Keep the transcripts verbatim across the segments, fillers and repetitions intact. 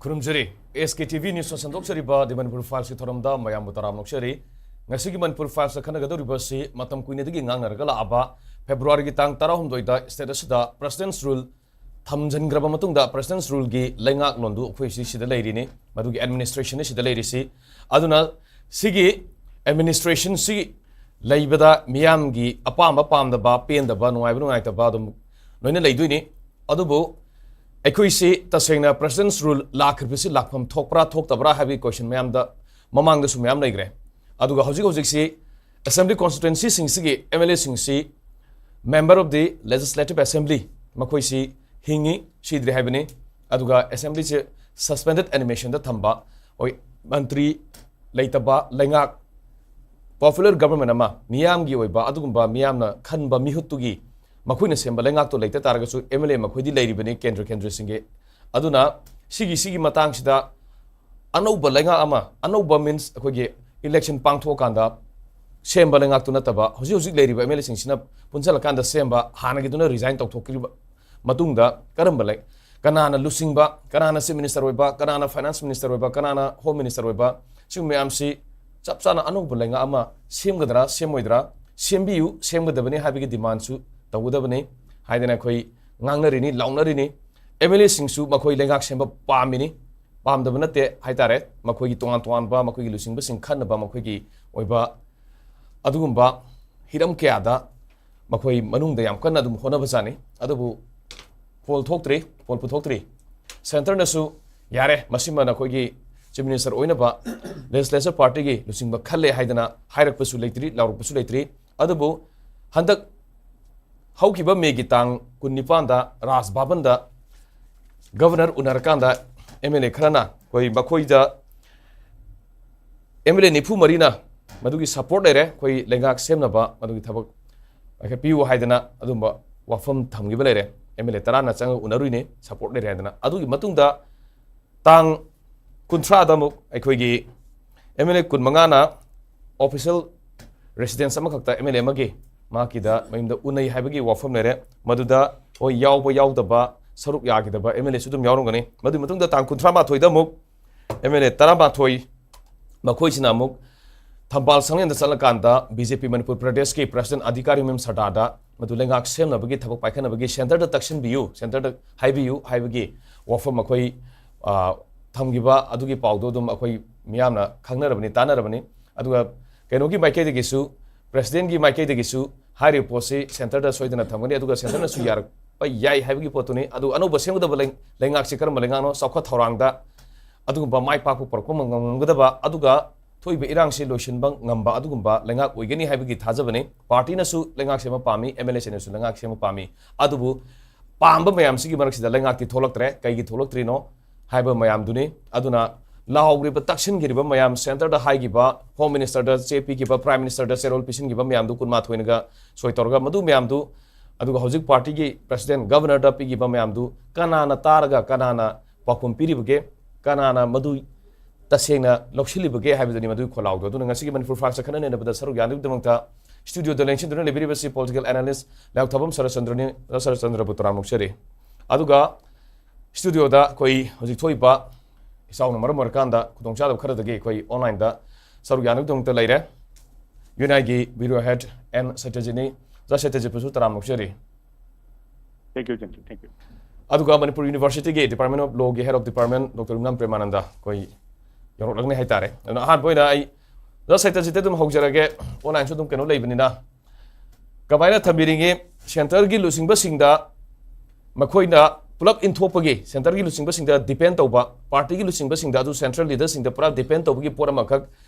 ꯈꯨꯔꯨꯝꯖꯔꯤ꯫ ꯑꯦꯁ ꯀꯦ T V ꯅ꯭ꯌꯨꯁꯅ ꯁꯟꯗꯣꯛꯆꯔꯤꯕ ꯗꯤ ꯃꯅꯤꯄꯨꯔ ꯐꯥꯏꯜꯁꯀꯤ ꯊꯧꯔꯝꯗ ꯃꯌꯥꯝꯕꯨ ꯇꯔꯥꯝꯅ ꯑꯣꯛꯆꯔꯤ꯫ ꯉꯁꯤꯒꯤ ꯃꯅꯤꯄꯨꯔ ꯐꯥꯏꯜꯁꯇ ꯈꯟꯅꯒꯗꯧꯔꯤꯕ ꯑꯁꯤ ꯃꯇꯝ ꯀꯨꯏꯅꯗꯒꯤ ꯉꯥꯡꯅꯔꯒ ꯂꯥꯛꯂꯕ ꯐꯦꯕ꯭ꯔꯨꯋꯥꯔꯤꯒꯤ ꯇꯥꯡ ꯇꯔꯥꯍꯨꯝꯗꯣꯏꯗ state ꯑꯁꯤꯗ President's Rule ꯊꯝꯖꯤꯟꯈ꯭ꯔꯕ ꯃꯇꯨꯡꯗ President's Ruleꯒꯤ ꯂꯩꯉꯥꯛꯂꯣꯟꯗꯨ ꯑꯩꯈꯣꯏ ꯁꯤ ꯁꯤꯗ ꯂꯩꯔꯤꯅꯤ, ꯃꯗꯨꯒꯤ administrationꯅꯤ ꯁꯤꯗ ꯂꯩꯔꯤꯁꯤ꯫ ꯑꯗꯨꯅ ꯁꯤꯒꯤ administrationꯁꯤ ꯂꯩꯕꯗ ꯃꯤꯌꯥꯝꯒꯤ ꯑꯄꯥꯝꯕ ꯄꯥꯝꯗꯕ, ꯄꯦꯟꯗꯕ, ꯅꯨꯡꯉꯥꯏꯕ ꯅꯨꯡꯉꯥꯏꯇꯕ ꯑꯗꯨꯝ ꯂꯣꯏꯅ ꯂꯩꯗꯣꯏꯅꯤ꯫ ꯑꯗꯨꯕꯨ ꯑꯩꯈꯣꯏꯁꯤ ꯇꯁꯦꯡꯅ President's Rule ꯂꯥꯛꯈ꯭ꯔꯤꯕꯁꯤ ꯂꯥꯛꯐꯝ ꯊꯣꯛꯄ꯭ꯔꯥ ꯊꯣꯛꯇꯕ꯭ꯔꯥ ꯍꯥꯏꯕꯒꯤ question ꯃꯌꯥꯝꯗ ꯃꯃꯥꯡꯗꯁꯨ ꯃꯌꯥꯝ ꯂꯩꯈ꯭ꯔꯦ꯫ ꯑꯗꯨꯒ ꯍꯧꯖꯤꯛ ꯍꯧꯖꯤꯛꯁꯤ assembly constituencyꯁꯤꯡꯁꯤꯒꯤ MLAꯁꯤꯡꯁꯤ member of the legislative assembly, ꯃꯈꯣꯏꯁꯤ ꯍꯤꯡꯉꯤ, ꯁꯤꯗ꯭ꯔꯤ ꯍꯥꯏꯕꯅꯤ꯫ ꯑꯗꯨꯒ assemblyꯁꯦ suspended animationꯗ ꯊꯝꯕ, ꯍꯣꯏ, ꯃꯟꯇ꯭ꯔꯤ ꯂꯩꯇꯕ ꯂꯩꯉꯥꯛ, popular government ꯑꯃ, ꯃꯤꯌꯥꯝꯒꯤ ꯑꯣꯏꯕ ꯑꯗꯨꯒꯨꯝꯕ ꯃꯤꯌꯥꯝꯅ ꯈꯟꯕ ꯃꯤꯍꯨꯠꯇꯨꯒꯤ ꯃꯈꯣꯏꯅ ꯁꯦꯝꯕ ꯂꯩꯉꯥꯛꯇꯣ ꯂꯩꯇ ꯇꯥꯔꯒꯁꯨ MLA ꯃꯈꯣꯏꯗꯤ ꯂꯩꯔꯤꯕꯅꯤ ꯀꯦꯟꯗ꯭ꯔ ꯀꯦꯟꯗ꯭ꯔꯁꯤꯡꯒꯤ꯫ ꯑꯗꯨꯅ ꯁꯤꯒꯤ, ꯁꯤꯒꯤ ꯃꯇꯥꯡꯁꯤꯗ ꯑꯅꯧꯕ ꯂꯩꯉꯥꯛ ꯑꯃ, ꯑꯅꯧꯕ means ꯑꯩꯈꯣꯏꯒꯤ election ꯄꯥꯡꯊꯣꯛꯑꯀꯥꯟꯗ ꯁꯦꯝꯕ ꯂꯩꯉꯥꯛꯇꯨ ꯅꯠꯇꯕ, ꯍꯧꯖꯤꯛ ꯍꯧꯖꯤꯛ ꯂꯩꯔꯤꯕ MLAꯁꯤꯡꯁꯤꯅ ꯄꯨꯟꯁꯤꯜꯂꯀꯥꯟꯗ ꯁꯦꯝꯕ, ꯍꯥꯟꯅꯒꯤꯗꯨꯅ resign ꯇꯧꯊꯣꯛꯈꯤꯕ ꯃꯇꯨꯡꯗ ꯀꯔꯝꯕ ꯂꯩ, ꯀꯅꯥꯅ ꯂꯨꯆꯤꯡꯕ, ꯀꯅꯥꯅ chief minister ꯑꯣꯏꯕ, ꯀꯅꯥꯅ finance minister ꯑꯣꯏꯕ, ꯀꯅꯥꯅ home minister ꯑꯣꯏꯕ, ꯁꯤꯒꯨꯝꯕ ꯃꯌꯥꯝꯁꯤ ꯆꯞ ꯆꯥꯅ ꯑꯅꯧꯕ ꯂꯩꯉꯥꯛ ꯑꯃ ꯁꯦꯝꯒꯗ꯭ꯔꯥ ꯁꯦꯝꯃꯣꯏꯗ꯭ꯔꯥ, ꯁꯦꯝꯕꯤꯌꯨ, ꯁꯦꯝꯒꯗꯕꯅꯤ ꯍꯥꯏꯕꯒꯤ demandꯁꯨ ꯇꯧꯒꯗꯕꯅꯤ ꯍꯥꯏꯗꯅ ꯑꯩꯈꯣꯏ ꯉꯥꯡꯅꯔꯤꯅꯤ, ꯂꯥꯎꯅꯔꯤꯅꯤ꯫ MLAꯁꯤꯡꯁꯨ ꯃꯈꯣꯏ ꯂꯩꯉꯥꯛ ꯁꯦꯝꯕ ꯄꯥꯝꯃꯤꯅꯤ, ꯄꯥꯝꯗꯕ ꯅꯠꯇꯦ ꯍꯥꯏꯇꯥꯔꯦ꯫ ꯃꯈꯣꯏꯒꯤ ꯇꯣꯉꯥꯟ ꯇꯣꯉꯥꯟꯕ ꯃꯈꯣꯏꯒꯤ ꯂꯨꯆꯤꯡꯕꯁꯤꯡ ꯈꯟꯅꯕ, ꯃꯈꯣꯏꯒꯤ ꯑꯣꯏꯕ ꯑꯗꯨꯒꯨꯝꯕ ꯍꯤꯔꯝ ꯀꯌꯥꯗ ꯃꯈꯣꯏ ꯃꯅꯨꯡꯗ ꯌꯥꯝ ꯀꯟꯅ ꯑꯗꯨꯝ ꯍꯣꯠꯅꯕꯖꯥꯠꯅꯤ꯫ ꯑꯗꯨꯕꯨ ꯄꯣꯜ ꯊꯣꯛꯇ꯭ꯔꯤ, ꯄꯣꯜ ꯄꯨꯊꯣꯛꯇ꯭ꯔꯤ꯫ Centreꯅꯁꯨ "ꯌꯥꯔꯦ, ꯃꯁꯤꯃ ꯅꯈꯣꯏꯒꯤ chief minister ꯑꯣꯏꯅꯕ legislature partyꯒꯤ ꯂꯨꯆꯤꯡꯕ ꯈꯜꯂꯦ" ꯍꯥꯏꯗꯅ ꯍꯥꯏꯔꯛꯄꯁꯨ ꯂꯩꯇ꯭ꯔꯤ, ꯂꯥꯎꯔꯛꯄꯁꯨ ꯂꯩꯇ꯭ꯔꯤ꯫ ꯑꯗꯨꯕꯨ ꯍꯟꯗꯛ ꯍꯧꯈꯤꯕ ꯃꯦꯒꯤ ꯇꯥꯡ ꯀꯨꯟꯅꯤꯄꯥꯟꯗ ꯔꯥꯖ ꯚꯕꯟꯗ governor ꯎꯅꯔꯀꯥꯟꯗ MLA ꯈꯔꯅ ꯑꯩꯈꯣꯏ ꯃꯈꯣꯏꯗ MLA ꯅꯤꯐꯨ ꯃꯔꯤꯅ ꯃꯗꯨꯒꯤ support ꯂꯩꯔꯦ, ꯑꯩꯈꯣꯏ ꯂꯩꯉꯥꯛ ꯁꯦꯝꯅꯕ ꯃꯗꯨꯒꯤ ꯊꯕꯛ ꯄꯥꯏꯈꯠꯄꯤꯌꯨ ꯍꯥꯏꯗꯅ ꯑꯗꯨꯝꯕ ꯋꯥꯐꯝ ꯊꯝꯈꯤꯕ ꯂꯩꯔꯦ꯫ MLA ꯇꯔꯥꯅ ꯆꯪꯉꯒ ꯎꯅꯔꯨꯏꯅꯦ, support ꯂꯩꯔꯦ ꯍꯥꯏꯗꯅ꯫ ꯑꯗꯨꯒꯤ ꯃꯇꯨꯡꯗ ꯇꯥꯡ ꯀꯨꯟꯊ꯭ꯔꯥꯗ ꯑꯃꯨꯛ ꯑꯩꯈꯣꯏꯒꯤ MLA ꯀꯨꯟꯃꯉꯥꯅ official residence ꯑꯃꯈꯛꯇ MLA ꯑꯃꯒꯤ ꯃꯍꯥꯛꯀꯤꯗ ꯃꯌꯨꯝꯗ ꯎꯅꯩ ꯍꯥꯏꯕꯒꯤ ꯋꯥꯐꯝ ꯂꯩꯔꯦ꯫ ꯃꯗꯨꯗ ꯍꯣꯏ ꯌꯥꯎꯕ ꯌꯥꯎꯗꯕ, ꯁꯔꯨꯛ ꯌꯥꯈꯤꯗꯕ ꯑꯦꯝ ꯑꯦꯜ ꯑꯦꯁꯨ ꯑꯗꯨꯝ ꯌꯥꯎꯔꯝꯒꯅꯤ꯫ ꯃꯗꯨꯒꯤ ꯃꯇꯨꯡꯗ ꯇꯥꯡ ꯀꯨꯟꯊ꯭ꯔꯥ ꯃꯥꯊꯣꯏꯗ ꯑꯃꯨꯛ ꯑꯦꯝ ꯑꯦꯜ ꯑꯦ ꯇꯔꯥꯃꯥꯊꯣꯏ, ꯃꯈꯣꯏꯁꯤꯅ ꯑꯃꯨꯛ ꯊꯝꯕꯥꯜ ꯁꯪꯂꯦꯟꯗ ꯆꯠꯂꯀꯥꯟꯗ ꯕꯤ ꯖꯦ ꯄꯤ ꯃꯅꯤꯄꯨꯔ ꯄ꯭ꯔꯗꯦꯁꯀꯤ ꯄ꯭ꯔꯁꯤꯗꯦꯟ ꯑꯙꯤꯀꯥꯔꯤ ꯃꯦꯝ ꯁꯔꯗꯥꯔꯗ ꯃꯗꯨ ꯂꯩꯉꯥꯛ ꯁꯦꯝꯅꯕꯒꯤ ꯊꯕꯛ ꯄꯥꯏꯈꯠꯅꯕꯒꯤ ꯁꯦꯟꯇꯔꯗ ꯇꯛꯁꯤꯟꯕꯤꯌꯨ, ꯁꯦꯟꯇꯔꯗ ꯍꯥꯏꯕꯤꯌꯨ ꯍꯥꯏꯕꯒꯤ ꯋꯥꯐꯝ ꯑꯩꯈꯣꯏ, ꯑ, ꯊꯝꯈꯤꯕ ꯑꯗꯨꯒꯤ ꯄꯥꯎꯗꯨ ꯑꯗꯨꯝ ꯑꯩꯈꯣꯏ ꯃꯤꯌꯥꯝꯅ ꯈꯪꯅꯔꯕꯅꯤ, ꯇꯥꯟꯅꯔꯕꯅꯤ꯫ ꯑꯗꯨꯒ ꯀꯩꯅꯣꯒꯤ ꯃꯥꯏꯀꯩꯗꯒꯤꯁꯨ, ꯄ꯭ꯔꯁꯤꯗꯦꯟꯒꯤ ꯃꯥꯏꯀꯩꯗꯒꯤꯁꯨ ꯍꯥꯏꯔꯤꯕ ꯄꯣꯠꯁꯤ ꯁꯦꯟꯇꯔꯗ ꯁꯣꯏꯗꯅ ꯊꯝꯒꯅꯤ, ꯑꯗꯨꯒ ꯁꯦꯟꯇꯔꯅꯁꯨ ꯌꯥꯔꯛꯄ ꯌꯥꯏ ꯍꯥꯏꯕꯒꯤ ꯄꯣꯠꯇꯨꯅꯤ꯫ ꯑꯗꯨ ꯑꯅꯧꯕ ꯁꯦꯝꯒꯗꯕ ꯂꯩ-, ꯂꯩꯉꯥꯛꯁꯤ ꯀꯔꯝꯕ ꯂꯩꯉꯥꯛꯅꯣ? ꯆꯥꯎꯈꯠ ꯊꯧꯔꯥꯡꯗ ꯑꯗꯨꯒꯨꯝꯕ ꯃꯥꯏ ꯄꯥꯛꯄ ꯄꯨꯔꯛꯄ ꯉꯝꯒꯗꯕ, ꯑꯗꯨꯒ ꯊꯣꯛꯏꯕ ꯏꯔꯥꯡꯁꯤ ꯂꯣꯏꯁꯤꯟꯕ ꯉꯝꯕ ꯑꯗꯨꯒꯨꯝꯕ ꯂꯩꯉꯥꯛ ꯑꯣꯏꯒꯅꯤ ꯍꯥꯏꯕꯒꯤ ꯊꯥꯖꯕꯅꯤ꯫ ꯄꯥꯔꯇꯤꯅꯁꯨ ꯂꯩꯉꯥꯛ ꯁꯦꯝꯕ ꯄꯥꯝꯃꯤ, ꯑꯦꯝ ꯑꯦꯜ ꯑꯦꯁꯤꯡꯅꯁꯨ ꯂꯩꯉꯥꯛ ꯁꯦꯝꯕ ꯄꯥꯝꯃꯤ꯫ ꯑꯗꯨꯕꯨ ꯄꯥꯝꯕ ꯃꯌꯥꯝꯁꯤꯒꯤ ꯃꯔꯛꯁꯤꯗ ꯂꯩꯉꯥꯛꯇꯤ ꯊꯣꯛꯂꯛꯇ꯭ꯔꯦ꯫ ꯀꯩꯒꯤ ꯊꯣꯛꯂꯛꯇ꯭ꯔꯤꯅꯣ ꯍꯥꯏꯕ ꯃꯌꯥꯝꯗꯨꯅꯤ꯫ ꯑꯗꯨꯅ ꯂꯥꯎꯈ꯭ꯔꯤꯕ, ꯇꯛꯁꯤꯟꯈꯤꯕ ꯃꯌꯥꯝ, ꯁꯦꯟꯇꯔꯗ ꯍꯥꯏꯈꯤꯕ, ꯍꯣꯝ ꯃꯤꯅꯤꯁꯇꯔꯗ ꯆꯦ ꯄꯤꯈꯤꯕ, ꯄ꯭ꯔꯥꯏꯝ ꯃꯤꯅꯤꯁꯇꯔꯗ ꯆꯦꯔꯣꯜ ꯄꯤꯁꯤꯟꯈꯤꯕ ꯃꯌꯥꯝꯗꯨ ꯀꯨꯟꯃꯥꯊꯣꯏꯅꯒ ꯁꯣꯏ ꯇꯧꯔꯒ ꯃꯗꯨ ꯃꯌꯥꯝꯗꯨ, ꯑꯗꯨꯒ ꯍꯧꯖꯤꯛ ꯄꯥꯔꯇꯤꯒꯤ ꯄ꯭ꯔꯁꯤꯗꯦꯟ, ꯒꯕꯔꯅꯔꯗ ꯄꯤꯈꯤꯕ ꯃꯌꯥꯝꯗꯨ ꯀꯅꯥꯅ ꯇꯥꯔꯒ ꯀꯅꯥꯅ ꯄꯥꯎꯈꯨꯝ ꯄꯤꯔꯤꯕꯒꯦ, ꯀꯅꯥꯅ ꯃꯗꯨ ꯇꯁꯦꯡꯅ ꯂꯧꯁꯤꯜꯂꯤꯕꯒꯦ ꯍꯥꯏꯕꯗꯨꯅꯤ ꯃꯗꯨꯒꯤ ꯈꯣꯜꯂꯥꯎꯗꯣ꯫ ꯑꯗꯨꯅ ꯉꯁꯤꯒꯤ ꯃꯅꯤꯄꯨꯔ ꯐ꯭ꯂꯥꯛꯁꯇ ꯈꯟꯅ ꯅꯩꯅꯕꯗ ꯁꯔꯨꯛ ꯌꯥꯅꯕꯒꯤꯗꯃꯛꯇ ꯁ꯭ꯇꯨꯗꯤꯑꯣꯗ ꯂꯦꯡꯁꯤꯟꯗꯨꯅ ꯂꯩꯕꯤꯔꯤꯕꯁꯤ ꯄꯣꯂꯤꯇꯤꯀꯦꯜ ꯑꯦꯅꯥꯂꯤꯁ ꯂꯥꯏꯌꯣꯛ ꯊꯥꯕꯝ ꯁꯔꯠꯆꯟꯗ꯭ꯔꯅꯤ꯫ ꯁꯔꯠꯆꯟꯗ꯭ꯔꯕꯨ ꯇꯔꯥꯝꯅ ꯑꯣꯛꯆꯔꯤ꯫ ꯑꯗꯨꯒ ꯁ꯭ꯇꯨꯗꯤꯑꯣꯗ ꯑꯩꯈꯣꯏ ꯍꯧꯖꯤꯛ ꯊꯣꯛꯏꯕ ꯏꯆꯥꯎꯅ ꯃꯔꯝ ꯑꯣꯏꯔꯀꯥꯟꯗ ꯈꯨꯗꯣꯡꯆꯥꯗꯕ ꯈꯔꯗꯒꯤ ꯑꯩꯈꯣꯏ ꯑꯣꯟꯂꯥꯏꯟꯗ ꯁꯔꯨꯛ ꯌꯥꯅꯕꯒꯤꯗꯃꯛꯇ ꯂꯩꯔꯦ꯫ ꯌꯨ ꯑꯦꯟ ꯑꯥꯏꯒꯤ ꯕ꯭ꯌꯨꯔꯣ ꯍꯦꯗ ꯑꯦꯟ ꯁꯇ꯭ꯌꯖꯤꯠꯅꯤ꯫ ꯑꯣꯖꯥ ꯁꯇ꯭ꯌꯖꯤꯠꯄꯨꯁꯨ ꯇꯔꯥꯝꯅ ꯑꯣꯛꯆꯔꯤ꯫ Thank you, Chintu. Thank you. ꯑꯗꯨꯒ ꯃꯅꯤꯄꯨꯔ ꯌꯨꯅꯤꯚꯔꯁꯤꯇꯤꯒꯤ Department of Lawꯒꯤ Head of Department doctor Yumnam Premananda ꯑꯩꯈꯣꯏ ꯌꯧꯔꯛꯂꯒꯅꯤ ꯍꯥꯏꯇꯥꯔꯦ꯫ ꯑꯗꯨꯅ ꯑꯍꯥꯟꯕ ꯑꯣꯏꯅ ꯑꯩ ꯑꯣꯖꯥ ꯁꯇ꯭ꯌꯖꯤꯠꯇ ꯑꯗꯨꯝ ꯍꯧꯖꯔꯒꯦ, ꯑꯣꯟꯂꯥꯏꯟꯁꯨ ꯑꯗꯨꯝ ꯀꯩꯅꯣ ꯂꯩꯕꯅꯤꯅ꯫ ꯀꯃꯥꯏꯅ ꯊꯝꯕꯤꯔꯤꯒꯦ? ꯁꯦꯟꯇꯔꯒꯤ ꯂꯨꯆꯤꯡꯕꯁꯤꯡꯗ ꯃꯈꯣꯏꯅ ꯄꯨꯂꯞ ꯏꯟꯊꯣꯛꯄꯒꯤ, ꯁꯦꯟꯇꯔꯒꯤ ꯂꯨꯆꯤꯡꯕꯁꯤꯡꯗ ꯗꯤꯄꯦꯟ ꯇꯧꯕ, ꯄꯥꯔꯇꯤꯒꯤ ꯂꯨꯆꯤꯡꯕꯁꯤꯡꯗ, ꯑꯗꯨ ꯁꯦꯟꯇ꯭ꯔꯦꯜ ꯂꯤꯗꯔꯁꯤꯡꯗ ꯄꯨꯔꯥ ꯗꯤꯄꯦꯟ ꯇꯧꯕꯒꯤ ꯄꯣꯠ ꯑꯃꯈꯛ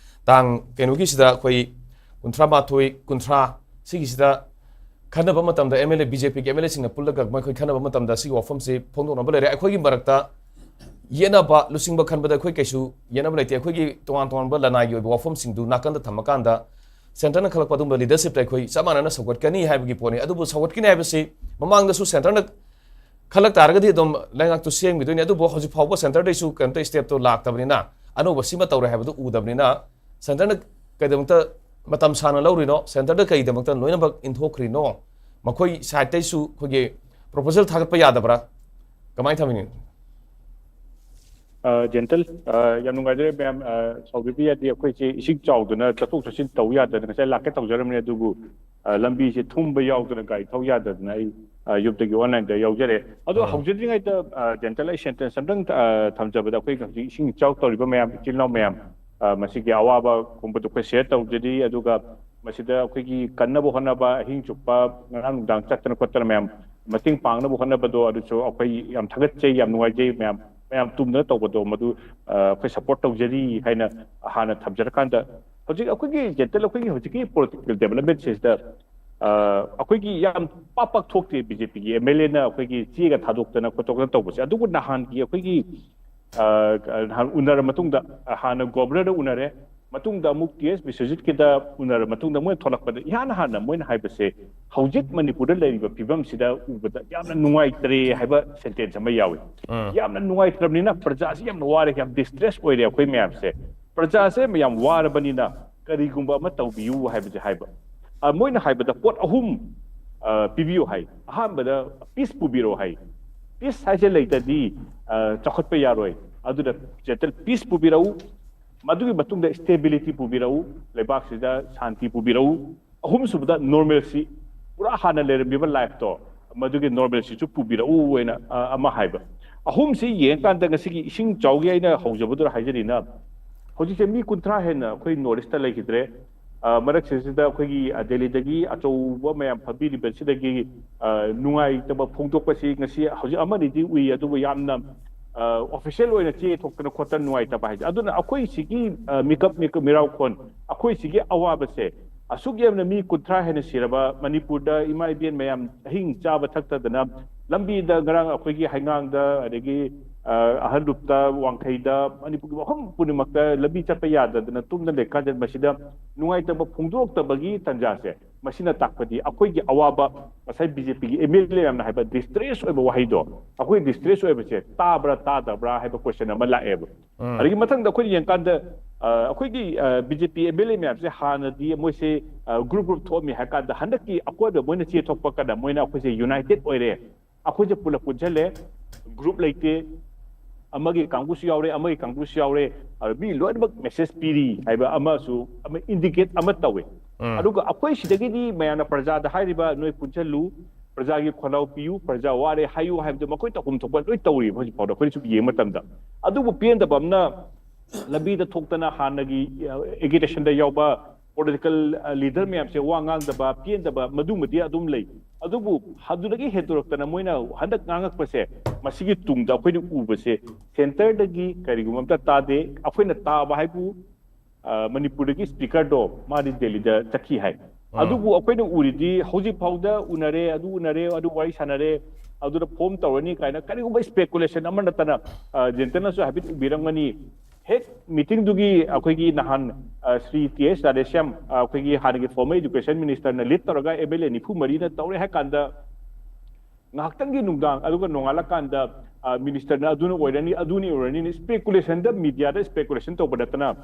ꯇꯥꯡ ꯀꯩꯅꯣꯒꯤꯁꯤꯗ ꯑꯩꯈꯣꯏ ꯀꯨꯟꯊ꯭ꯔꯥ ꯃꯥꯊꯣꯏ, ꯀꯨꯟꯊ꯭ꯔꯥ ꯁꯤꯒꯤꯁꯤꯗ ꯈꯟꯅꯕ ꯃꯇꯝꯗ M L A, B J ꯄꯤꯒꯤ ꯑꯦꯝ ꯑꯦꯜ ꯑꯦꯁꯤꯡꯅ ꯄꯨꯜꯂꯒ ꯃꯈꯣꯏ ꯈꯟꯅꯕ ꯃꯇꯝꯗ ꯁꯤꯒꯤ ꯋꯥꯐꯝꯁꯤ ꯐꯣꯡꯗꯣꯛꯅꯕ ꯂꯩꯔꯦ꯫ ꯑꯩꯈꯣꯏꯒꯤ ꯃꯔꯛꯇ ꯌꯦꯠꯅꯕ, ꯂꯨꯆꯤꯡꯕ ꯈꯟꯕꯗ ꯑꯩꯈꯣꯏ ꯀꯩꯁꯨ ꯌꯦꯠꯅꯕ ꯂꯩꯇꯦ꯫ ꯑꯩꯈꯣꯏꯒꯤ ꯇꯣꯉꯥꯟ ꯇꯣꯉꯥꯟꯕ ꯂꯅꯥꯏꯒꯤ ꯑꯣꯏꯕ ꯋꯥꯐꯝꯁꯤꯡꯗꯨ ꯅꯥꯀꯟꯗ ꯊꯝꯃꯀꯥꯟꯗ ꯁꯦꯟꯇꯔꯅ ꯈꯜꯂꯛꯄ ꯑꯗꯨꯒꯨꯝꯕ ꯂꯤꯗꯔꯁꯤꯞꯇ ꯑꯩꯈꯣꯏ ꯆꯞ ꯃꯥꯟꯅꯅ ꯁꯧꯒꯠꯀꯅꯤ ꯍꯥꯏꯕꯒꯤ ꯄꯣꯠꯅꯤ꯫ ꯑꯗꯨꯕꯨ ꯁꯧꯒꯠꯀꯅꯤ ꯍꯥꯏꯕꯁꯤ ꯃꯃꯥꯡꯗꯁꯨ ꯁꯦꯟꯇꯔꯅ ꯈꯜꯂꯛ ꯇꯥꯔꯒꯗꯤ ꯑꯗꯨꯝ ꯂꯩꯉꯥꯛꯇꯨ ꯁꯦꯝꯈꯤꯗꯣꯏꯅꯤ꯫ ꯑꯗꯨꯕꯨ ꯍꯧꯖꯤꯛ ꯐꯥꯎꯕ ꯁꯦꯟꯇꯔꯗꯩꯁꯨ ꯀꯩꯝꯇ ꯁ꯭ꯇꯦꯞꯇꯣ ꯂꯥꯛꯇꯕꯅꯤꯅ ꯑꯅꯧꯕ ꯁꯤꯃ ꯇꯧꯔꯦ ꯍꯥꯏꯕꯗꯨ ꯎꯗꯕꯅꯤꯅ ꯁꯦꯟꯇꯔꯅ ꯀꯩꯗꯃꯛꯇ ꯃꯇꯝ ꯁꯥꯡꯅ ꯂꯧꯔꯤꯅꯣ? ꯁꯦꯟꯇꯔꯗ ꯀꯩꯗꯃꯛꯇ ꯂꯣꯏꯅꯃꯛ ꯏꯟꯊꯣꯛꯈ꯭ꯔꯤꯅꯣ? ꯃꯈꯣꯏ ꯁꯥꯏꯠꯇꯩꯁꯨ ꯑꯩꯈꯣꯏꯒꯤ ꯄ꯭ꯔꯣꯄꯣꯖꯦꯜ ꯊꯥꯒꯠꯄ ꯌꯥꯗꯕ꯭ꯔꯥ? ꯀꯃꯥꯏꯅ ꯊꯝꯃꯤꯅꯣ? ꯑ, ꯖꯦꯟꯇꯜ, ꯑ, ꯌꯥꯝ ꯅꯨꯡꯉꯥꯏꯖꯔꯦ ꯃꯌꯥꯝ꯫ ꯑ, ꯁꯥꯎꯕꯤꯕ ꯌꯥꯗꯦ, ꯑꯩꯈꯣꯏꯁꯦ ꯏꯁꯤꯡ ꯆꯥꯎꯗꯅ ꯆꯠꯊꯣꯛ ꯆꯠꯁꯤꯟ ꯇꯧ ꯌꯥꯗꯅ ꯉꯁꯥꯏ ꯂꯥꯛꯀꯦ ꯇꯧꯖꯔꯝꯕꯅꯦ, ꯑꯗꯨꯕꯨ ꯑ, ꯂꯝꯕꯤꯁꯦ ꯊꯨꯝꯕ ꯌꯥꯎꯗꯅ ꯒꯥꯔꯤ ꯊꯧ ꯌꯥꯗꯗꯅ ꯑꯩ ꯑ, ꯌꯨꯝꯗꯒꯤ ꯑꯣꯟꯂꯥꯏꯟꯗ ꯌꯥꯎꯖꯔꯦ꯫ ꯑꯗꯣ ꯑꯥ꯫ ꯍꯧꯖꯗ꯭ꯔꯤꯉꯩꯗ, ꯑ, ꯖꯦꯟꯇꯜ, ꯑꯩ ꯁꯦꯟꯇꯦꯟꯁ ꯑꯝꯇꯪ, ꯑ, ꯊꯝꯖꯕꯗ, ꯑꯩꯈꯣꯏ ꯍꯧꯖꯤꯛ ꯏꯁꯤꯡ ꯏꯆꯥꯎ ꯇꯧꯔꯤꯕ ꯃꯌꯥꯝ, ꯏꯆꯤꯜ ꯏꯅꯥꯎ ꯃꯌꯥꯝ, ꯑ, ꯃꯁꯤꯒꯤ ꯑꯋꯥꯕ ꯄꯨꯝꯕꯗꯣ ꯑꯩꯈꯣꯏ ꯁꯤꯌꯔ ꯇꯧꯖꯔꯤ꯫ ꯑꯗꯨꯒ ꯃꯁꯤꯗ ꯑꯩꯈꯣꯏꯒꯤ ꯀꯟꯅꯕ ꯍꯣꯠꯅꯕ, ꯑꯍꯤꯡ ꯆꯨꯞꯄ, ꯉꯔꯥꯡ ꯅꯨꯡꯗꯥꯡ ꯆꯠꯇꯅ ꯈꯣꯠꯇꯅ ꯃꯌꯥꯝ ꯃꯇꯦꯡ ꯄꯥꯡꯅꯕ ꯍꯣꯠꯅꯕꯗꯣ, ꯑꯗꯨꯁꯨ ꯑꯩꯈꯣꯏ ꯌꯥꯝ ꯊꯥꯒꯠꯆꯩ, ꯌꯥꯝ ꯅꯨꯡꯉꯥꯏꯖꯩ꯫ ꯃꯌꯥꯝ, ꯃꯌꯥꯝ ꯇꯨꯝꯗꯅ ꯇꯧꯕꯗꯣ ꯃꯗꯨ, ꯑ, ꯑꯩꯈꯣꯏ ꯁꯞꯄꯣꯔꯠ ꯇꯧꯖꯔꯤ ꯍꯥꯏꯅ ꯍꯥꯟꯅ ꯊꯝꯖꯔꯀꯥꯟꯗ, ꯍꯧꯖꯤꯛ ꯑꯩꯈꯣꯏꯒꯤ ꯖꯦꯟꯇꯜ, ꯑꯩꯈꯣꯏꯒꯤ ꯍꯧꯖꯤꯛꯀꯤ ꯄꯣꯂꯤꯇꯤꯀꯦꯜ ꯗꯦꯕꯂꯞꯃꯦꯟꯁꯤꯗ, ꯑ, ꯑꯩꯈꯣꯏꯒꯤ ꯌꯥꯝ ꯄꯥꯛ ꯄꯥꯛ ꯊꯣꯛꯇꯦ ꯕꯤ ꯖꯦ ꯄꯤꯒꯤ ꯑꯦꯝ ꯑꯦꯜ ꯑꯦꯅ ꯑꯩꯈꯣꯏꯒꯤ ꯆꯦꯒ ꯊꯥꯗꯣꯛꯇꯅ ꯈꯣꯠꯇꯣꯛꯇꯅ ꯇꯧꯕꯁꯦ꯫ ꯑꯗꯨꯕꯨ ꯅꯍꯥꯟꯒꯤ ꯑꯩꯈꯣꯏꯒꯤ, ꯑ, ꯅꯍꯥꯟ ꯎꯅꯔ ꯃꯇꯨꯡꯗ, ꯍꯥꯟꯅ ꯒꯣꯕꯔꯅꯔꯗ ꯎꯅꯔꯦ, ꯃꯇꯨꯡꯗ ꯑꯃꯨꯛ ꯇꯤ ꯑꯦꯁ ꯕꯤꯁ꯭ꯋꯖꯤꯠꯀꯤꯗ ꯎꯅꯔ ꯃꯇꯨꯡꯗ ꯃꯣꯏꯅ ꯊꯣꯛꯂꯛꯄꯗ ꯏꯍꯥꯟ ꯍꯥꯟꯅ ꯃꯣꯏꯅ ꯍꯥꯏꯕꯁꯦ, "ꯍꯧꯖꯤꯛ ꯃꯅꯤꯄꯨꯔꯗ ꯂꯩꯔꯤꯕ ꯐꯤꯕꯝꯁꯤꯗ ꯎꯕꯗ ꯌꯥꯝꯅ ꯅꯨꯡꯉꯥꯏꯇ꯭ꯔꯦ" ꯍꯥꯏꯕ ꯁꯦꯟꯇꯦꯟꯁ ꯑꯃ ꯌꯥꯎꯏ꯫ ꯎꯝ꯫ "ꯌꯥꯝꯅ ꯅꯨꯡꯉꯥꯏꯇ꯭ꯔꯕꯅꯤꯅ ꯄ꯭ꯔꯖꯥꯁꯤ ꯌꯥꯝꯅ ꯋꯥꯔꯦ, ꯌꯥꯝ ꯗꯤꯁꯇ꯭ꯔꯦꯁ ꯑꯣꯏꯔꯦ ꯑꯩꯈꯣꯏ ꯃꯌꯥꯝꯁꯦ꯫ ꯄ꯭ꯔꯖꯥꯁꯦ ꯌꯥꯝ ꯋꯥꯔꯕꯅꯤꯅ ꯀꯔꯤꯒꯨꯝꯕ ꯑꯃ ꯇꯧꯕꯤꯌꯨ" ꯍꯥꯏꯕꯁꯦ ꯍꯥꯏꯕ꯫ ꯑ, ꯃꯣꯏꯅ ꯍꯥꯏꯕꯗ ꯄꯣꯠ ꯑꯍꯨꯝ, ꯑ, ꯄꯤꯕꯤꯌꯨ ꯍꯥꯏ꯫ ꯑꯍꯥꯟꯕꯗ ꯄꯤꯁ ꯄꯨꯕꯤꯔꯛꯑꯣ ꯍꯥꯏ꯫ ꯄꯤꯁ ꯍꯥꯏꯁꯦ ꯂꯩꯇꯗꯤ, ꯑ, ꯆꯥꯎꯈꯠꯄ ꯌꯥꯔꯣꯏ꯫ ꯑꯗꯨꯅ ꯖꯦꯟꯇꯜ, ꯄꯤꯁ ꯄꯨꯕꯤꯔꯛꯎ, ꯃꯗꯨꯒꯤ ꯃꯇꯨꯡꯗ ꯁ꯭ꯇꯦꯕꯤꯂꯤꯇꯤ ꯄꯨꯕꯤꯔꯛꯎ, ꯂꯩꯕꯥꯛꯁꯤꯗ ꯁꯥꯟꯇꯤ ꯄꯨꯕꯤꯔꯛꯎ, ꯑꯍꯨꯝꯁꯨꯕꯗ ꯅꯣꯔꯃꯦꯜꯁꯤ, ꯄꯨꯔꯥ ꯍꯥꯟꯅ ꯂꯩꯔꯝꯃꯤꯕ ꯂꯥꯏꯐꯇꯣ, ꯃꯗꯨꯒꯤ ꯅꯣꯔꯃꯦꯜꯁꯤꯁꯨ ꯄꯨꯕꯤꯔꯛꯎ ꯍꯥꯏꯅ, ꯑ, ꯑꯃ ꯍꯥꯏꯕ꯫ ꯑꯍꯨꯝꯁꯤ ꯌꯦꯡꯉꯀꯥꯟꯗ ꯉꯁꯤꯒꯤ ꯏꯁꯤꯡ ꯆꯥꯎꯒꯤ ꯑꯩꯅ ꯍꯧꯖꯕꯗꯨꯗ ꯍꯥꯏꯖꯔꯤꯅ, ꯍꯧꯖꯤꯛꯁꯦ ꯃꯤ ꯀꯨꯟꯊ꯭ꯔꯥ ꯍꯦꯟꯅ ꯑꯩꯈꯣꯏ ꯅꯣꯔꯠ ꯏꯁꯇ ꯂꯩꯈꯤꯗ꯭ꯔꯦ꯫ ꯑ, ꯃꯔꯛꯁꯤꯗ ꯑꯩꯈꯣꯏꯒꯤ, ꯑ, ꯗꯦꯜꯂꯤꯗꯒꯤ ꯑꯆꯧꯕ ꯃꯌꯥꯝ ꯐꯝꯕꯤꯔꯤꯕꯁꯤꯗꯒꯤ, ꯑ, ꯅꯨꯡꯉꯥꯏꯇꯕ ꯐꯣꯡꯗꯣꯛꯄꯁꯤ ꯉꯁꯤ ꯍꯧꯖꯤꯛ ꯑꯃꯅꯤꯗꯤ ꯎꯏ, ꯑꯗꯨꯕꯨ ꯌꯥꯝꯅ, ꯑ, ꯑꯣꯐꯤꯁꯤꯌꯦꯜ ꯑꯣꯏꯅ ꯆꯦ ꯊꯣꯛꯇꯅ ꯈꯣꯠꯇꯅ ꯅꯨꯡꯉꯥꯏꯇꯕ ꯍꯥꯏꯁꯦ꯫ ꯑꯗꯨꯅ ꯑꯩꯈꯣꯏ ꯁꯤꯒꯤ, ꯑ, ꯃꯤꯀꯞ, ꯃꯤꯀꯞ ꯃꯤꯔꯥꯎꯈꯣꯟ, ꯑꯩꯈꯣꯏ ꯁꯤꯒꯤ ꯑꯋꯥꯕꯁꯦ, ꯑꯁꯨꯛ ꯌꯥꯝꯅ ꯃꯤ ꯀꯨꯟꯊ꯭ꯔꯥ ꯍꯦꯟꯅ ꯁꯤꯔꯕ ꯃꯅꯤꯄꯨꯔꯗ ꯏꯃꯥ ꯏꯕꯦꯟ ꯃꯌꯥꯝ ꯑꯍꯤꯡ ꯆꯥꯕ ꯊꯛꯇꯗꯅ ꯂꯝꯕꯤꯗ ꯉꯔꯥꯡ ꯑꯩꯈꯣꯏꯒꯤ ꯍꯩꯉꯥꯡꯗ, ꯑꯗꯒꯤ, ꯑ, ꯑꯍꯜ ꯂꯨꯞꯇ, ꯋꯥꯡꯈꯩꯗ, ꯃꯅꯤꯄꯨꯔꯒꯤ ꯃꯐꯝ ꯄꯨꯝꯅꯃꯛꯇ ꯂꯝꯕꯤ ꯆꯠꯄ ꯌꯥꯗꯗꯅ ꯇꯨꯝꯅ ꯂꯩꯀꯥꯟꯗ ꯃꯁꯤꯗ ꯅꯨꯡꯉꯥꯏꯇꯕ ꯐꯣꯡꯗꯣꯔꯛꯇꯕꯒꯤ ꯇꯥꯟꯖꯥꯁꯦ, ꯃꯁꯤꯅ ꯇꯥꯛꯄꯗꯤ ꯑꯩꯈꯣꯏꯒꯤ ꯑꯋꯥꯕ, ꯉꯁꯥꯏ ꯕꯤ ꯖꯦ ꯄꯤꯒꯤ ꯑꯦꯝ ꯑꯦꯜ ꯑꯦ ꯃꯌꯥꯝꯅ ꯍꯥꯏꯕ ꯗꯤꯁꯇ꯭ꯔꯦꯁ ꯑꯣꯏꯕ ꯋꯥꯍꯩꯗꯣ, ꯑꯩꯈꯣꯏ ꯗꯤꯁꯇ꯭ꯔꯦꯁ ꯑꯣꯏꯕꯁꯦ ꯇꯥꯕ꯭ꯔꯥ ꯇꯥꯗꯕ꯭ꯔꯥ ꯍꯥꯏꯕ ꯀꯣꯏꯁꯟ ꯑꯃ ꯂꯥꯛꯑꯦꯕ꯫ ꯎꯝ꯫ ꯑꯗꯒꯤ ꯃꯊꯪꯗ ꯑꯩꯈꯣꯏꯅ ꯌꯦꯡꯀꯥꯟꯗ, ꯑ, ꯑꯩꯈꯣꯏꯒꯤ, ꯑ, B J P M L A ꯃꯌꯥꯝꯁꯦ ꯍꯥꯟꯅꯗꯤ ꯃꯣꯏꯁꯦ, ꯑ, ꯒ꯭ꯔꯨꯞ ꯒ꯭ꯔꯨꯞ ꯊꯣꯛꯑꯝꯃꯤ ꯍꯥꯏ ꯀꯥꯟꯗ, ꯍꯟꯗꯛꯀꯤ ꯑꯀꯣꯏꯕ ꯃꯣꯏꯅ ꯆꯦ ꯊꯣꯛꯄ ꯀꯥꯟꯗ ꯃꯣꯏꯅ ꯑꯩꯈꯣꯏꯁꯦ ꯌꯨꯅꯥꯏꯇꯦꯠ ꯑꯣꯏꯔꯦ, ꯑꯩꯈꯣꯏꯁꯦ ꯄꯨꯂꯞ ꯄꯨꯟꯁꯤꯜꯂꯦ, ꯒ꯭ꯔꯨꯞ ꯂꯩꯇꯦ, ꯑꯃꯒꯤ ꯀꯥꯡꯕꯨꯁꯨ ꯌꯥꯎꯔꯦ, ꯑꯃꯒꯤ ꯀꯥꯡꯕꯨꯁꯨ ꯌꯥꯎꯔꯦ, ꯑꯗ ꯃꯤ ꯂꯣꯏꯅꯃꯛ ꯃꯦꯁꯦꯖ ꯄꯤꯔꯤ ꯍꯥꯏꯕ ꯑꯃꯁꯨ ꯑꯃ ꯏꯟꯗꯤꯀꯦꯠ ꯑꯃ ꯇꯧꯋꯦ꯫ ꯎꯝ. ꯑꯗꯨꯒ ꯑꯩꯈꯣꯏ ꯁꯤꯗꯒꯤꯗꯤ ꯃꯌꯥꯝꯅ ꯄ꯭ꯔꯖꯥꯗ ꯍꯥꯏꯔꯤꯕ, "ꯅꯣꯏ ꯄꯨꯟꯁꯤꯜꯂꯨ, ꯄ꯭ꯔꯖꯥꯒꯤ ꯈꯣꯜꯂꯥꯎ ꯄꯤꯌꯨ, ꯄ꯭ꯔꯖꯥ ꯋꯥꯔꯦ ꯍꯥꯏꯌꯨ" ꯍꯥꯏꯕꯗꯣ ꯃꯈꯣꯏ ꯇꯧꯐꯝ ꯊꯣꯛꯄ ꯂꯣꯏ ꯇꯧꯔꯤꯕ ꯍꯧꯖꯤꯛ ꯐꯥꯎꯗ ꯑꯩꯈꯣꯏꯅ ꯁꯨꯝ ꯌꯦꯡꯕ ꯃꯇꯝꯗ꯫ ꯑꯗꯨꯕꯨ ꯄꯦꯟꯗꯕ ꯑꯃꯅ ꯂꯝꯕꯤꯗ ꯊꯣꯛꯇꯅ ꯍꯥꯟꯅꯒꯤ ꯑꯦꯒꯤꯇꯦꯁꯟꯗ ꯌꯥꯎꯕ ꯄꯣꯂꯤꯇꯤꯀꯦꯜ ꯂꯤꯗꯔ ꯃꯌꯥꯝꯁꯦ ꯋꯥ ꯉꯥꯡꯗꯕ, ꯄꯦꯟꯗꯕ ꯃꯗꯨꯃꯗꯤ ꯑꯗꯨꯝ ꯂꯩ꯫ ꯑꯗꯨꯕꯨ ꯑꯗꯨꯗꯒꯤ ꯍꯦꯟꯗꯣꯔꯛꯇꯅ ꯃꯣꯏꯅ ꯍꯟꯗꯛ ꯉꯥꯡꯉꯛꯄꯁꯦ, ꯃꯁꯤꯒꯤ ꯇꯨꯡꯗ ꯑꯩꯈꯣꯏꯅ ꯎꯕꯁꯦ ꯁꯦꯟꯇꯔꯗꯒꯤ ꯀꯔꯤꯒꯨꯝꯕ ꯑꯝꯇ ꯇꯥꯗꯦ꯫ ꯑꯩꯈꯣꯏꯅ ꯇꯥꯕ ꯍꯥꯏꯕꯨ, ꯑ, ꯃꯅꯤꯄꯨꯔꯗꯒꯤ ꯁ꯭ꯄꯤꯀꯔꯗꯣ ꯃꯥꯗꯤ ꯗꯦꯜꯂꯤꯗ ꯆꯠꯈꯤ ꯍꯥꯏ꯫ ꯎꯝ. ꯑꯗꯨꯕꯨ ꯑꯩꯈꯣꯏꯅ ꯎꯔꯤꯗꯤ ꯍꯧꯖꯤꯛ ꯐꯥꯎꯗ ꯎꯅꯔꯦ, ꯑꯗꯨ ꯎꯅꯔꯦ, ꯑꯗꯨ ꯋꯥꯔꯤ ꯁꯥꯟꯅꯔꯦ, ꯑꯗꯨꯗ ꯐꯣꯝ ꯇꯧꯔꯅꯤ ꯀꯥꯏꯅ ꯀꯔꯤꯒꯨꯝꯕ ꯁ꯭ꯄꯦꯀꯨꯂꯦꯁꯟ ꯑꯃ ꯅꯠꯇꯅ, ꯑ, ꯖꯦꯟꯇꯅꯁꯨ ꯍꯥꯏꯐꯦꯠ ꯎꯕꯤꯔꯝꯒꯅꯤ, ꯍꯦꯛ ꯃꯤꯇꯤꯡꯗꯨꯒꯤ ꯑꯩꯈꯣꯏꯒꯤ ꯅꯍꯥꯟ, ꯑ, ꯁ꯭ꯔꯤ ꯇꯤ ꯑꯦꯁ ꯔꯥꯙꯦꯁ꯭ꯌꯥꯝ, ꯑ, ꯑꯩꯈꯣꯏꯒꯤ ꯍꯥꯟꯅꯒꯤ ꯐꯣꯔꯃꯔ ꯏꯗꯨꯀꯦꯁꯟ ꯃꯤꯅꯤꯁꯇꯔꯅ ꯂꯤꯗ ꯇꯧꯔꯒ ꯑꯦꯝ ꯑꯦꯜ ꯑꯦ ꯅꯤꯐꯨ ꯃꯔꯤꯅ ꯇꯧꯔꯦ ꯍꯥꯏ ꯀꯥꯟꯗ, ꯉꯥꯏꯍꯥꯛꯇꯪꯒꯤ ꯅꯨꯡꯗꯥꯡ, ꯑꯗꯨꯒ ꯅꯣꯡꯉꯥꯜꯂꯀꯥꯟꯗ, ꯑ, ꯃꯤꯅꯤꯁꯇꯔꯅ ꯑꯗꯨꯅ ꯑꯣꯏꯔꯅꯤ, ꯑꯗꯨꯅ ꯑꯣꯏꯔꯅꯤꯅ ꯁ꯭ꯄꯦꯀꯨꯂꯦꯁꯟꯗ, ꯃꯤꯗꯤꯌꯥꯗ ꯁ꯭ꯄꯦꯀꯨꯂꯦꯁꯟ ꯇꯧꯕ ꯅꯠꯇꯅ,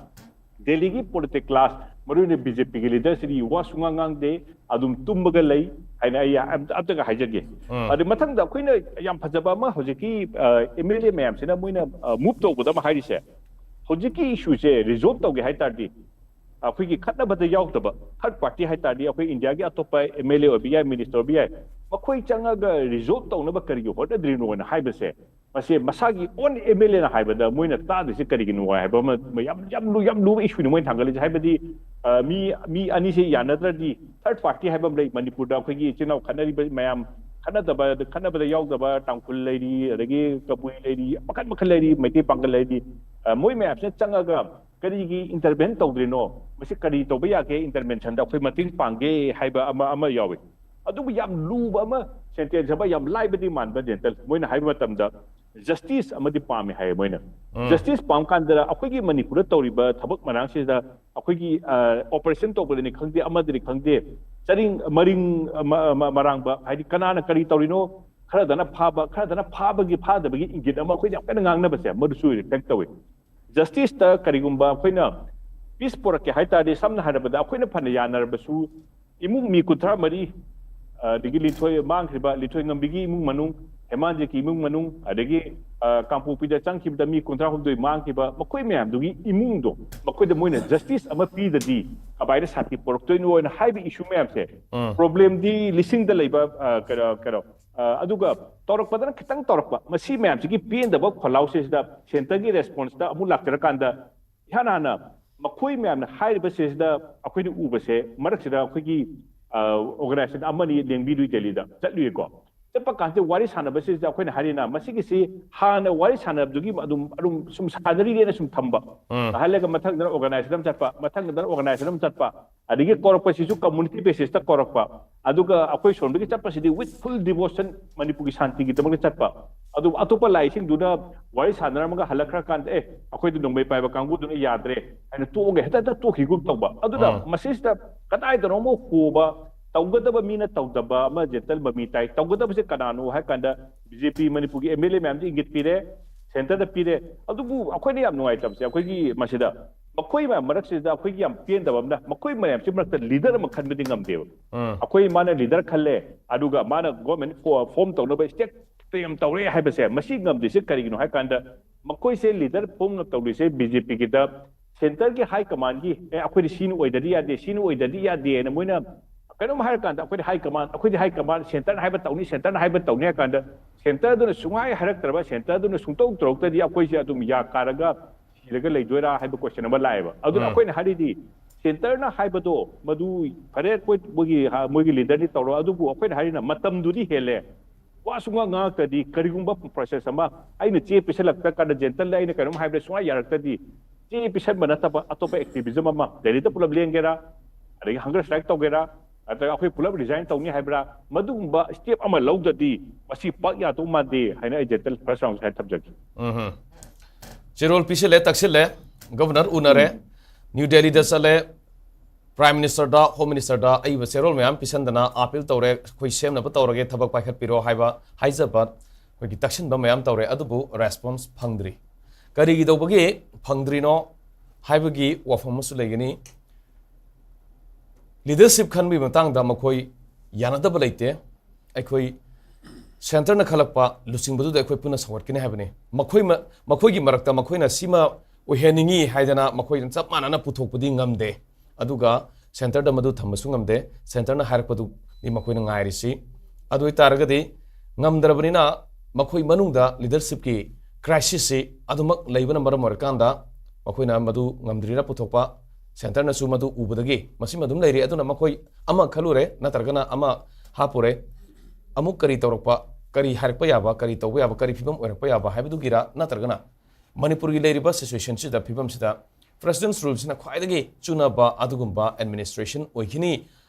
ꯗꯦꯜꯂꯤꯒꯤ ꯄꯣꯂꯤꯇꯤꯛ ꯀ꯭ꯂꯥꯁ, ꯃꯔꯨꯑꯣꯏꯅ ꯕꯤ ꯖꯦ ꯄꯤꯒꯤ ꯂꯤꯗꯔꯁꯤꯗꯤ ꯋꯥ ꯁꯨꯡꯉꯥꯡ ꯉꯥꯡꯗꯦ, ꯑꯗꯨꯝ ꯇꯨꯝꯕꯒ ꯂꯩ ꯍꯥꯏꯅ ꯑꯩ ꯑꯝ-, ꯑꯝꯇꯒ ꯍꯥꯏꯖꯒꯦ꯫ ꯎꯝ. ꯑꯗꯩ ꯃꯊꯪꯗ ꯑꯩꯈꯣꯏꯅ ꯌꯥꯝ ꯐꯖꯕ ꯑꯃ, ꯍꯧꯖꯤꯛꯀꯤ, ꯑ, ꯑꯦꯝ ꯑꯦꯜ ꯑꯦ ꯃꯌꯥꯝꯁꯤꯅ ꯃꯣꯏꯅ, ꯑ, ꯃꯨꯚ ꯇꯧꯕꯗ ꯑꯃ ꯍꯥꯏꯔꯤꯁꯦ, ꯍꯧꯖꯤꯛꯀꯤ ꯏꯁꯨꯁꯦ ꯔꯤꯖꯣꯜꯕ ꯇꯧꯒꯦ ꯍꯥꯏ ꯇꯥꯔꯗꯤ, ꯑꯩꯈꯣꯏꯒꯤ ꯈꯠꯅꯕꯗ ꯌꯥꯎꯗꯕ ꯊꯥꯔꯗ ꯄꯥꯔꯇꯤ ꯍꯥꯏ ꯇꯥꯔꯗꯤ, ꯑꯩꯈꯣꯏ ꯏꯟꯗꯤꯌꯥꯒꯤ ꯑꯇꯣꯞꯄ ꯑꯦꯝ ꯑꯦꯜ ꯑꯦ ꯑꯣꯏꯕ ꯌꯥꯏ, ꯃꯤꯅꯤꯁꯇꯔ ꯑꯣꯏꯕ ꯌꯥꯏ, ꯃꯈꯣꯏ ꯆꯪꯉꯒ ꯔꯤꯖꯣꯜꯕ ꯇꯧꯅꯕ ꯀꯔꯤꯒꯤ ꯍꯣꯠꯅꯗ꯭ꯔꯤꯅꯣꯅ ꯍꯥꯏꯕꯁꯦ, ꯃꯁꯤ ꯃꯁꯥꯒꯤ ꯑꯣꯟ ꯑꯦꯝ ꯑꯦꯜ ꯑꯦꯅ ꯍꯥꯏꯕꯗ ꯃꯣꯏꯅ ꯇꯥꯗ꯭ꯔꯤꯁꯦ ꯀꯔꯤꯒꯤꯅꯣ ꯍꯥꯏꯕ ꯑꯃ, ꯌꯥꯝ, ꯌꯥꯝ ꯂꯨ-, ꯌꯥꯝ ꯂꯨꯕ ꯏꯁꯨꯅꯤ ꯃꯣꯏꯅ ꯊꯥꯡꯒꯠꯂꯤꯁꯦ꯫ ꯍꯥꯏꯕꯗꯤ, ꯑ, ꯃꯤ, ꯃꯤ ꯑꯅꯤꯁꯦ ꯌꯥꯅꯗ꯭ꯔꯗꯤ ꯊꯥꯔꯗ ꯄꯥꯔꯇꯤ ꯍꯥꯏꯕ ꯑꯃ ꯂꯩ꯫ ꯃꯅꯤꯄꯨꯔꯗ ꯑꯩꯈꯣꯏꯒꯤ ꯏꯆꯤꯜ ꯏꯅꯥꯎ ꯈꯠꯅꯔꯤꯕ ꯃꯌꯥꯝ, ꯈꯠꯅꯗꯕ, ꯈꯠꯅꯕꯗ ꯌꯥꯎꯗꯕ ꯇꯥꯡꯈꯨꯜ ꯂꯩꯔꯤ, ꯑꯗꯒꯤ ꯀꯕꯨꯏ ꯂꯩꯔꯤ, ꯃꯈꯜ ꯃꯈꯜ ꯂꯩꯔꯤ, ꯃꯩꯇꯩ ꯄꯥꯡꯒꯜ ꯂꯩꯔꯤ꯫ ꯑ, ꯃꯣꯏ ꯃꯌꯥꯝꯁꯤꯅ ꯆꯪꯉꯒ ꯀꯔꯤꯒꯤ ꯏꯟꯇꯔꯚꯦꯟ ꯇꯧꯗ꯭ꯔꯤꯅꯣ? ꯃꯁꯤ ꯀꯔꯤ ꯇꯧꯕ ꯌꯥꯒꯦ? ꯏꯟꯇꯔꯚꯦꯟꯁꯟꯗ ꯑꯩꯈꯣꯏ ꯃꯇꯦꯡ ꯄꯥꯡꯒꯦ ꯍꯥꯏꯕ ꯑꯃ, ꯑꯃ ꯌꯥꯎꯏ꯫ ꯑꯗꯨꯕꯨ ꯌꯥꯝ ꯂꯨꯕ ꯑꯃ, ꯁꯦꯟꯇꯦꯟꯁ ꯑꯃ ꯌꯥꯝ ꯂꯥꯏꯕꯗꯤ ꯃꯥꯟꯕ, ꯖꯦꯟꯇꯜ, ꯃꯣꯏꯅ ꯍꯥꯏꯕ ꯃꯇꯝꯗ ꯖꯁꯇꯤꯁ ꯑꯃꯗꯤ ꯄꯥꯝꯃꯤ ꯍꯥꯏꯌꯦ ꯃꯣꯏꯅ꯫ ꯎꯝ. ꯖꯁꯇꯤꯁ ꯄꯥꯝ ꯀꯥꯟꯗ ꯑꯩꯈꯣꯏꯒꯤ ꯃꯅꯤꯄꯨꯔꯗ ꯇꯧꯔꯤꯕ ꯊꯕꯛ ꯃꯔꯥꯡꯁꯤꯗ ꯑꯩꯈꯣꯏꯒꯤ, ꯑ, ꯑꯣꯄꯔꯦꯁꯟ ꯇꯧꯕꯗꯅꯤ ꯈꯪꯗꯦ, ꯑꯃꯗꯅꯤ ꯈꯪꯗꯦ, ꯆꯔꯤꯡ ꯃꯔꯤꯡ, ꯑ, ꯃ-, ꯃ-, ꯃꯔꯥꯡꯕ, ꯍꯥꯏꯗꯤ ꯀꯅꯥꯅ ꯀꯔꯤ ꯇꯧꯔꯤꯅꯣ, ꯈꯔꯗꯅ ꯐꯥꯕ, ꯈꯔꯗꯅ ꯐꯥꯕꯒꯤ ꯐꯥꯗꯕꯒꯤ ꯏꯪꯒꯤꯠ ꯑꯃ ꯑꯩꯈꯣꯏꯅ ꯌꯥꯝ ꯀꯟꯅ ꯉꯥꯡꯅꯕꯁꯦ ꯃꯗꯨꯁꯨ ꯔꯤꯐ꯭ꯂꯦꯛ ꯇꯧꯏ꯫ ꯖꯁꯇꯤꯁꯇ ꯀꯔꯤꯒꯨꯝꯕ ꯑꯩꯈꯣꯏꯅ ꯄꯤꯁ ꯄꯨꯔꯛꯀꯦ ꯍꯥꯏ ꯇꯥꯔꯗꯤ, ꯁꯝꯅ ꯍꯥꯏꯔꯕꯗ ꯑꯩꯈꯣꯏꯅ ꯐꯅ ꯌꯥꯅꯔꯕꯁꯨ ꯏꯃꯨꯡ ꯃꯤ ꯀꯨꯟꯊ꯭ꯔꯥ ꯃꯔꯤ, ꯑ, ꯑꯗꯒꯤ ꯂꯤꯟꯊꯣꯏ, ꯃꯥꯡꯈ꯭ꯔꯤꯕ ꯂꯤꯟꯊꯣꯏ ꯉꯝꯕꯤꯒꯤ ꯏꯃꯨꯡ ꯃꯅꯨꯡ, ꯍꯦꯃꯥꯟꯖꯤꯠꯀꯤ ꯏꯃꯨꯡ ꯃꯅꯨꯡ, ꯑꯗꯒꯤ ꯑ, ꯀꯥꯡꯄꯣꯛꯄꯤꯗ ꯆꯪꯈꯤꯕꯗ ꯃꯤ ꯀꯨꯟꯊ꯭ꯔꯥ ꯍꯨꯝꯗꯣꯏ ꯃꯥꯡꯈꯤꯕ, ꯃꯈꯣꯏ ꯃꯌꯥꯝꯗꯨꯒꯤ ꯏꯃꯨꯡꯗꯣ, ꯃꯈꯣꯏꯗ ꯃꯣꯏꯅ ꯖꯁꯇꯤꯁ ꯑꯃ ꯄꯤꯗꯗꯤ ꯀꯃꯥꯏꯅ ꯁꯥꯟꯇꯤ ꯄꯨꯔꯛꯇꯣꯏꯅꯣ ꯍꯥꯏꯅ ꯍꯥꯏꯕ ꯏꯁꯨ ꯃꯌꯥꯝꯁꯦ, ꯎꯝ. ꯄ꯭ꯔꯣꯕ꯭ꯂꯦꯝꯗꯤ ꯂꯤꯁꯤꯡꯗ ꯂꯩꯕ, ꯑ, ꯀꯩꯅꯣ ꯀꯩꯅꯣ ꯑ, ꯑꯗꯨꯒ ꯇꯧꯔꯛꯄꯗꯅ ꯈꯤꯇꯪ ꯇꯧꯔꯛꯄ, ꯃꯁꯤ ꯃꯌꯥꯝꯁꯤꯒꯤ ꯄꯦꯟꯗꯕ ꯈꯣꯜꯂꯥꯎꯁꯤꯗ ꯁꯦꯟꯇꯔꯒꯤ ꯔꯦꯁꯄꯣꯟꯁꯇ ꯑꯃꯨꯛ ꯂꯥꯛꯆꯔꯀꯥꯟꯗ, ꯏꯍꯥꯟ ꯍꯥꯟꯅ ꯃꯈꯣꯏ ꯃꯌꯥꯝꯅ ꯍꯥꯏꯔꯤꯕꯁꯤꯗ ꯑꯩꯈꯣꯏꯅ ꯎꯕꯁꯦ, ꯃꯔꯛꯁꯤꯗ ꯑꯩꯈꯣꯏꯒꯤ ꯑꯣꯔꯒꯅꯥꯏꯖꯦꯁꯟ ꯑꯃꯅꯤ ꯂꯦꯡꯕꯤꯔꯨꯏ ꯗꯦꯜꯂꯤꯗ ꯆꯠꯂꯨꯏꯀꯣ꯫ ꯆꯠꯄ ꯀꯥꯟꯁꯤꯗ ꯋꯥꯔꯤ ꯁꯥꯟꯅꯕꯁꯤꯗ ꯑꯩꯈꯣꯏꯅ ꯍꯥꯏꯔꯤꯅ, ꯃꯁꯤꯒꯤꯁꯤ ꯍꯥꯟꯅ ꯋꯥꯔꯤ ꯁꯥꯟꯅꯕꯗꯨꯒꯤ ꯑꯗꯨꯝ ꯑꯗꯨꯝ ꯁꯨꯝ ꯁꯥꯟꯅꯔꯤꯅꯦꯅ ꯁꯨꯝ ꯊꯝꯕ꯫ ꯎꯝ. ꯁꯥꯍꯜꯂꯒ ꯃꯊꯪꯗꯅ ꯑꯣꯔꯒꯅꯥꯏꯖꯦꯁꯟ ꯑꯃ ꯆꯠꯄ, ꯃꯊꯪꯗꯅ ꯑꯣꯔꯒꯅꯥꯏꯖꯦꯁꯟ ꯑꯃ ꯆꯠꯄ, ꯑꯗꯒꯤ ꯀꯧꯔꯛꯄꯁꯤꯁꯨ ꯀꯝꯃꯨꯅꯤꯇꯤ ꯕꯦꯁꯤꯁꯇ ꯀꯧꯔꯛꯄ, ꯑꯗꯨꯒ ꯑꯩꯈꯣꯏ ꯁꯣꯝꯗꯒꯤ ꯆꯠꯄꯁꯤꯗꯤ with full devotion ꯃꯅꯤꯄꯨꯔꯒꯤ ꯁꯥꯟꯇꯤꯒꯤꯗꯃꯛꯇ ꯆꯠꯄ꯫ ꯑꯗꯨ ꯑꯇꯣꯞꯄ ꯂꯥꯏꯁꯤꯡꯗꯨꯅ ꯋꯥꯔꯤ ꯁꯥꯟꯅꯔꯝꯃꯒ ꯍꯜꯂꯛꯈ꯭ꯔꯀꯥꯟꯗ, "ꯑꯦ, ꯑꯩꯈꯣꯏꯗꯤ ꯅꯣꯡꯃꯩ ꯄꯥꯏꯕ ꯀꯥꯡꯕꯨꯗꯨꯅ ꯌꯥꯗ꯭ꯔꯦ" ꯍꯥꯏꯅ ꯇꯣꯛꯑꯒ ꯍꯦꯛꯇ ꯍꯦꯛꯇ ꯇꯣꯛꯈꯤꯒꯨꯝ ꯇꯧꯕ꯫ ꯑꯗꯨꯅ ꯎꯝ. ꯃꯁꯤꯁꯤꯗ ꯀꯗꯥꯏꯗꯅꯣ ꯑꯃ ꯍꯣꯕ, ꯇꯧꯒꯗꯕ ꯃꯤꯅ ꯇꯧꯗꯕ ꯑꯃ ꯖꯦꯟꯇꯜ ꯃꯃꯤ ꯇꯥꯏ꯫ ꯇꯧꯒꯗꯕꯁꯦ ꯀꯅꯥꯅꯣ ꯍꯥꯏ ꯀꯥꯟꯗ, ꯕꯤ ꯖꯦ ꯄꯤ ꯃꯅꯤꯄꯨꯔꯒꯤ ꯑꯦꯝ ꯑꯦꯜ ꯑꯦ ꯃꯌꯥꯝꯗꯤ ꯏꯪꯒꯤꯠ ꯄꯤꯔꯦ, ꯁꯦꯟꯇꯔꯗ ꯄꯤꯔꯦ꯫ ꯑꯗꯨꯕꯨ ꯑꯩꯈꯣꯏꯅ ꯌꯥꯝ ꯅꯨꯡꯉꯥꯏꯇꯕꯁꯦ, ꯑꯩꯈꯣꯏꯒꯤ ꯃꯁꯤꯗ ꯃꯈꯣꯏ ꯃꯌꯥꯝ ꯃꯔꯛꯁꯤꯗ ꯑꯩꯈꯣꯏꯒꯤ ꯌꯥꯝ ꯄꯦꯟꯗꯕ ꯑꯃꯅ, ꯃꯈꯣꯏ ꯃꯌꯥꯝꯁꯤ ꯃꯔꯛꯇ ꯂꯤꯗꯔ ꯑꯃ ꯈꯟꯕꯗꯤ ꯉꯝꯗꯦꯕ꯫ ꯎꯝ. ꯑꯩꯈꯣꯏ ꯃꯥꯅ ꯂꯤꯗꯔ ꯈꯜꯂꯦ, ꯑꯗꯨꯒ ꯃꯥꯅ ꯒꯣꯔꯃꯦꯟ ꯐꯣ-, ꯐꯣꯝ ꯇꯧꯅꯕ ꯁ꯭ꯇꯦꯞ ꯌꯥꯝ ꯇꯧꯔꯦ ꯍꯥꯏꯕꯁꯦ, ꯃꯁꯤ ꯉꯝꯗ꯭ꯔꯤꯁꯦ ꯀꯔꯤꯒꯤꯅꯣ ꯍꯥꯏ ꯀꯥꯟꯗ, ꯃꯈꯣꯏꯁꯦ ꯂꯤꯗꯔ ꯐꯣꯝ ꯇꯧꯔꯤꯁꯦ ꯕꯤ ꯖꯦ ꯄꯤꯒꯤꯗ ꯁꯦꯟꯇꯔꯒꯤ ꯍꯥꯏ ꯀꯃꯥꯟꯒꯤ, "ꯑꯦ, ꯑꯩꯈꯣꯏꯗꯤ ꯁꯤꯅ ꯑꯣꯏꯗꯗꯤ ꯌꯥꯗꯦ, ꯁꯤꯅ ꯑꯣꯏꯗꯗꯤ ꯌꯥꯗꯦ" ꯍꯥꯏꯅ ꯃꯣꯏꯅ ꯀꯩꯅꯣꯝ ꯍꯥꯏꯔ ꯀꯥꯟꯗ, "ꯑꯩꯈꯣꯏꯗꯤ ꯍꯥꯏ ꯀꯃꯥꯟ, ꯑꯩꯈꯣꯏꯗꯤ ꯍꯥꯏ ꯀꯃꯥꯟ, ꯁꯦꯟꯇꯔꯅ ꯍꯥꯏꯕ ꯇꯧꯅꯤ, ꯁꯦꯟꯇꯔꯅ ꯍꯥꯏꯕ ꯇꯧꯅꯤ" ꯍꯥꯏ ꯀꯥꯟꯗ, ꯁꯦꯟꯇꯔꯗꯨꯅ ꯁꯨꯡꯍꯥꯏ ꯍꯥꯏꯔꯛꯇ꯭ꯔꯕ, ꯁꯦꯟꯇꯔꯗꯨꯅ ꯁꯨꯡꯇꯧ ꯇꯧꯔꯛꯇ꯭ꯔꯗꯤ ꯑꯩꯈꯣꯏꯁꯦ ꯑꯗꯨꯝ ꯌꯥ ꯀꯥꯔꯒ ꯁꯤꯔꯒ ꯂꯩꯗꯣꯏꯔꯥ ꯍꯥꯏꯕ ꯀꯣꯏꯁꯟ ꯑꯃ ꯂꯥꯛꯑꯦꯕ꯫ ꯑꯗꯨꯅ ꯎꯝ. ꯑꯩꯈꯣꯏꯅ ꯍꯥꯏꯔꯤꯗꯤ, ꯁꯦꯟꯇꯔꯅ ꯍꯥꯏꯕꯗꯣ, ꯃꯗꯨ ꯐꯔꯦ, ꯑꯩꯈꯣꯏ ꯃꯣꯏꯒꯤ, ꯃꯣꯏꯒꯤ ꯂꯤꯗꯔꯗꯤ ꯇꯧꯔꯣ, ꯑꯗꯨꯕꯨ ꯑꯩꯈꯣꯏꯅ ꯍꯥꯏꯔꯤꯅ ꯃꯇꯝꯗꯨꯗꯤ ꯍꯦꯜꯂꯦ꯫ ꯋꯥ ꯁꯨꯡꯉꯥꯡ ꯉꯥꯡꯉꯛꯇ꯭ꯔꯗꯤ, ꯀꯔꯤꯒꯨꯝꯕ ꯄ꯭ꯔꯣꯁꯦꯁ ꯑꯃ, ꯑꯩꯅ ꯆꯦ ꯄꯤꯁꯜꯂꯛꯇ ꯀꯥꯟꯗ ꯖꯦꯟꯇꯜꯗ ꯑꯩꯅ ꯀꯩꯅꯣꯝ ꯍꯥꯏꯕꯗ ꯁꯨꯡꯌꯥ ꯌꯥꯔꯛꯇ꯭ꯔꯗꯤ, ꯆꯦ ꯄꯤꯁꯟꯕ ꯅꯠꯇꯕ ꯑꯇꯣꯞꯄ ꯑꯦꯛꯇꯤꯚꯤꯖꯝ ꯑꯃ, ꯗꯦꯜꯂꯤꯗ ꯄꯨꯂꯞ ꯂꯦꯡꯒꯦꯔꯥ, ꯑꯗꯒꯤ ꯍꯪꯒꯔ ꯁ꯭ꯇ꯭ꯔꯥꯏꯛ ꯇꯧꯒꯦꯔꯥ, ꯅꯠꯇ꯭ꯔꯒ ꯑꯩꯈꯣꯏ ꯄꯨꯂꯞ ꯔꯤꯖꯥꯏꯟ ꯇꯧꯅꯤ ꯍꯥꯏꯕ꯭ꯔꯥ, ꯃꯗꯨꯒꯨꯝꯕ ꯁ꯭ꯇꯦꯞ ꯑꯃ ꯂꯧꯗ꯭ꯔꯗꯤ ꯃꯁꯤ ꯄꯥꯛ ꯌꯥꯗꯧ ꯃꯥꯟꯗꯦ ꯍꯥꯏꯅ ꯑꯩ ꯖꯦꯟꯇꯜ ꯐꯥꯔꯁ ꯔꯥꯎꯟꯁꯦ ꯍꯥꯏꯅ ꯊꯝꯖꯒꯦ꯫ ꯎꯝ. ꯆꯦꯔꯣꯜ ꯄꯤꯁꯤꯜꯂꯦ, ꯇꯛꯁꯤꯜꯂꯦ, ꯒꯕꯔꯅꯔ ꯎꯅꯔꯦ, ꯅ꯭ꯌꯨ ꯗꯦꯜꯂꯤꯗ ꯆꯠꯂꯦ, ꯄ꯭ꯔꯥꯏꯝ ꯃꯤꯅꯤꯁꯇꯔꯗ, ꯍꯣꯝ ꯃꯤꯅꯤꯁꯇꯔꯗ ꯑꯏꯕ ꯆꯦꯔꯣꯜ ꯃꯌꯥꯝ ꯄꯤꯁꯟꯗꯅ ꯑꯥꯄꯤꯜ ꯇꯧꯔꯦ, "ꯑꯩꯈꯣꯏ ꯁꯦꯝꯅꯕ ꯇꯧꯔꯒꯦ, ꯊꯕꯛ ꯄꯥꯏꯈꯠꯄꯤꯔꯣ" ꯍꯥꯏꯕ ꯍꯥꯏꯖꯕ, ꯑꯩꯈꯣꯏꯒꯤ ꯇꯛꯁꯤꯟꯕ ꯃꯌꯥꯝ ꯇꯧꯔꯦ, ꯑꯗꯨꯕꯨ ꯔꯦꯁꯄꯣꯟꯁ ꯐꯪꯗ꯭ꯔꯤ꯫ ꯀꯔꯤꯒꯤꯗꯧꯕꯒꯤ ꯐꯪꯗ꯭ꯔꯤꯅꯣ ꯍꯥꯏꯕꯒꯤ ꯋꯥꯐꯝ ꯑꯃꯁꯨ ꯂꯩꯒꯅꯤ꯫ ꯂꯤꯗꯔꯁꯤꯞ ꯈꯟꯕꯒꯤ ꯃꯇꯥꯡꯗ ꯃꯈꯣꯏ ꯌꯥꯅꯗꯕ ꯂꯩꯇꯦ꯫ ꯑꯩꯈꯣꯏ ꯁꯦꯟꯇꯔꯅ ꯈꯜꯂꯛꯄ ꯂꯨꯆꯤꯡꯕꯗꯨꯗ ꯑꯩꯈꯣꯏ ꯄꯨꯟꯅ ꯁꯧꯒꯠꯀꯅꯤ ꯍꯥꯏꯕꯅꯤ꯫ ꯃꯈꯣꯏ ꯃ-, ꯃꯈꯣꯏꯒꯤ ꯃꯔꯛꯇ ꯃꯈꯣꯏꯅ ꯁꯤꯃ ꯑꯣꯏꯍꯟꯅꯤꯡꯏ ꯍꯥꯏꯗꯅ ꯃꯈꯣꯏꯅ ꯆꯞ ꯃꯥꯟꯅꯅ ꯄꯨꯊꯣꯛꯄꯗꯤ ꯉꯝꯗꯦ꯫ ꯑꯗꯨꯒ ꯁꯦꯟꯇꯔꯗ ꯃꯗꯨ ꯊꯝꯕꯁꯨ ꯉꯝꯗꯦ꯫ ꯁꯦꯟꯇꯔꯅ ꯍꯥꯏꯔꯛꯄꯗꯨꯅꯤ ꯃꯈꯣꯏꯅ ꯉꯥꯏꯔꯤꯁꯤ꯫ ꯑꯗꯨ ꯑꯣꯏꯇꯥꯔꯒꯗꯤ ꯉꯝꯗ꯭ꯔꯕꯅꯤꯅ ꯃꯈꯣꯏ ꯃꯅꯨꯡꯗ ꯂꯤꯗꯔꯁꯤꯞꯀꯤ ꯀ꯭ꯔꯥꯏꯁꯤꯁꯁꯤ ꯑꯗꯨꯃꯛ ꯂꯩꯕꯅ ꯃꯔꯝ ꯑꯣꯏꯔꯀꯥꯟꯗ ꯃꯈꯣꯏꯅ ꯃꯗꯨ ꯉꯝꯗ꯭ꯔꯤꯔꯥ ꯄꯨꯊꯣꯛꯄ, ꯁꯦꯟꯇꯔꯅꯁꯨ ꯃꯗꯨ ꯎꯕꯗꯒꯤ ꯃꯁꯤꯃ ꯑꯗꯨꯝ ꯂꯩꯔꯤ꯫ ꯑꯗꯨꯅ ꯃꯈꯣꯏ ꯑꯃ ꯈꯜꯂꯨꯔꯦ ꯅꯠꯇ꯭ꯔꯒꯅ ꯑꯃ ꯍꯥꯞꯄꯨꯔꯦ, ꯑꯃꯨꯛ ꯀꯔꯤ ꯇꯧꯔꯛꯄ, ꯀꯔꯤ ꯍꯥꯏꯔꯛꯄ ꯌꯥꯕ, ꯀꯔꯤ ꯇꯧꯕ ꯌꯥꯕ, ꯀꯔꯤ ꯐꯤꯕꯝ ꯑꯣꯏꯔꯛꯄ ꯌꯥꯕ ꯍꯥꯏꯕꯗꯨꯒꯤꯔ ꯅꯠꯇ꯭ꯔꯒꯅ ꯃꯅꯤꯄꯨꯔꯒꯤ ꯂꯩꯔꯤꯕ ꯁꯤꯆꯨꯋꯦꯁꯟꯁꯤꯗ, ꯐꯤꯕꯝꯁꯤꯗ President's Ruleꯁꯤꯅ ꯈ꯭ꯋꯥꯏꯗꯒꯤ ꯆꯨꯅꯕ ꯑꯗꯨꯒꯨꯝꯕ ꯑꯦꯗꯃꯤꯅꯤꯁꯇ꯭ꯔꯦꯁꯟ ꯑꯣꯏꯈꯤꯅꯤ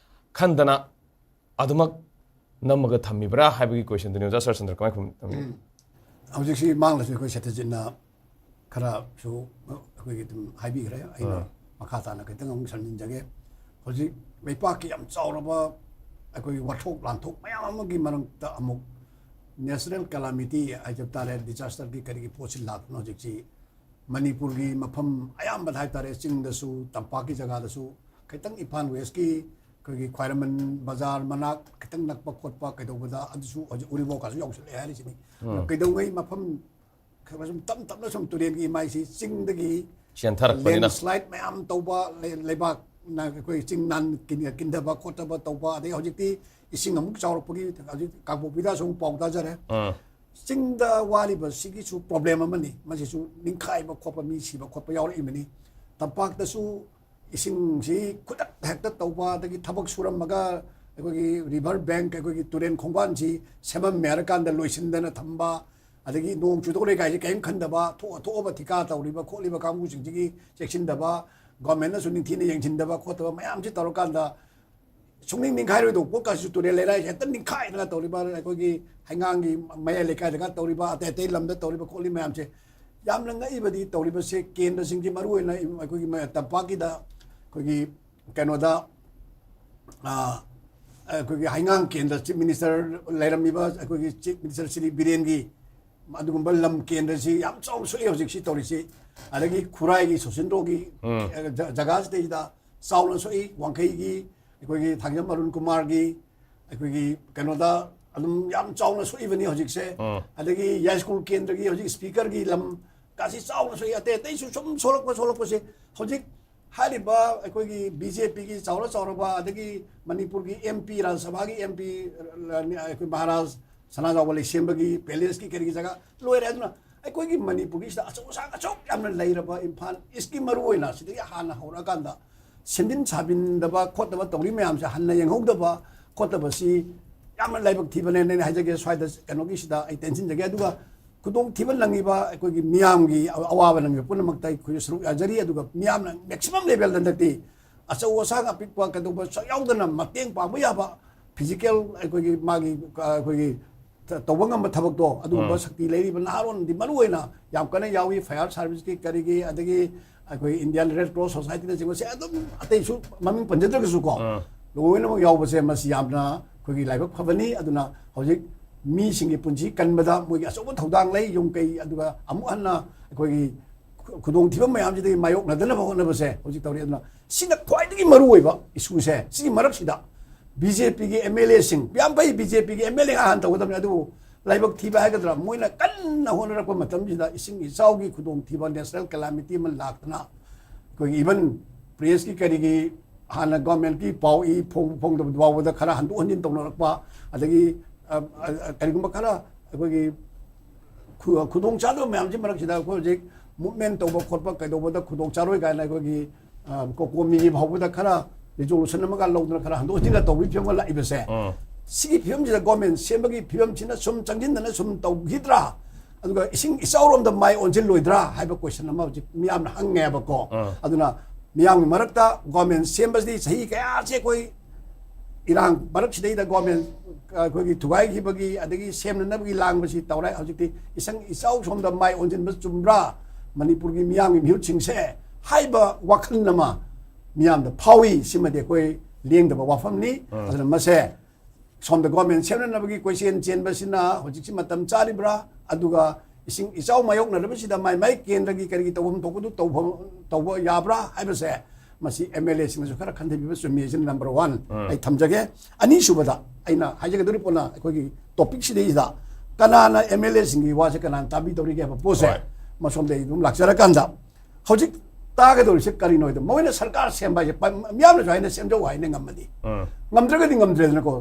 ꯈꯟꯗꯅ ꯑꯗꯨꯃꯛ ꯅꯝꯃꯒ ꯊꯝꯃꯤꯕ꯭ꯔꯥ ꯍꯥꯏꯕꯒꯤ ꯀꯣꯏꯁꯟꯗꯨꯅꯤ꯫ ꯑꯣꯖꯥ ꯁꯔꯆꯟꯗ꯭ꯔ, ꯀꯃꯥꯏ ꯈꯨꯝ-, ꯊꯝꯕꯤꯒꯦ? ꯎꯝ꯫ ꯍꯧꯖꯤꯛꯁꯤ ꯃꯥꯡꯂꯁꯨ ꯑꯩꯈꯣꯏ ꯁꯇ꯭ꯌꯖꯤꯠꯅ ꯈꯔꯁꯨ ꯑꯩꯈꯣꯏꯒꯤ ꯑꯗꯨꯝ ꯍꯥꯏꯕꯤꯈ꯭ꯔꯦ꯫ ꯑꯩꯅ ꯑꯥ꯫ ꯃꯈꯥ ꯇꯥꯅ ꯈꯤꯇꯪ ꯑꯃꯨꯛ ꯁꯝꯖꯤꯟꯖꯒꯦ꯫ ꯍꯧꯖꯤꯛ ꯂꯩꯄꯥꯛꯀꯤ ꯌꯥꯝ ꯆꯥꯎꯔꯕ ꯑꯩꯈꯣꯏꯒꯤ ꯋꯥꯊꯣꯛ ꯂꯥꯟꯊꯣꯛ ꯃꯌꯥꯝ ꯑꯃꯒꯤ ꯃꯔꯛꯇ ꯑꯃꯨꯛ natural calamity ꯍꯥꯏꯖꯕ ꯇꯥꯔꯦ, disasterꯒꯤ ꯀꯔꯤꯒꯤ ꯄꯣꯠꯁꯤ ꯂꯥꯛꯇꯨꯅ ꯍꯧꯖꯤꯛꯁꯤ ꯃꯅꯤꯄꯨꯔꯒꯤ ꯃꯐꯝ ꯑꯌꯥꯝꯕꯗ ꯍꯥꯏꯇꯥꯔꯦ, ꯆꯤꯡꯗꯁꯨ, ꯇꯝꯄꯥꯛꯀꯤ ꯖꯒꯥꯗꯁꯨ, ꯈꯤꯇꯪ ꯏꯝꯐꯥꯜ ꯋꯦꯁꯀꯤ ꯑꯩꯈꯣꯏꯒꯤ ꯈ꯭ꯋꯥꯏꯔꯝꯕꯟ ꯕꯖꯥꯔ ꯃꯅꯥꯛ ꯈꯤꯇꯪ ꯅꯛꯄ ꯈꯣꯠꯄ ꯀꯩꯗꯧꯕꯗ ꯑꯗꯨꯁꯨ ꯍꯧꯖꯤꯛ ꯎꯔꯤꯄꯣꯛꯀꯥꯁꯨ ꯌꯧꯁꯤꯜꯂꯛꯑꯦ ꯍꯥꯏꯔꯤꯁꯤꯅꯤ꯫ ꯎꯝ꯫ ꯀꯩꯗꯧꯉꯩ ꯃꯐꯝ ꯈꯔ ꯁꯨꯝ ꯇꯞ ꯇꯞꯅ ꯁꯨꯝ ꯇꯨꯔꯦꯟꯒꯤ ꯏꯃꯥꯏꯁꯤ ꯆꯤꯡꯗꯒꯤ ꯆꯦꯟꯊꯔꯛꯄꯅꯤꯅ꯫ Landslide ꯃꯌꯥꯝ ꯇꯧꯕ, ꯂꯩ-, ꯂꯩꯕꯥꯛꯅ ꯑꯩꯈꯣꯏ ꯆꯤꯡ ꯅꯥꯟ ꯀꯤꯟ-, ꯀꯤꯟꯊꯕ ꯈꯣꯠꯊꯕ ꯇꯧꯕ, ꯑꯗꯩ ꯍꯧꯖꯤꯛꯇꯤ ꯏꯁꯤꯡ ꯑꯃꯨꯛ ꯆꯥꯎꯔꯛꯄꯒꯤ ꯍꯧꯖꯤꯛ ꯀꯥꯡꯄꯣꯛꯄꯤꯗꯁꯨ ꯑꯃꯨꯛ ꯄꯥꯎ ꯇꯥꯖꯔꯦ꯫ ꯑꯥ꯫ ꯆꯤꯡꯗ ꯋꯥꯔꯤꯕꯁꯤꯒꯤꯁꯨ problem ꯑꯃꯅꯤ꯫ ꯃꯁꯤꯁꯨ ꯅꯤꯡꯈꯥꯏꯕ ꯈꯣꯠꯄ, ꯃꯤ ꯁꯤꯕ ꯈꯣꯠꯄ ꯌꯥꯎꯔꯛꯏꯕꯅꯤ꯫ ꯇꯝꯄꯥꯛꯇꯁꯨ ꯏꯁꯤꯡꯁꯤ ꯈꯨꯗꯛꯇ ꯍꯦꯛꯇ ꯇꯧꯕ, ꯑꯗꯒꯤ ꯊꯕꯛ ꯁꯨꯔꯝꯃꯒ ꯑꯩꯈꯣꯏꯒꯤ river bank, ꯑꯩꯈꯣꯏꯒꯤ ꯇꯨꯔꯦꯟ ꯈꯣꯡꯕꯥꯟꯁꯤ ꯁꯦꯝꯃꯝꯃꯦ ꯍꯥꯏꯔꯀꯥꯟꯗ ꯂꯣꯏꯁꯤꯟꯗꯅ ꯊꯝꯕ, ꯑꯗꯒꯤ ꯅꯣꯡ ꯆꯨꯗꯧꯔꯦ ꯀꯥꯏꯁꯦ ꯀꯔꯤꯝ ꯈꯟꯗꯕ, ꯊꯣꯛꯑ ꯊꯣꯛꯑꯕ ꯊꯤꯀꯥ ꯇꯧꯔꯤꯕ ꯈꯣꯠꯂꯤꯕ ꯀꯥꯡꯕꯨꯁꯤꯡꯁꯤꯒꯤ ꯆꯦꯛꯁꯤꯟꯗꯕ, governmentꯅꯁꯨ ꯅꯤꯡꯊꯤꯅ ꯌꯦꯡꯁꯤꯟꯗꯕ ꯈꯣꯠꯇꯕ ꯃꯌꯥꯝꯁꯤ ꯇꯧꯔꯀꯥꯟꯗ ꯁꯨꯡꯅꯤꯡ ꯅꯤꯡꯈꯥꯏꯔꯣꯏꯗꯧꯕ ꯄꯣꯠꯀꯥꯁꯤꯁꯨ ꯇꯨꯔꯦꯜ ꯂꯩꯔꯥꯏꯁꯦ ꯍꯦꯛꯇ ꯅꯤꯡꯈꯥꯏꯗꯅ ꯇꯧꯔꯤꯕ, ꯑꯩꯈꯣꯏꯒꯤ ꯍꯩꯉꯥꯡꯒꯤ ꯃꯌꯥꯏ ꯂꯩꯀꯥꯏꯗꯒ ꯇꯧꯔꯤꯕ, ꯑꯇꯩ ꯑꯇꯩ ꯂꯝꯗ ꯇꯧꯔꯤꯕ ꯈꯣꯠꯂꯤ ꯃꯌꯥꯝꯁꯦ ꯌꯥꯝꯅ ꯉꯛꯏꯕꯗꯤ ꯇꯧꯔꯤꯕꯁꯦ꯫ ꯀꯦꯟꯗ꯭ꯔꯁꯤꯡꯁꯤ ꯃꯔꯨ ꯑꯣꯏꯅ ꯑꯩꯈꯣꯏꯒꯤ ꯃ-, ꯇꯝꯄꯥꯛꯀꯤꯗ ꯑꯩꯈꯣꯏꯒꯤ ꯀꯩꯅꯣꯗ, ꯑꯥ, ꯑꯩꯈꯣꯏꯒꯤ ꯍꯩꯉꯥꯡ ꯀꯦꯟꯗ꯭ꯔ chief minister ꯂꯩꯔꯝꯃꯤꯕ ꯑꯩꯈꯣꯏꯒꯤ chief minister ꯁ꯭ꯔꯤ ꯕꯤꯔꯦꯟꯒꯤ ꯑꯗꯨꯒꯨꯝꯕ ꯂꯝ ꯀꯦꯟꯗ꯭ꯔꯁꯤ ꯌꯥꯝ ꯆꯥꯎꯅ ꯁꯣꯛꯏ ꯍꯧꯖꯤꯛꯁꯤ ꯇꯧꯔꯤꯁꯤ꯫ ꯑꯗꯒꯤ ꯈꯨꯔꯥꯏꯒꯤ ꯁꯨꯁꯤꯟꯗ꯭ꯔꯣꯒꯤ, ꯎꯝ꯫ ꯑ, ꯖ-, ꯖꯒꯥꯁꯤꯗꯩꯗ ꯆꯥꯎꯅ ꯁꯣꯛꯏ꯫ ꯋꯥꯡꯈꯩꯒꯤ ꯑꯩꯈꯣꯏꯒꯤ ꯊꯥꯡꯖꯝ ꯑꯔꯨꯟ ꯀꯨꯃꯥꯔꯒꯤ ꯑꯩꯈꯣꯏꯒꯤ ꯀꯩꯅꯣꯗ ꯑꯗꯨꯝ ꯌꯥꯝ ꯆꯥꯎꯅ ꯁꯣꯛꯏꯕꯅꯤ ꯍꯧꯖꯤꯛꯁꯦ꯫ ꯑꯗꯒꯤ ꯌꯥꯏꯁ꯭ꯀꯨꯜ ꯀꯦꯟꯗ꯭ꯔꯒꯤ ꯍꯧꯖꯤꯛ ꯁ꯭ꯄꯤꯀꯔꯒꯤ ꯂꯝ ꯀꯥꯁꯤ ꯆꯥꯎꯅ ꯁꯣꯛꯏ꯫ ꯑꯇꯩ ꯑꯇꯩꯁꯨ ꯁꯨꯝ ꯁꯣꯛꯂꯛꯄ ꯁꯣꯛꯂꯛꯄꯁꯦ ꯍꯧꯖꯤꯛ ꯍꯥꯏꯔꯤꯕ ꯑꯩꯈꯣꯏꯒꯤ ꯕꯤ ꯖꯦ ꯄꯤꯒꯤ ꯆꯥꯎꯔ ꯆꯥꯎꯔꯕ, ꯑꯗꯒꯤ ꯃꯅꯤꯄꯨꯔꯒꯤ ꯑꯦꯝ ꯄꯤ, ꯔꯥꯖ꯭ꯌ ꯁꯚꯥꯒꯤ ꯑꯦꯝ ꯄꯤ, ꯑꯩꯈꯣꯏ ꯃꯍꯥꯔꯥꯖ ꯁꯅꯥꯖꯥꯎꯕ ꯂꯩꯁꯦꯝꯕꯒꯤ ꯄꯦꯂꯦꯁꯀꯤ ꯀꯔꯤꯒꯤ ꯖꯒꯥ ꯂꯣꯏꯔꯦ꯫ ꯑꯗꯨꯅ ꯑꯩꯈꯣꯏꯒꯤ ꯃꯅꯤꯄꯨꯔꯒꯤꯁꯤꯗ ꯑꯆꯧ ꯑꯁꯥꯡ ꯑꯆꯧ ꯌꯥꯝꯅ ꯂꯩꯔꯕ ꯏꯝꯐꯥꯜ ꯏꯁ꯭ꯠꯀꯤ ꯃꯔꯨ ꯑꯣꯏꯅ ꯁꯤꯗꯒꯤ ꯍꯥꯟꯅ ꯍꯧꯔꯛꯑꯀꯥꯟꯗ ꯁꯦꯝꯖꯤꯟ ꯁꯥꯖꯤꯟꯗꯕ ꯈꯣꯠꯇꯕ ꯇꯧꯔꯤ ꯃꯌꯥꯝꯁꯦ ꯍꯟꯅ ꯌꯦꯡꯍꯧꯗꯕ ꯈꯣꯠꯇꯕꯁꯤ ꯌꯥꯝꯅ ꯂꯥꯏꯕꯛ ꯊꯤꯕꯅꯦꯅ ꯑꯩꯅ ꯍꯥꯏꯖꯒꯦ꯫ ꯁ꯭ꯋꯥꯏꯗ ꯀꯩꯅꯣꯒꯤꯁꯤꯗ ꯑꯩ ꯇꯦꯟꯁꯤꯟꯖꯒꯦ꯫ ꯑꯗꯨꯒ ꯈꯨꯗꯣꯡꯊꯤꯕ ꯅꯪꯉꯤꯕ ꯑꯩꯈꯣꯏꯒꯤ ꯃꯤꯌꯥꯝꯒꯤ ꯑꯋꯥꯕ ꯅꯪꯉꯤꯕ ꯄꯨꯝꯅꯃꯛꯇ ꯑꯩꯈꯣꯏꯁꯨ ꯁꯔꯨꯛ ꯌꯥꯖꯔꯤ꯫ ꯑꯗꯨꯒ ꯃꯤꯌꯥꯝꯅ ꯃꯦꯛꯁꯤꯃꯝ ꯂꯦꯚꯦꯜꯗ ꯍꯟꯗꯛꯇꯤ ꯑꯆꯧ ꯑꯁꯥꯡ ꯑꯄꯤꯛꯄ ꯀꯩꯗꯧꯕ ꯁꯛ ꯌꯥꯎꯗꯅ ꯃꯇꯦꯡ ꯄꯥꯡꯕ ꯌꯥꯕ ꯐꯤꯖꯤꯀꯦꯜ ꯑꯩꯈꯣꯏꯒꯤ ꯃꯥꯒꯤ ꯑꯩꯈꯣꯏꯒꯤ ꯇꯧꯕ ꯉꯝꯕ ꯊꯕꯛꯇꯣ ꯑꯗꯨꯒꯨꯝꯕ ꯎꯝ꯫ ꯁꯛꯇꯤ ꯂꯩꯔꯤꯕ ꯅꯍꯥꯔꯣꯟꯗꯤ ꯃꯔꯨ ꯑꯣꯏꯅ ꯌꯥꯝ ꯀꯟꯅ ꯌꯥꯎꯏ꯫ ꯐꯥꯌꯔ ꯁꯥꯔꯚꯤꯁꯀꯤ ꯀꯔꯤꯒꯤ ꯑꯗꯒꯤ ꯑꯩꯈꯣꯏ ꯏꯟꯗꯤꯌꯥꯟ ꯔꯦꯗ ꯀ꯭ꯔꯣꯁ ꯁꯣꯁꯥꯏꯇꯤꯅꯆꯤꯡꯕꯁꯦ ꯑꯗꯨꯝ ꯑꯇꯩꯁꯨ ꯃꯃꯤꯡ ꯄꯟꯖꯗ꯭ꯔꯒꯁꯨꯀꯣ ꯎꯝ꯫ ꯂꯣꯏꯅꯃꯛ ꯌꯥꯎꯕꯁꯦ ꯃꯁꯤ ꯌꯥꯝꯅ ꯑꯩꯈꯣꯏꯒꯤ ꯂꯥꯏꯕꯛ ꯐꯕꯅꯤ꯫ ꯑꯗꯨꯅ ꯍꯧꯖꯤꯛ ꯃꯤꯁꯤꯡꯒꯤ ꯄꯨꯟꯁꯤ ꯀꯟꯕꯗ ꯃꯣꯏꯒꯤ ꯑꯆꯧꯕ ꯊꯧꯗꯥꯡ ꯂꯩ꯫ ꯌꯨꯝ ꯀꯩ ꯑꯗꯨꯒ ꯑꯃꯨꯛ ꯍꯟꯅ ꯑꯩꯈꯣꯏꯒꯤ ꯈꯨ- ꯈꯨꯗꯣꯡꯊꯤꯕ ꯃꯌꯥꯝꯁꯤꯗꯒꯤ ꯃꯥꯌꯣꯛꯅꯗꯅꯕ ꯍꯣꯠꯅꯕꯁꯦ ꯍꯧꯖꯤꯛ ꯇꯧꯔꯤ꯫ ꯑꯗꯨꯅ ꯁꯤꯅ ꯈ꯭ꯋꯥꯏꯗꯒꯤ ꯃꯔꯨꯑꯣꯏꯕ ꯏꯁꯨꯁꯦ꯫ ꯁꯤꯒꯤ ꯃꯔꯛꯁꯤꯗ ꯕꯤ ꯖꯦ ꯄꯤꯒꯤ ꯑꯦꯝ ꯑꯦꯜ ꯑꯦꯁꯤꯡ, ꯌꯥꯝ ꯐꯩ, ꯕꯤ ꯖꯦ ꯄꯤꯒꯤ ꯑꯦꯝ ꯑꯦꯜ ꯑꯦ ꯉꯥꯛ ꯍꯥꯟꯅ ꯇꯧꯒꯗꯕꯅꯤ, ꯑꯗꯨꯕꯨ ꯂꯥꯏꯕꯛ ꯊꯤꯕ ꯍꯥꯏꯒꯗ꯭ꯔꯥ, ꯃꯣꯏꯅ ꯀꯟꯅ ꯍꯣꯠꯅꯔꯛꯄ ꯃꯇꯝꯁꯤꯗ ꯏꯁꯤꯡ ꯏꯆꯥꯎꯒꯤ ꯈꯨꯗꯣꯡꯊꯤꯕ, ꯅꯦꯁꯅꯦꯜ ꯀꯦꯂꯥꯃꯤꯇꯤ ꯑꯃ ꯂꯥꯛꯇꯅ ꯑꯩꯈꯣꯏꯒꯤ ꯏꯚꯟ ꯄ꯭ꯔꯦꯁꯀꯤ ꯀꯔꯤꯒꯤ ꯍꯥꯟꯅ ꯒꯣꯔꯃꯦꯟꯠꯀꯤ ꯄꯥꯎ ꯏ ꯐꯣꯡ ꯐꯣꯡꯗꯕ ꯐꯥꯎꯕꯗ ꯈꯔ ꯍꯟꯗꯣꯛ ꯍꯟꯖꯤꯟ ꯇꯧꯅꯔꯛꯄ, ꯑꯗꯒꯤ ꯑ, ꯑ, ꯀꯔꯤꯒꯨꯝꯕ ꯈꯔ ꯑꯩꯈꯣꯏꯒꯤ ꯈꯨ- ꯈꯨꯗꯣꯡ ꯆꯥꯗꯕ ꯃꯌꯥꯝꯁꯤ ꯃꯔꯛꯁꯤꯗ ꯑꯩꯈꯣꯏ ꯍꯧꯖꯤꯛ ꯃꯨꯚꯃꯦꯟꯠ ꯇꯧꯕ ꯈꯣꯠꯄ ꯀꯩꯗꯧꯕꯗ ꯈꯨꯗꯣꯡ ꯆꯥꯔꯣꯏ ꯀꯥꯏꯅ ꯑꯩꯈꯣꯏꯒꯤ ꯑ, ꯀꯣꯀꯣꯃꯤꯒꯤ ꯐꯥꯎꯕꯗ ꯈꯔ ꯔꯤꯖꯣꯂꯨꯁꯟ ꯑꯃꯒ ꯂꯧꯗꯅ ꯈꯔ ꯍꯟꯗꯣꯛ ꯍꯟꯖꯤꯟꯒ ꯇꯧꯕꯒꯤ ꯐꯤꯕꯝ ꯑꯃ ꯂꯥꯛꯏꯕꯁꯦ, ꯎꯝ꯫ ꯁꯤꯒꯤ ꯐꯤꯕꯝꯁꯤꯗ ꯒꯣꯔꯃꯦꯟꯠ ꯁꯦꯝꯕꯒꯤ ꯐꯤꯕꯝꯁꯤꯅ ꯁꯨꯝ ꯆꯪꯁꯤꯟꯗꯅ ꯁꯨꯝ ꯇꯧꯈꯤꯗ꯭ꯔꯥ, ꯑꯗꯨꯒ ꯏꯁꯤꯡ ꯏꯆꯥꯎꯔꯣꯝꯗ ꯃꯥꯏ ꯑꯣꯟꯁꯤꯜꯂꯣꯏꯗ꯭ꯔꯥ ꯍꯥꯏꯕ ꯀꯣꯏꯁꯟ ꯑꯃ ꯍꯧꯖꯤꯛ ꯃꯤꯌꯥꯝꯅ ꯍꯪꯉꯦꯕꯀꯣ꯫ ꯑꯥ꯫ ꯑꯗꯨꯅ ꯃꯤꯌꯥꯝꯒꯤ ꯃꯔꯛꯇ ꯒꯣꯔꯃꯦꯟꯠ ꯁꯦꯝꯕꯁꯤꯗꯤ ꯆꯍꯤ ꯀꯌꯥꯁꯦ ꯑꯩꯈꯣꯏ ꯏꯔꯥꯡ ꯃꯔꯛꯁꯤꯗꯩꯗ ꯒꯣꯔꯃꯦꯟꯠ ꯑꯩꯈꯣꯏꯒꯤ ꯊꯨꯒꯥꯏꯈꯤꯕꯒꯤ ꯑꯗꯒꯤ ꯁꯦꯝꯅꯅꯕꯒꯤ ꯂꯥꯡꯕꯁꯤ ꯇꯧꯔꯦ꯫ ꯍꯧꯖꯤꯛꯇꯤ ꯏꯁꯪ ꯏꯆꯥꯎ ꯁꯣꯝꯗ ꯃꯥꯏ ꯑꯣꯟꯁꯤꯟꯕ ꯆꯨꯝꯕ꯭ꯔꯥ, ꯃꯅꯤꯄꯨꯔꯒꯤ ꯃꯤꯌꯥꯝꯒꯤ ꯃꯤꯍꯨꯠꯁꯤꯡꯁꯦ ꯍꯥꯏꯕ ꯋꯥꯈꯜ ꯑꯃ ꯃꯤꯌꯥꯝꯗ ꯐꯥꯎꯏ꯫ ꯁꯤꯃꯗꯤ ꯑꯩꯈꯣꯏ ꯂꯦꯡꯗꯕ ꯋꯥꯐꯝꯅꯤ꯫ ꯎꯝ꯫ ꯑꯗꯨꯅ ꯃꯁꯦ ꯁꯣꯝꯗ ꯒꯣꯔꯃꯦꯟꯠ ꯁꯦꯝꯅꯅꯕꯒꯤ ꯀꯣꯏꯆꯦꯟ ꯆꯦꯟꯕꯁꯤꯅ ꯍꯧꯖꯤꯛꯁꯤ ꯃꯇꯝ ꯆꯥꯔꯤꯕ꯭ꯔꯥ? ꯑꯗꯨꯒ ꯏꯁꯤꯡ ꯏꯆꯥꯎ ꯃꯥꯌꯣꯛꯅꯔꯕꯁꯤꯗ ꯃꯥꯏ ꯃꯥꯏ ꯀꯦꯟꯗ꯭ꯔꯒꯤ ꯀꯔꯤꯒꯤ ꯇꯧꯐꯝ ꯊꯣꯛꯄꯗꯨ ꯇꯧꯐꯝ ꯇꯧꯕ ꯌꯥꯕ꯭ꯔꯥ ꯍꯥꯏꯕꯁꯦ ꯃꯁꯤ ꯑꯦꯝ ꯑꯦꯜ ꯑꯦꯁꯤꯡꯅꯁꯨ ꯈꯔ ꯈꯟꯊꯕꯤꯕ ꯆꯨꯝꯃꯤ꯫ ꯑꯁꯤꯅ ꯅꯝꯕꯔ ꯋꯥꯟ ꯎꯝ꯫ ꯑꯩ ꯊꯝꯖꯒꯦ꯫ ꯑꯅꯤꯁꯨꯕꯗ ꯑꯩꯅ ꯍꯥꯏꯖꯒꯗꯧꯔꯤ ꯄꯣꯠꯅ ꯑꯩꯈꯣꯏꯒꯤ ꯇꯣꯄꯤꯛꯁꯤꯗꯩꯁꯤꯗ ꯀꯅꯥꯅ ꯑꯦꯝ ꯑꯦꯜ ꯑꯦꯁꯤꯡꯒꯤ ꯋꯥꯁꯦ ꯀꯅꯥꯅ ꯇꯥꯕꯤꯗꯧꯔꯤꯒꯦ ꯍꯥꯏꯕ ꯄꯣꯠꯁꯦ ꯍꯣꯏ꯫ ꯃꯁꯣꯝꯗ ꯑꯩ ꯑꯗꯨꯝ ꯂꯥꯛꯆꯔꯀꯥꯟꯗ ꯍꯧꯖꯤꯛ ꯇꯥꯒꯗꯧꯔꯤꯁꯦ ꯀꯔꯤꯅꯣ ꯍꯥꯏꯗ ꯃꯣꯏꯅ ꯁꯔꯀꯥꯔ ꯁꯦꯝꯕ ꯍꯥꯏꯁꯦ ꯄ- ꯃꯤꯌꯥꯝꯅꯁꯨ ꯍꯥꯏꯅ ꯁꯦꯝꯖꯧ ꯍꯥꯏꯅ ꯉꯝꯃꯗꯤ ꯎꯝ꯫ ꯉꯝꯗ꯭ꯔꯒꯗꯤ ꯉꯝꯗ꯭ꯔꯦꯗꯅꯀꯣ꯫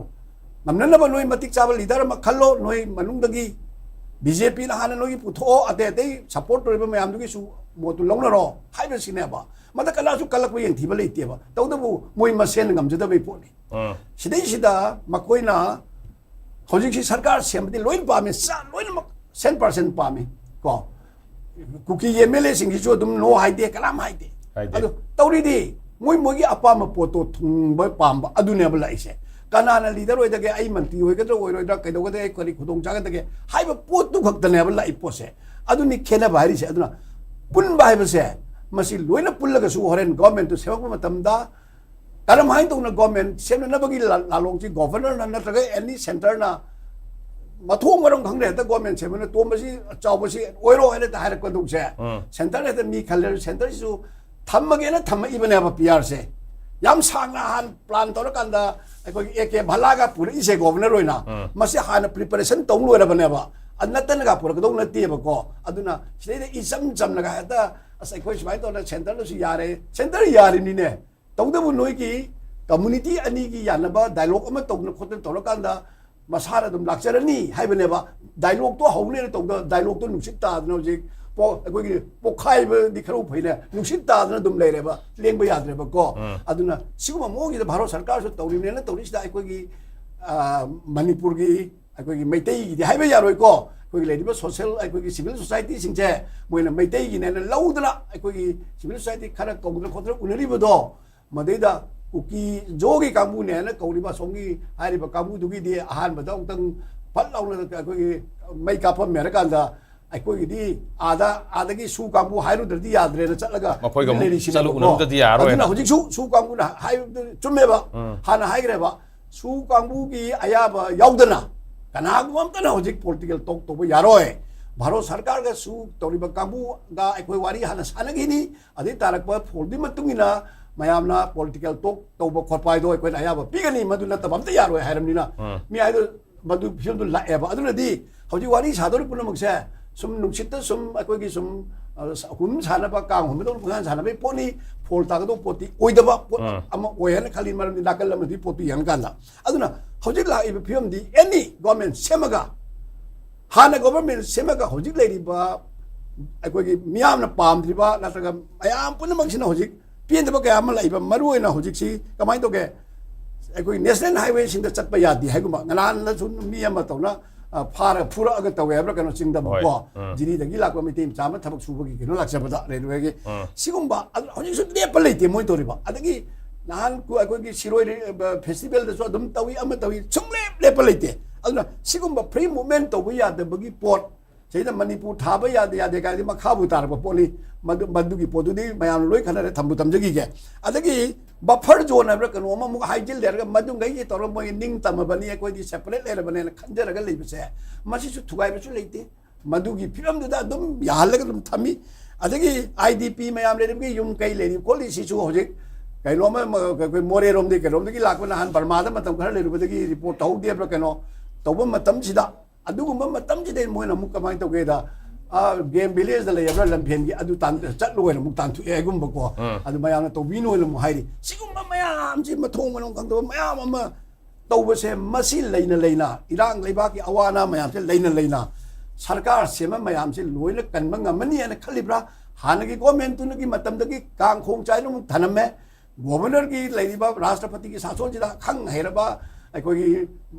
ꯉꯝꯅꯅꯕ ꯅꯣꯏ ꯃꯇꯤꯛ ꯆꯥꯕ ꯂꯤꯗꯔ ꯑꯃ ꯈꯜꯂꯣ꯫ ꯅꯣꯏ ꯃꯅꯨꯡꯗꯒꯤ ꯕꯤ ꯖꯦ ꯄꯤꯅ ꯍꯥꯟꯅ ꯅꯣꯏꯒꯤ ꯄꯨꯊꯣꯛꯑꯣ, ꯑꯇꯩ ꯑꯇꯩ ꯁꯄꯣꯔꯠ ꯇꯧꯔꯤꯕ ꯃꯌꯥꯝꯗꯨꯒꯤꯁꯨ ꯃꯣꯠꯇꯨ ꯂꯧꯅꯔꯣ ꯍꯥꯏꯕꯁꯤꯅꯦꯕ꯫ ꯃꯗ ꯀꯅꯥꯁꯨ ꯀꯜꯂꯛꯄ ꯌꯦꯡꯊꯤꯕ ꯂꯩꯇꯦꯕ꯫ ꯇꯧꯗꯕꯨ ꯃꯣꯏ ꯃꯁꯦꯟꯅ ꯉꯝꯖꯗꯕꯩ ꯄꯣꯠꯅꯤ꯫ ꯎꯝ꯫ ꯁꯤꯗꯩꯁꯤꯗ ꯃꯈꯣꯏꯅ ꯍꯧꯖꯤꯛꯁꯤ ꯁꯔꯀꯥꯔ ꯁꯦꯝꯕꯗꯤ ꯂꯣꯏꯅ ꯄꯥꯝꯃꯦ, ꯆꯥ ꯂꯣꯏꯅꯃꯛ ꯁꯦꯟ ꯄꯥꯔꯁꯦꯟ ꯄꯥꯝꯃꯤ ꯀꯣ꯫ ꯀꯨꯀꯤ ꯑꯦꯝ ꯑꯦꯜ ꯑꯦꯁꯤꯡꯁꯤꯁꯨ ꯑꯗꯨꯝ ꯅꯣ ꯍꯥꯏꯗꯦ, ꯀꯅꯥꯝ ꯍꯥꯏꯗꯦ꯫ ꯍꯥꯏꯗꯦ꯫ ꯑꯗꯨ ꯇꯧꯔꯤꯗꯤ ꯃꯣꯏ ꯃꯣꯏꯒꯤ ꯑꯄꯥꯝꯕ ꯄꯣꯠꯇꯣ ꯊꯨꯡꯕ ꯄꯥꯝꯕ ꯑꯗꯨꯅꯦꯕ ꯂꯥꯛꯏꯁꯦ꯫ ꯀꯅꯥꯅ ꯂꯤꯗꯔ ꯑꯣꯏꯗꯒꯦ, ꯑꯩ ꯃꯟꯇ꯭ꯔꯤ ꯑꯣꯏꯒꯗ꯭ꯔꯥ ꯑꯣꯏꯔꯣꯏꯗ꯭ꯔꯥ, ꯀꯩꯗꯧꯒꯗꯒꯦ, ꯑꯩ ꯀꯔꯤ ꯈꯨꯗꯣꯡ ꯆꯥꯒꯗꯒꯦ ꯍꯥꯏꯕ ꯄꯣꯠꯇꯨ ꯈꯛꯇꯅꯦꯕ ꯂꯥꯛꯏ ꯄꯣꯠꯁꯦ꯫ ꯑꯗꯨꯅꯤ ꯈꯦꯠꯅꯕ ꯍꯥꯏꯔꯤꯁꯦ꯫ ꯑꯗꯨꯅ ꯄꯨꯟꯕ ꯍꯥꯏꯕꯁꯦ ꯃꯁꯤ ꯂꯣꯏꯅ ꯄꯨꯜꯂꯒꯁꯨ ꯍꯣꯔꯦꯟ ꯒꯣꯔꯃꯦꯟꯇꯨ ꯁꯦꯝꯃꯛꯄ ꯃꯇꯝꯗ ꯀꯔꯝꯍꯥꯏꯅ ꯇꯧꯅ ꯒꯣꯔꯃꯦꯟ ꯁꯦꯝꯅꯅꯕꯒꯤ ꯂꯥ- ꯂꯥꯂꯣꯡꯁꯤ ꯒꯣꯚꯔꯅꯔꯅ ꯅꯠꯇ꯭ꯔꯒ ꯑꯦꯅꯤ ꯁꯦꯟꯇꯔꯅ ꯃꯊꯣꯡ ꯃꯔꯝ ꯈꯪꯗ꯭ꯔꯦ ꯍꯦꯛꯇ ꯒꯣꯔꯃꯦꯟ ꯁꯦꯝꯕꯅ ꯇꯣꯝꯕꯁꯤ ꯆꯥꯎꯕꯁꯤ ꯑꯣꯏꯔꯣ ꯍꯥꯏꯅ ꯍꯦꯛꯇ ꯍꯥꯏꯔꯛꯄꯗꯧꯁꯦ꯫ ꯎꯝ꯫ ꯁꯦꯟꯇꯔ ꯍꯦꯛꯇ ꯃꯤ ꯈꯜꯂꯦ, ꯁꯦꯟꯇꯔꯁꯤꯁꯨ ꯊꯝꯃꯒꯦꯅ ꯊꯝꯃꯛꯏꯕꯅꯦꯕ ꯄꯤ ꯑꯥꯔꯁꯦ꯫ ꯌꯥꯝ ꯁꯥꯡꯅ ꯍꯥꯟ ꯄ꯭ꯂꯥꯟ ꯇꯧꯔꯀꯥꯟꯗ ꯑꯩꯈꯣꯏꯒꯤ ꯑꯦ ꯀꯦ ꯚꯜꯂꯥꯒ ꯄꯨꯔꯛꯏꯁꯦ ꯒꯣꯚꯔꯅꯔ ꯑꯣꯏꯅ ꯎꯝ꯫ ꯃꯁꯤ ꯍꯥꯟꯅ ꯄ꯭ꯔꯤꯄꯦꯔꯦꯁꯟ ꯇꯧ ꯂꯣꯏꯔꯕꯅꯦꯕ꯫ ꯑꯗꯨ ꯅꯠꯇꯅꯒ ꯄꯨꯔꯛꯀꯗꯧ ꯅꯠꯇꯦꯕꯀꯣ꯫ ꯑꯗꯨꯅ ꯁꯤꯗꯩꯗ ꯏꯆꯝ ꯆꯝꯅꯒ ꯍꯦꯛꯇ ꯑꯁ ꯑꯩꯈꯣꯏ ꯁꯨꯃꯥꯏꯅ ꯇꯧꯗꯅ ꯁꯦꯟꯇꯔꯗꯁꯨ ꯌꯥꯔꯦ, ꯁꯦꯟꯇꯔ ꯌꯥꯔꯤꯅꯤꯅꯦ, ꯇꯧꯗꯕꯨ ꯅꯣꯏꯒꯤ ꯀꯝꯃꯨꯅꯤꯇꯤ ꯑꯅꯤꯒꯤ ꯌꯥꯅꯕ ꯗꯥꯏꯂꯣꯒ ꯑꯃ ꯇꯧꯗꯅ ꯈꯣꯠꯇꯅ ꯇꯧꯔꯀꯥꯟꯗ ꯃꯁꯥꯅ ꯑꯗꯨꯝ ꯂꯥꯛꯆꯔꯅꯤ ꯍꯥꯏꯕꯅꯦꯕ꯫ ꯗꯥꯏꯂꯣꯒꯇꯣ ꯍꯧꯅꯦꯅ ꯇꯧꯗ ꯗꯥꯏꯂꯣꯒꯇꯣ ꯅꯨꯡꯁꯤꯠ ꯇꯥꯗꯅ ꯍꯧꯖꯤꯛ ꯄꯣ- ꯑꯩꯈꯣꯏꯒꯤ ꯄꯣꯛꯈꯥꯏꯕꯗꯤ ꯈꯔ ꯐꯩꯅꯦ, ꯅꯨꯡꯁꯤꯠ ꯇꯥꯗꯅ ꯑꯗꯨꯝ ꯂꯩꯔꯦꯕ, ꯂꯦꯡꯕ ꯌꯥꯗ꯭ꯔꯦꯕꯀꯣ꯫ ꯎꯝ꯫ ꯑꯗꯨꯅ ꯁꯤꯒꯨꯝꯕ ꯃꯑꯣꯡꯁꯤꯗ ꯚꯥꯔꯠ ꯁꯔꯀꯥꯔꯁꯨ ꯇꯧꯔꯤꯕꯅꯦꯅ ꯇꯧꯔꯤꯁꯤꯗ ꯑꯩꯈꯣꯏꯒꯤ ꯑ, ꯃꯅꯤꯄꯨꯔꯒꯤ ꯑꯩꯈꯣꯏꯒꯤ ꯃꯩꯇꯩꯒꯤꯗꯤ ꯍꯥꯏꯕ ꯌꯥꯔꯣꯏꯀꯣ꯫ ꯑꯩꯈꯣꯏꯒꯤ ꯂꯩꯔꯤꯕ ꯁꯣꯁꯦꯜ, ꯑꯩꯈꯣꯏꯒꯤ ꯁꯤꯚꯤꯜ ꯁꯣꯁꯥꯏꯇꯤꯁꯤꯡꯁꯦ ꯃꯣꯏꯅ ꯃꯩꯇꯩꯒꯤꯅꯦꯅ ꯂꯧꯗꯅ ꯑꯩꯈꯣꯏꯒꯤ ꯁꯤꯚꯤꯜ ꯁꯣꯁꯥꯏꯇꯤ ꯈꯔ ꯀꯧꯗꯅ ꯈꯣꯠꯇꯅ ꯎꯅꯔꯤꯕꯗꯣ, ꯃꯗꯩꯗ ꯀꯨꯀꯤ ꯖꯣꯒꯤ ꯀꯥꯡꯕꯨꯅꯦꯅ ꯀꯧꯔꯤꯕ ꯑꯁꯣꯝꯒꯤ ꯍꯥꯏꯔꯤꯕ ꯀꯥꯡꯕꯨꯗꯨꯒꯤꯗꯤ ꯑꯍꯥꯟꯕꯗ ꯑꯃꯨꯛꯇꯪ ꯐꯠ ꯂꯥꯎꯅ ꯑꯩꯈꯣꯏꯒꯤ ꯃꯩ ꯀꯥꯞꯄꯝꯃꯦ ꯍꯥꯏꯔꯀꯥꯟꯗ ꯑꯩꯈꯣꯏꯒꯤꯗꯤ ꯑꯥꯗ, ꯑꯥꯗꯒꯤ ꯁꯨ ꯀꯥꯡꯕꯨ ꯍꯥꯏꯔꯨꯗ꯭ꯔꯗꯤ ꯌꯥꯗ꯭ꯔꯦꯅ ꯆꯠꯂꯒ ꯃꯈꯣꯏꯒ ꯑꯃꯨꯛ ꯂꯩꯔꯤꯁꯤꯅꯦꯕꯀꯣ꯫ ꯆꯠꯂꯨ ꯎꯅꯔꯨꯗ꯭ꯔꯗꯤ ꯌꯥꯔꯣꯏꯅ꯫ ꯑꯗꯨꯅ ꯍꯧꯖꯤꯛꯁꯨ ꯁꯨ ꯀꯥꯡꯕꯨꯅ ꯍꯥꯏꯕꯗꯨ ꯆꯨꯝꯃꯦꯕ꯫ ꯎꯝ꯫ ꯍꯥꯟꯅ ꯍꯥꯏꯈ꯭ꯔꯦꯕ, ꯁꯨ ꯀꯥꯡꯕꯨꯒꯤ ꯑꯌꯥꯕ ꯌꯥꯎꯗꯅ ꯀꯅꯥꯒꯨꯝꯕ ꯑꯝꯇꯅ ꯍꯧꯖꯤꯛ ꯄꯣꯂꯤꯇꯤꯀꯦꯜ ꯇꯣꯛ ꯇꯧꯕ ꯌꯥꯔꯣꯏ꯫ ꯚꯥꯔꯠ ꯁꯔꯀꯥꯔꯒ ꯁꯨ ꯇꯧꯔꯤꯕ ꯀꯥꯡꯕꯨꯒ ꯑꯩꯈꯣꯏ ꯋꯥꯔꯤ ꯍꯥꯟꯅ ꯁꯥꯟꯅꯈꯤꯅꯤ꯫ ꯑꯗꯩ ꯇꯥꯔꯛꯄ ꯐꯣꯜꯗꯨꯒꯤ ꯃꯇꯨꯡ ꯏꯟꯅ ꯃꯌꯥꯝꯅ ꯄꯣꯂꯤꯇꯤꯀꯦꯜ ꯇꯣꯛ ꯇꯧꯕ ꯈꯣꯠꯄ ꯍꯥꯏꯗꯣ ꯑꯩꯈꯣꯏꯅ ꯑꯌꯥꯕ ꯄꯤꯒꯅꯤ, ꯃꯗꯨ ꯅꯠꯇꯕ ꯑꯝꯇ ꯌꯥꯔꯣꯏ ꯍꯥꯏꯔꯕꯅꯤꯅ, ꯎꯝ. ꯃꯤ ꯍꯥꯏꯗꯣ ꯃꯗꯨ ꯐꯤꯕꯝꯗꯨ ꯂꯥꯛꯑꯦꯕ꯫ ꯑꯗꯨꯅꯗꯤ ꯍꯧꯖꯤꯛ ꯋꯥꯔꯤ ꯁꯥꯗꯧꯔꯤ ꯄꯨꯝꯅꯃꯛꯁꯦ ꯁꯨꯝ ꯅꯨꯡꯁꯤꯠꯇ ꯁꯨꯝ ꯑꯩꯈꯣꯏꯒꯤ ꯁꯨꯝ, ꯑ, ꯍꯨꯝ ꯁꯥꯟꯅꯕ, ꯀꯥꯡ ꯍꯨꯝꯕꯗꯧꯅ ꯄꯪꯁꯥꯟ ꯁꯥꯟꯅꯕꯒꯤ ꯄꯣꯠꯅꯤ, ꯐꯣꯜ ꯇꯥꯒꯗꯧꯕ ꯄꯣꯠꯇꯤ ꯑꯣꯏꯗꯕ ꯄꯣꯠ ꯎꯝ. ꯑꯃ ꯑꯣꯏ ꯍꯥꯏꯅ ꯈꯜꯂꯤ꯫ ꯃꯔꯝꯗꯤ ꯅꯥꯀꯜ ꯑꯃꯗꯨꯒꯤ ꯄꯣꯠꯇꯨ ꯌꯦꯡꯉꯀꯥꯟꯗ꯫ ꯑꯗꯨꯅ ꯍꯧꯖꯤꯛ ꯂꯥꯛꯏꯕ ꯐꯤꯕꯝꯗꯤ ꯑꯦꯅꯤ ꯒꯣꯔꯃꯦꯟ ꯁꯦꯝꯃꯒ, ꯍꯥꯟꯅ ꯒꯣꯚꯔꯟꯃꯦꯟ ꯁꯦꯝꯃꯒ ꯍꯧꯖꯤꯛ ꯂꯩꯔꯤꯕ ꯑꯩꯈꯣꯏꯒꯤ ꯃꯤꯌꯥꯝꯅ ꯄꯥꯝꯗ꯭ꯔꯤꯕ ꯅꯠꯇ꯭ꯔꯒ ꯃꯌꯥꯝ ꯄꯨꯝꯅꯃꯛꯁꯤꯅ ꯍꯧꯖꯤꯛ ꯄꯦꯟꯗꯕ ꯀꯌꯥ ꯑꯃ ꯂꯥꯛꯏꯕ, ꯃꯔꯨ ꯑꯣꯏꯅ ꯍꯧꯖꯤꯛꯁꯤ ꯀꯃꯥꯏꯅ ꯇꯧꯒꯦ, ꯑꯩꯈꯣꯏ ꯅꯦꯁꯅꯦꯜ ꯍꯥꯏꯋꯦꯁꯤꯡꯗ ꯆꯠꯄ ꯌꯥꯗꯦ ꯍꯥꯏꯒꯨꯝꯕ, ꯉꯔꯥꯡꯅꯁꯨ ꯃꯤ ꯑꯃ ꯇꯧꯅ, ꯑ, ꯐꯥꯔ ꯐꯨꯔꯛꯑꯒ ꯇꯧꯋꯦ ꯍꯥꯏꯕ꯭ꯔꯥ ꯀꯩꯅꯣ, ꯆꯤꯡꯗꯕꯀꯣ, ꯍꯣꯏ. ꯎꯝ. ꯖꯤꯔꯤꯗꯒꯤ ꯂꯥꯛꯄ ꯃꯩꯇꯩ ꯃꯆꯥ ꯑꯃ ꯊꯕꯛ ꯁꯨꯕꯒꯤ ꯀꯩꯅꯣ ꯂꯥꯛꯆꯕꯗ, ꯔꯦꯜꯋꯦꯒꯤ꯫ ꯎꯝ. ꯁꯤꯒꯨꯝꯕ ꯑꯗꯨ ꯍꯧꯖꯤꯛꯁꯨ ꯂꯦꯞꯄ ꯂꯩꯇꯦ ꯃꯣꯏ ꯇꯧꯔꯤꯕ꯫ ꯑꯗꯒꯤ ꯅꯍꯥꯟ ꯀꯨ-, ꯑꯩꯈꯣꯏꯒꯤ ꯁꯤꯔꯣꯏ ꯔꯤ-, ꯑ, ꯐꯦꯁꯇꯤꯚꯦꯜꯗꯁꯨ ꯑꯗꯨꯝ ꯇꯧꯏ, ꯑꯃ ꯇꯧꯏ, ꯁꯨꯡꯂꯦꯞ ꯂꯦꯞꯄ ꯂꯩꯇꯦ꯫ ꯑꯗꯨꯅ ꯁꯤꯒꯨꯝꯕ ꯐ꯭ꯔꯤ ꯃꯨꯚꯃꯦꯟ ꯇꯧꯕ ꯌꯥꯗꯕꯒꯤ ꯄꯣꯠ, ꯁꯤꯗ ꯃꯅꯤꯄꯨꯔ ꯊꯥꯕ ꯌꯥꯗꯦ, ꯌꯥꯗꯦ ꯀꯥꯏꯗꯤ ꯃꯈꯥꯕꯨ ꯇꯥꯔꯛꯄ ꯄꯣꯠꯅꯤ꯫ ꯃꯗꯨ, ꯃꯗꯨꯒꯤ ꯄꯣꯠꯇꯨꯗꯤ ꯃꯌꯥꯝꯅ ꯂꯣꯏ ꯈꯟꯅꯔꯦ, ꯊꯝꯕꯨ ꯊꯝꯖꯈꯤꯒꯦ꯫ ꯑꯗꯒꯤ ꯕꯐꯔ ꯖꯣꯟ ꯍꯥꯏꯕ꯭ꯔꯥ ꯀꯩꯅꯣ ꯑꯃꯃꯨꯛ ꯍꯥꯏꯖꯤꯜꯂꯦꯔꯒ ꯃꯗꯨꯉꯩꯒꯤ ꯇꯧꯔꯒ ꯃꯣꯏ ꯅꯤꯡ ꯇꯝꯃꯕꯅꯤ, ꯑꯩꯈꯣꯏꯗꯤ ꯁꯦꯄꯔꯦꯠ ꯂꯩꯔꯕꯅꯦꯅ ꯈꯟꯖꯔꯒ ꯂꯩꯕꯁꯦ, ꯃꯁꯤꯁꯨ ꯊꯨꯒꯥꯏꯕꯁꯨ ꯂꯩꯇꯦ꯫ ꯃꯗꯨꯒꯤ ꯐꯤꯕꯝꯗꯨꯗ ꯑꯗꯨꯝ ꯌꯥꯍꯜꯂꯒ ꯑꯗꯨꯝ ꯊꯝꯃꯤ꯫ ꯑꯗꯒꯤ ꯑꯥꯏ ꯗꯤ ꯄꯤ ꯃꯌꯥꯝ ꯂꯩꯔꯤꯕꯒꯤ ꯌꯨꯝ ꯀꯩ ꯂꯩꯔꯤ ꯈꯣꯠꯂꯤ, ꯁꯤꯁꯨ ꯍꯧꯖꯤꯛ ꯀꯩꯅꯣꯝꯃ, ꯃ-, ꯑꯩꯈꯣꯏ ꯃꯣꯔꯦꯔꯣꯝꯗꯒꯤ ꯀꯩꯅꯣꯝꯗꯒꯤ ꯂꯥꯛꯄ, ꯅꯍꯥꯟ ꯕꯔꯃꯥꯗ ꯃꯇꯝ ꯈꯔ ꯂꯩꯔꯨꯕꯗꯒꯤ ꯔꯤꯄꯣꯔꯠ ꯇꯧꯍꯧꯗꯦꯕ꯭ꯔꯥ ꯀꯩꯅꯣ ꯇꯧꯕ ꯃꯇꯝꯁꯤꯗ, ꯑꯗꯨꯒꯨꯝꯕ ꯃꯇꯝꯁꯤꯗ ꯃꯣꯏꯅ ꯑꯃꯨꯛ ꯀꯃꯥꯏꯅ ꯇꯧꯒꯦꯗ, ꯑ, ꯒꯦꯝ ꯚꯤꯂꯦꯖꯇ ꯂꯩꯔꯕ꯭ꯔꯥ ꯂꯝꯐꯦꯟꯒꯤ, ꯑꯗꯨ ꯇꯥꯟ-, ꯆꯠꯂꯣꯅ ꯑꯃꯨꯛ ꯇꯥꯟꯊꯣꯛꯑꯦ ꯍꯥꯏꯒꯨꯝꯕꯀꯣ꯫ ꯎꯝ. ꯑꯗꯨ ꯃꯌꯥꯝꯅ ꯇꯧꯕꯤꯅꯣꯅ ꯑꯃꯨꯛ ꯍꯥꯏꯔꯤ꯫ ꯁꯤꯒꯨꯝꯕ ꯃꯌꯥꯝꯁꯤ ꯃꯊꯣꯡ ꯃꯔꯝ ꯈꯪꯗꯕ ꯃꯌꯥꯝ ꯑꯃ ꯇꯧꯕꯁꯦ, ꯃꯁꯤ ꯂꯩꯅ ꯂꯩꯅ, ꯏꯔꯥꯡ ꯂꯩꯕꯥꯛꯀꯤ ꯑꯋꯥ ꯑꯅꯥ ꯃꯌꯥꯝꯁꯦ ꯂꯩꯅ ꯂꯩꯅ, ꯁꯔꯀꯥꯔ ꯁꯦꯝꯕ ꯃꯌꯥꯝꯁꯦ ꯂꯣꯏꯅ ꯀꯟꯕ ꯉꯝꯃꯅꯤ ꯍꯥꯏꯅ ꯈꯜꯂꯤꯕ꯭ꯔꯥ? ꯍꯥꯟꯅꯒꯤ ꯒꯣꯔꯃꯦꯟꯇꯨꯅꯒꯤ ꯃꯇꯝꯗꯒꯤ ꯀꯥꯡ ꯈꯣꯡ ꯆꯥꯏꯅ ꯑꯃꯨꯛ ꯊꯅꯝꯃꯦ꯫ ꯒꯣꯕꯔꯅꯔꯒꯤ ꯂꯩꯔꯤꯕ ꯔꯥꯁꯇ꯭ꯔꯄꯇꯤꯒꯤ ꯁꯥꯁꯣꯟꯁꯤꯗ ꯈꯪ ꯍꯩꯔꯕ ꯑꯩꯈꯣꯏꯒꯤ,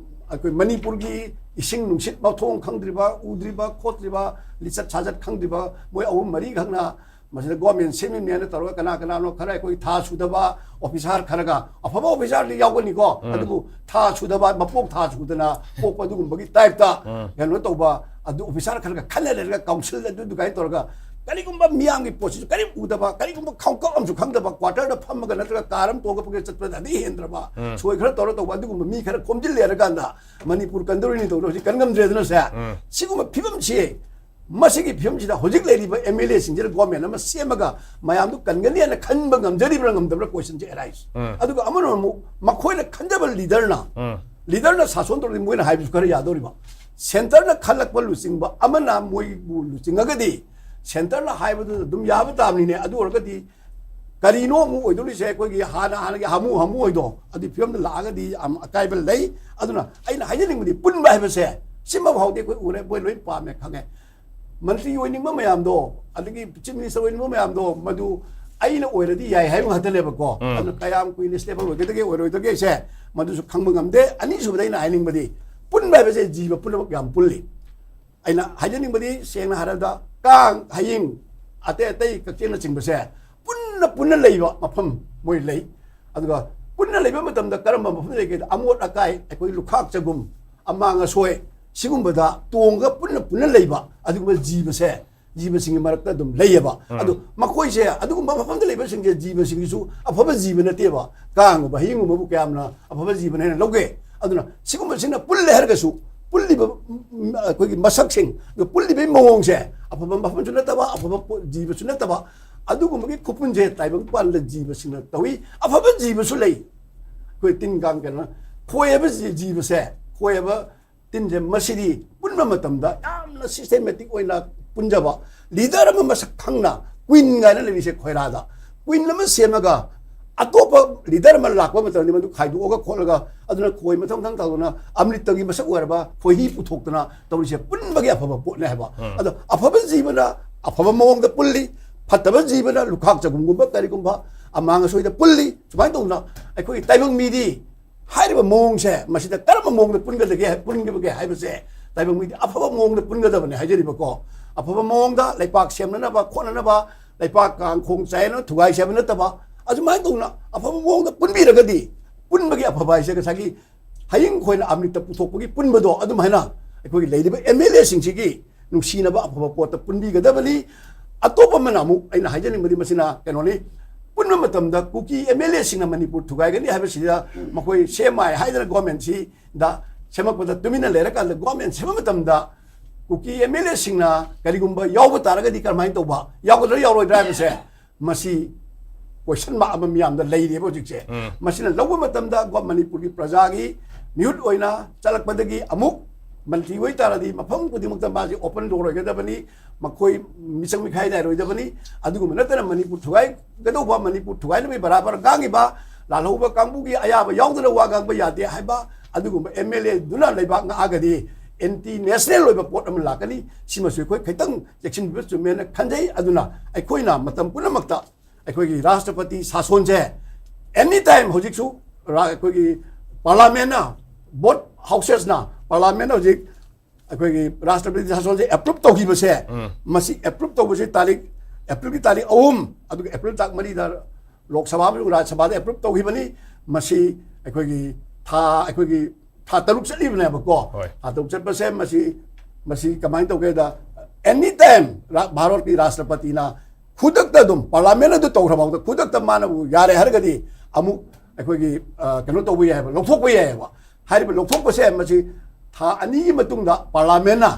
ꯑꯩꯈꯣꯏ ꯃꯅꯤꯄꯨꯔꯒꯤ ꯏꯁꯤꯡ ꯅꯨꯡꯁꯤꯠ ꯃꯊꯣꯡ ꯈꯪꯗ꯭ꯔꯤꯕ, ꯎꯗ꯭ꯔꯤꯕ, ꯈꯣꯠꯇ꯭ꯔꯤꯕ, ꯂꯤꯆꯠ ꯁꯥꯖꯠ ꯈꯪꯗ꯭ꯔꯤꯕ ꯃꯣꯏ ꯑꯍꯨꯝ ꯃꯔꯤꯈꯛꯅ ꯃꯁꯤꯗ ꯒꯣꯔꯃꯦꯟ ꯁꯦꯝꯃꯤꯕꯅꯦꯅ ꯇꯧꯔꯒ ꯀꯅꯥ ꯀꯅꯥꯅꯣ ꯈꯔ ꯑꯩꯈꯣꯏ ꯊꯥ ꯁꯨꯗꯕ ꯑꯣꯐꯤꯁꯥꯔ ꯈꯔꯒ, ꯑꯐꯕ ꯑꯣꯐꯤꯁꯥꯔꯗꯤ ꯌꯥꯎꯒꯅꯤꯀꯣ, ꯎꯝ. ꯑꯗꯨꯕꯨ ꯊꯥ ꯁꯨꯗꯕ, ꯃꯄꯣꯛ ꯊꯥ ꯁꯨꯗꯅ ꯄꯣꯛꯄ ꯑꯗꯨꯒꯨꯝꯕꯒꯤ ꯇꯥꯏꯞꯇ ꯎꯝ. ꯀꯩꯅꯣ ꯇꯧꯕ, ꯑꯗꯨ ꯑꯣꯐꯤꯁꯥꯔ ꯈꯔꯒ ꯈꯟꯅ ꯂꯩꯔꯒ ꯀꯥꯎꯟꯁꯤꯜ ꯑꯗꯨ ꯑꯗꯨꯃꯥꯏꯅ ꯇꯧꯔꯒ ꯀꯔꯤꯒꯨꯝꯕ ꯃꯤꯌꯥꯝꯒꯤ ꯄꯣꯠꯁꯤꯁꯨ ꯀꯔꯤꯝ ꯎꯗꯕ, ꯀꯔꯤꯒꯨꯝꯕ ꯈꯣꯡꯀꯥꯞ ꯑꯃꯁꯨ ꯈꯪꯗꯕ, ꯀ꯭ꯋꯥꯇꯔꯗ ꯐꯝꯃꯒ ꯅꯠꯇ꯭ꯔꯒ ꯀꯥꯔ ꯑꯃ ꯇꯣꯡꯉꯒ ꯄꯨꯡꯆꯠ ꯆꯠꯄꯗ ꯑꯗꯩ ꯍꯦꯟꯗ꯭ꯔꯕ, ꯎꯝ. ꯁꯣꯏ ꯈꯔ ꯇꯧꯔ ꯇꯧꯕ ꯑꯗꯨꯒꯨꯝꯕ ꯃꯤ ꯈꯔ ꯈꯣꯝꯖꯤꯜꯂꯦꯔꯀꯥꯟꯗ ꯃꯅꯤꯄꯨꯔ ꯀꯟꯗꯧꯔꯤꯅꯤ ꯇꯧꯗꯣꯏ ꯍꯧꯖꯤꯛ ꯀꯟ ꯉꯝꯗ꯭ꯔꯦꯗꯅ ꯁꯦ꯫ ꯎꯝ. ꯁꯤꯒꯨꯝꯕ ꯐꯤꯕꯝꯁꯤ ꯃꯁꯤꯒꯤ ꯐꯤꯕꯝꯁꯤꯗ ꯍꯧꯖꯤꯛ ꯂꯩꯔꯤꯕ ꯑꯦꯝ ꯑꯦꯜ ꯑꯦꯁꯤꯡꯁꯤꯅ ꯒꯣꯔꯃꯦꯟ ꯑꯃ ꯁꯦꯝꯃꯒ ꯃꯌꯥꯝꯗꯨ ꯀꯟꯒꯅꯤ ꯍꯥꯏꯅ ꯈꯟꯕ ꯉꯝꯖꯔꯤꯕ꯭ꯔꯥ ꯉꯝꯗꯕ꯭ꯔꯥ ꯀꯣꯏꯁꯟꯁꯦ ꯑꯦꯔꯥꯏꯁ꯫ ꯎꯝ꯫ ꯑꯗꯨꯒ ꯑꯃꯅ ꯑꯃꯨꯛ ꯃꯈꯣꯏꯅ ꯈꯟꯖꯕ ꯂꯤꯗꯔꯅ ꯎꯝ꯫ ꯂꯤꯗꯔꯅ ꯁꯥꯁꯣꯟ ꯇꯧꯔꯗꯤ ꯃꯣꯏꯅ ꯍꯥꯏꯕꯁꯨ ꯈꯔ ꯌꯥꯗꯧꯔꯤꯕ꯫ ꯁꯦꯟꯇꯔꯅ ꯈꯜꯂꯛꯄ ꯂꯨꯆꯤꯡꯕ ꯑꯃꯅ ꯃꯣꯏꯕꯨ ꯂꯨꯆꯤꯡꯉꯒꯗꯤ ꯁꯦꯟꯇꯔꯅ ꯍꯥꯏꯕꯗꯨ ꯑꯗꯨꯝ ꯌꯥꯕ ꯇꯥꯕꯅꯤꯅꯦ꯫ ꯑꯗꯨ ꯑꯣꯏꯔꯒꯗꯤ ꯀꯔꯤꯅꯣ ꯑꯃꯨꯛ ꯑꯣꯏꯗꯧꯔꯤꯁꯦ? ꯑꯩꯈꯣꯏꯒꯤ ꯍꯥꯟꯅ ꯍꯥꯟꯅꯒꯤ ꯍꯥꯃꯨ ꯍꯥꯃꯨ ꯑꯣꯏꯗꯣ ꯑꯗꯨꯒꯤ ꯐꯤꯕꯝꯗ ꯂꯥꯛꯑꯒꯗꯤ ꯌꯥꯝ ꯑꯀꯥꯏꯕ ꯂꯩ꯫ ꯑꯗꯨꯅ ꯑꯩꯅ ꯍꯥꯏꯖꯅꯤꯡꯕꯗꯤ ꯄꯨꯟꯕ ꯍꯥꯏꯕꯁꯦ ꯁꯤꯃ ꯐꯥꯎꯗꯤ ꯑꯩꯈꯣꯏ ꯎꯔꯦ, ꯃꯣꯏ ꯂꯣꯏ ꯄꯥꯝꯃꯦ ꯈꯪꯉꯦ꯫ ꯃꯟꯇ꯭ꯔꯤ ꯑꯣꯏꯅꯤꯡꯕ ꯃꯌꯥꯝꯗꯣ, ꯑꯗꯒꯤ ꯆꯤꯐ ꯃꯤꯅꯤꯁꯇꯔ ꯑꯣꯏꯅꯤꯡꯕ ꯃꯌꯥꯝꯗꯣ, ꯃꯗꯨ ꯑꯩꯅ ꯑꯣꯏꯔꯗꯤ ꯌꯥꯏ ꯍꯥꯏꯕ ꯉꯥꯛꯇꯅꯦꯕꯀꯣ꯫ ꯎꯝ꯫ ꯑꯗꯨꯅ ꯀꯌꯥꯝ ꯀꯨꯏꯅ ꯁ꯭ꯇꯦꯕꯜ ꯑꯣꯏꯒꯗꯒꯦ ꯑꯣꯏꯔꯣꯏꯗꯒꯦꯁꯦ ꯃꯗꯨꯁꯨ ꯈꯪꯕ ꯉꯝꯗꯦ꯫ ꯑꯅꯤꯁꯨꯕꯗ ꯑꯩꯅ ꯍꯥꯏꯅꯤꯡꯕꯗꯤ ꯄꯨꯟꯕ ꯍꯥꯏꯕꯁꯦ ꯖꯤꯕ ꯄꯨꯝꯅꯃꯛ ꯌꯥꯝ ꯄꯨꯜꯂꯤ꯫ ꯑꯩꯅ ꯍꯥꯏꯖꯅꯤꯡꯕꯗꯤ ꯁꯦꯡꯅ ꯍꯥꯏꯔꯕꯗ ꯀꯥꯡ, ꯍꯌꯤꯡ, ꯑꯇꯩ ꯑꯇꯩ ꯀꯛꯆꯦꯡꯅꯆꯤꯡꯕꯁꯦ ꯄꯨꯟꯅ ꯄꯨꯟꯅ ꯂꯩꯕ ꯃꯐꯝ ꯃꯣꯏ ꯂꯩ꯫ ꯑꯗꯨꯒ ꯄꯨꯟꯅ ꯂꯩꯕ ꯃꯇꯝꯗ ꯀꯔꯝꯕ ꯃꯐꯝꯗ ꯂꯩꯒꯦꯗ ꯑꯃꯣꯠ ꯑꯀꯥꯏ, ꯑꯩꯈꯣꯏ ꯂꯨꯈꯥꯛ ꯆꯒꯨꯝ, ꯑꯃꯥꯡ ꯑꯁꯣꯏ, ꯁꯤꯒꯨꯝꯕꯗ ꯇꯣꯡꯉꯒ ꯄꯨꯟꯅ ꯄꯨꯟꯅ ꯂꯩꯕ ꯑꯗꯨꯒꯨꯝꯕ ꯖꯤꯕꯁꯦ ꯖꯤꯕꯁꯤꯡꯒꯤ ꯃꯔꯛꯇ ꯑꯗꯨꯝ ꯂꯩꯌꯦꯕ꯫ ꯎꯝ꯫ ꯑꯗꯣ ꯃꯈꯣꯏꯁꯦ ꯑꯗꯨꯒꯨꯝꯕ ꯃꯐꯝꯗ ꯂꯩꯕꯁꯤꯡꯁꯦ ꯖꯤꯕꯁꯤꯡꯁꯤꯁꯨ ꯑꯐꯕ ꯖꯤꯕ ꯅꯠꯇꯦꯕ꯫ ꯀꯥꯡꯒꯨꯝꯕ ꯍꯌꯤꯡꯒꯨꯝꯕꯕꯨ ꯀꯌꯥꯝꯅ ꯑꯐꯕ ꯖꯤꯕꯅ ꯍꯦꯟꯅ ꯂꯧꯒꯦ? ꯑꯗꯨꯅ ꯁꯤꯒꯨꯝꯕꯁꯤꯅ ꯄꯨꯜꯂꯦ ꯍꯥꯏꯔꯒꯁꯨ ꯄꯨꯜꯂꯤꯕ, ꯎꯝ, ꯑꯩꯈꯣꯏꯒꯤ ꯃꯁꯛꯁꯤꯡ, ꯄꯨꯜꯂꯤꯕꯒꯤ ꯃꯑꯣꯡꯁꯦ ꯑꯐꯕ ꯃꯐꯝꯁꯨ ꯅꯠꯇꯕ, ꯑꯐꯕ ꯄꯣ-, ꯖꯤꯕꯁꯨ ꯅꯠꯇꯕ, ꯑꯗꯨꯒꯨꯝꯕꯒꯤ ꯈꯨꯄꯨꯟꯁꯦ ꯇꯥꯏꯕꯪꯄꯥꯟꯗ ꯖꯤꯕꯁꯤꯡꯅ ꯇꯧꯏ꯫ ꯑꯐꯕ ꯖꯤꯕꯁꯨ ꯂꯩ꯫ ꯑꯩꯈꯣꯏ ꯇꯤꯟ ꯀꯥꯡ ꯀꯩꯅꯣ, ꯈꯣꯏ ꯍꯥꯏꯕ ꯖꯤ-, ꯖꯤꯕꯁꯦ, ꯈꯣꯏ ꯍꯥꯏꯕ ꯇꯤꯟꯁꯦ, ꯃꯁꯤꯗꯤ ꯄꯨꯟꯕ ꯃꯇꯝꯗ ꯌꯥꯝꯅ ꯁꯤꯁꯇꯦꯃꯦꯇꯤꯛ ꯑꯣꯏꯅ ꯄꯨꯟꯖꯕ ꯂꯤꯗꯔ ꯑꯃ ꯃꯁꯛ ꯈꯪꯅ ꯀ꯭ꯋꯤꯟ ꯀꯥꯏꯅ ꯂꯩꯔꯤꯁꯦ ꯈꯣꯏꯔꯥꯗ ꯀ꯭ꯋꯤꯟ ꯑꯃ ꯁꯦꯝꯃꯒ ꯑꯇꯣꯞꯄ ꯂꯤꯗꯔ ꯑꯃ ꯂꯥꯛꯄ ꯃꯇꯝꯗ ꯃꯗꯨ ꯈꯥꯏꯗꯣꯛꯑꯒ ꯈꯣꯠꯂꯒ ꯑꯗꯨꯅ ꯈꯣꯏ ꯃꯊꯪ ꯃꯊꯪ ꯇꯧꯗꯅ ꯑꯃ꯭ꯔꯤꯇꯒꯤ ꯃꯁꯛ ꯑꯣꯏꯔꯕ ꯈꯣꯏꯍꯤ ꯄꯨꯊꯣꯛꯇꯅ ꯇꯧꯔꯤꯁꯦ ꯄꯨꯟꯕꯒꯤ ꯑꯐꯕ ꯄꯣꯠꯅꯦ ꯍꯥꯏꯕ꯫ ꯎꯝ꯫ ꯑꯗꯣ ꯑꯐꯕ ꯖꯤꯕꯅ ꯑꯐꯕ ꯃꯑꯣꯡꯗ ꯄꯨꯜꯂꯤ, ꯐꯠꯇꯕ ꯖꯤꯕꯅ ꯂꯨꯈꯥꯛ ꯆꯒꯨꯝꯒꯨꯝꯕ ꯀꯔꯤꯒꯨꯝꯕ ꯑꯃꯥꯡ ꯑꯁꯣꯏꯗ ꯄꯨꯜꯂꯤ꯫ ꯁꯨꯃꯥꯏꯅ ꯇꯧꯗꯅ ꯑꯩꯈꯣꯏꯒꯤ ꯇꯥꯏꯕꯪ ꯃꯤꯗꯤ ꯍꯥꯏꯔꯤꯕ ꯃꯑꯣꯡꯁꯦ ꯃꯁꯤꯗ ꯀꯔꯝꯕ ꯃꯑꯣꯡꯗ ꯄꯨꯟꯒꯗꯒꯦ, ꯄꯨꯟꯒꯗꯒꯦ ꯍꯥꯏꯕꯁꯦ ꯇꯥꯏꯕꯪ ꯃꯤꯗꯤ ꯑꯐꯕ ꯃꯑꯣꯡꯗ ꯄꯨꯟꯒꯗꯕꯅꯦ ꯍꯥꯏꯖꯔꯤꯕꯀꯣ꯫ ꯑꯐꯕ ꯃꯑꯣꯡꯗ ꯂꯩꯄꯥꯛ ꯁꯦꯝꯅꯅꯕ ꯈꯣꯠꯅꯅꯕ, ꯂꯩꯄꯥꯛ ꯀꯥꯡꯈꯣꯡ ꯆꯥꯏꯅ ꯊꯨꯒꯥꯏ ꯁꯦꯝꯕ ꯅꯠꯇꯕ, ꯑꯗꯨꯃꯥꯏꯅ ꯇꯧꯅ ꯑꯐꯕ ꯃꯑꯣꯡꯗ ꯄꯨꯟꯕꯤꯔꯒꯗꯤ ꯄꯨꯟꯕꯒꯤ ꯑꯐꯕ ꯍꯥꯏꯁꯦ ꯉꯁꯥꯏꯒꯤ ꯍꯌꯤꯡ ꯈꯣꯏꯅ ꯑꯃ꯭ꯔꯤꯇ ꯄꯨꯊꯣꯛꯄꯒꯤ ꯄꯨꯟꯕꯗꯣ ꯑꯗꯨꯃꯥꯏꯅ ꯑꯩꯈꯣꯏꯒꯤ ꯂꯩꯔꯤꯕ ꯑꯦꯝ ꯑꯦꯜ ꯑꯦꯁꯤꯡꯁꯤꯒꯤ ꯅꯨꯡꯁꯤꯅꯕ ꯑꯐꯕ ꯄꯣꯠꯇ ꯄꯨꯟꯕꯤꯒꯗꯕꯅꯤ꯫ ꯑꯇꯣꯞꯄ ꯑꯃꯅ ꯑꯃꯨꯛ ꯑꯩꯅ ꯍꯥꯏꯖꯅꯤꯡꯕꯗꯤ ꯃꯁꯤꯅ ꯀꯩꯅꯣꯅꯤ, ꯄꯨꯟꯕ ꯃꯇꯝꯗ ꯀꯨꯀꯤ ꯑꯦꯝ ꯑꯦꯜ ꯑꯦꯁꯤꯡꯅ ꯃꯅꯤꯄꯨꯔ ꯊꯨꯒꯥꯏꯒꯅꯤ ꯍꯥꯏꯕꯁꯤꯗ ꯃꯈꯣꯏ ꯁꯦꯝ ꯍꯥꯏ ꯍꯥꯏꯗꯅ ꯒꯣꯔꯃꯦꯟꯁꯤꯗ ꯁꯦꯝꯃꯛꯄꯗ ꯇꯨꯃꯤꯟꯅ ꯂꯩꯔꯀꯥꯟꯗ ꯒꯣꯔꯃꯦꯟ ꯁꯦꯝꯕ ꯃꯇꯝꯗ ꯀꯨꯀꯤ ꯑꯦꯝ ꯑꯦꯜ ꯑꯦꯁꯤꯡꯅ ꯀꯔꯤꯒꯨꯝꯕ ꯌꯥꯎꯕ ꯇꯥꯔꯒꯗꯤ ꯀꯃꯥꯏꯅ ꯇꯧꯕ, ꯌꯥꯎꯒꯗ꯭ꯔꯥ ꯌꯥꯎꯔꯣꯏꯗ꯭ꯔꯥ ꯍꯥꯏꯕꯁꯦ, ꯃꯁꯤ ꯀꯣꯏꯁꯟ ꯃꯥꯔꯛ ꯑꯃ ꯃꯤꯌꯥꯝꯗ ꯂꯩꯔꯦꯕ ꯍꯧꯖꯤꯛꯁꯦ꯫ ꯃꯁꯤꯅ ꯂꯧꯕ ꯃꯇꯝꯗ ꯒꯣ-, ꯃꯅꯤꯄꯨꯔꯒꯤ ꯄ꯭ꯔꯖꯥꯒꯤ ꯃꯤꯍꯨꯠ ꯑꯣꯏꯅ ꯆꯠꯂꯛꯄꯗꯒꯤ ꯑꯃꯨꯛ ꯃꯟꯇ꯭ꯔꯤ ꯑꯣꯏꯇꯥꯔꯗꯤ ꯃꯐꯝ ꯈꯨꯗꯤꯡꯃꯛꯇ ꯃꯥꯁꯤ open door ꯑꯣꯏꯒꯗꯕꯅꯤ, ꯃꯈꯣꯏ ꯃꯤꯆꯪ ꯃꯤꯈꯥꯏ ꯅꯥꯏꯔꯣꯏꯗꯕꯅꯤ꯫ ꯑꯗꯨꯒꯨꯝꯕ ꯅꯠꯇꯅ ꯃꯅꯤꯄꯨꯔ ꯊꯨꯒꯥꯏꯒꯗꯧꯕ, ꯃꯅꯤꯄꯨꯔ ꯊꯨꯒꯥꯏꯅꯕꯒꯤ ꯕꯔꯥꯕꯔ ꯉꯥꯡꯉꯤꯕ ꯂꯥꯜꯍꯧꯕ ꯀꯥꯡꯕꯨꯒꯤ ꯑꯌꯥꯕ ꯌꯥꯎꯗꯅ ꯋꯥ ꯉꯥꯡꯕ ꯌꯥꯗꯦ ꯍꯥꯏꯕ ꯑꯗꯨꯒꯨꯝꯕ ꯑꯦꯝ ꯑꯦꯜ ꯑꯦꯗꯨꯅ ꯂꯩꯕꯥꯛ ꯉꯥꯛꯑꯒꯗꯤ anti national ꯑꯣꯏꯕ ꯄꯣꯠ ꯑꯃ ꯂꯥꯛꯀꯅꯤ꯫ ꯁꯤꯃꯁꯨ ꯑꯩꯈꯣꯏ ꯈꯤꯇꯪ ꯆꯦꯛꯁꯤꯟꯕꯤꯕ ꯆꯨꯝꯃꯦꯅ ꯈꯟꯖꯩ꯫ ꯑꯗꯨꯅ ꯑꯩꯈꯣꯏꯅ ꯃꯇꯝ ꯄꯨꯝꯅꯃꯛꯇ ꯑꯩꯈꯣꯏꯒꯤ ꯔꯥꯁꯇ꯭ꯔꯄꯇꯤ ꯁꯥꯁꯣꯟꯁꯦ any time ꯍꯧꯖꯤꯛꯁꯨ ꯔꯥ-, ꯑꯩꯈꯣꯏꯒꯤ ꯄꯥꯔꯂꯥꯃꯦꯟꯅ, both ꯍꯥꯎꯁꯦꯁꯅ, ꯄꯥꯔꯂꯥꯃꯦꯟꯅ ꯍꯧꯖꯤꯛ ꯑꯩꯈꯣꯏꯒꯤ ꯔꯥꯁꯇ꯭ꯔꯄꯇꯤ ꯁꯥꯁꯣꯟꯁꯦ approve ꯇꯧꯈꯤꯕꯁꯦ, ꯃꯁꯤ approve ꯇꯧꯕꯁꯦ ꯇꯥꯔꯤꯛ, ꯑꯦꯄ꯭ꯔꯤꯜꯒꯤ ꯇꯥꯔꯤꯛ ꯑꯍꯨꯝ, ꯑꯗꯨꯒ ꯑꯦꯄ꯭ꯔꯤꯜ ꯇꯥꯡ ꯃꯔꯤꯗ ꯂꯣꯛ ꯁꯚꯥ ꯑꯃꯁꯨꯡ ꯔꯥꯖ꯭ꯌ ꯁꯚꯥꯗ approve ꯇꯧꯈꯤꯕꯅꯤ꯫ ꯃꯁꯤ ꯑꯩꯈꯣꯏꯒꯤ ꯊꯥ, ꯑꯩꯈꯣꯏꯒꯤ ꯊꯥ ꯇꯔꯨꯛ ꯆꯠꯂꯤꯕꯅꯦꯕꯀꯣ꯫ ꯍꯣꯏ꯫ ꯊꯥ ꯇꯔꯨꯛ ꯆꯠꯄꯁꯦ ꯃꯁꯤ, ꯃꯁꯤ ꯀꯃꯥꯏꯅ ꯇꯧꯒꯦꯗ, any time ꯔꯥ-, ꯚꯥꯔꯠꯀꯤ ꯔꯥꯁꯇ꯭ꯔꯄꯇꯤꯅ ꯈꯨꯗꯛꯇ ꯑꯗꯨꯝ ꯄꯥꯔꯂꯥꯃꯦꯟ ꯑꯗꯨ ꯇꯧꯈ꯭ꯔꯐꯥꯎꯗ ꯈꯨꯗꯛꯇ ꯃꯥꯅꯕꯨ ꯌꯥꯔꯦ ꯍꯥꯏꯔꯒꯗꯤ ꯑꯃꯨꯛ ꯑꯩꯈꯣꯏꯒꯤ, ꯑ, ꯀꯩꯅꯣ ꯇꯧꯕ ꯌꯥꯏ ꯍꯥꯏꯕ, ꯂꯧꯊꯣꯛꯄ ꯌꯥꯏ ꯍꯥꯏꯕ꯫ ꯍꯥꯏꯔꯤꯕ ꯂꯧꯊꯣꯛꯄꯁꯦ ꯃꯁꯤ ꯊꯥ ꯑꯅꯤꯒꯤ ꯃꯇꯨꯡꯗ ꯄꯥꯔꯂꯥꯃꯦꯟꯅ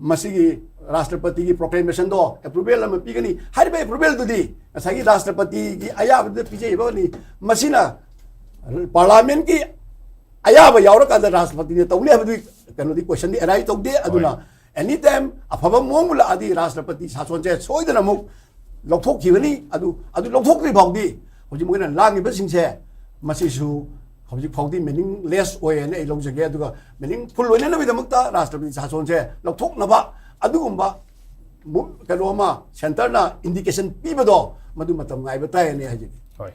ꯃꯁꯤꯒꯤ ꯔꯥꯁꯇ꯭ꯔꯄꯇꯤꯒꯤ proclamationꯗꯣ approval ꯑꯃ ꯄꯤꯒꯅꯤ꯫ ꯍꯥꯏꯔꯤꯕ approvalꯗꯨꯗꯤ ꯉꯁꯥꯏꯒꯤ ꯔꯥꯁꯇ꯭ꯔꯄꯇꯤꯒꯤ ꯑꯌꯥꯕꯗꯨꯗ ꯄꯤꯖꯩꯕꯅꯤ꯫ ꯃꯁꯤꯅ ꯄꯥꯔꯂꯥꯃꯦꯟꯒꯤ ꯑꯌꯥꯕ ꯌꯥꯎꯔꯀꯥꯟꯗ ꯔꯥꯁꯇ꯭ꯔꯄꯇꯤꯅ ꯇꯧꯅꯤ ꯍꯥꯏꯕꯗꯨꯒꯤ ꯀꯩꯅꯣꯗꯤ questionꯗꯤ arise ꯇꯧꯗꯦ꯫ ꯑꯗꯨꯅ any time ꯑꯐꯕ ꯃꯑꯣꯡ ꯂꯥꯛꯑꯗꯤ ꯔꯥꯁꯇ꯭ꯔꯄꯇꯤ ꯁꯥꯁꯣꯟꯁꯦ ꯁꯣꯏꯗꯅ ꯑꯃꯨꯛ ꯂꯧꯊꯣꯛꯈꯤꯕꯅꯤ꯫ ꯑꯗꯨ, ꯑꯗꯨ ꯂꯧꯊꯣꯛꯇ꯭ꯔꯤ ꯐꯥꯎꯗꯤ ꯍꯧꯖꯤꯛ ꯃꯣꯏꯅ ꯂꯥꯡꯉꯤꯕꯁꯤꯡꯁꯦ ꯃꯁꯤꯁꯨ ꯍꯧꯖꯤꯛ ꯐꯥꯎꯗꯤ meaningless ꯑꯣꯏ ꯍꯥꯏꯅ ꯑꯩ ꯂꯧꯖꯒꯦ꯫ ꯑꯗꯨꯒ meaningful ꯑꯣꯏꯅꯅꯕꯒꯤꯗꯃꯛꯇ ꯔꯥꯁꯇ꯭ꯔꯄꯇꯤ ꯁꯥꯁꯣꯟꯁꯦ ꯂꯧꯊꯣꯛꯅꯕ ꯑꯗꯨꯒꯨꯝꯕ ꯃꯨ-, ꯀꯩꯅꯣ ꯑꯃ centreꯅ indication ꯄꯤꯕꯗꯣ ꯃꯗꯨ ꯃꯇꯝ ꯉꯥꯏꯕ ꯇꯥꯏ ꯍꯥꯏꯅ ꯍꯥꯏꯖꯒꯦ꯫ ꯍꯣꯏ꯫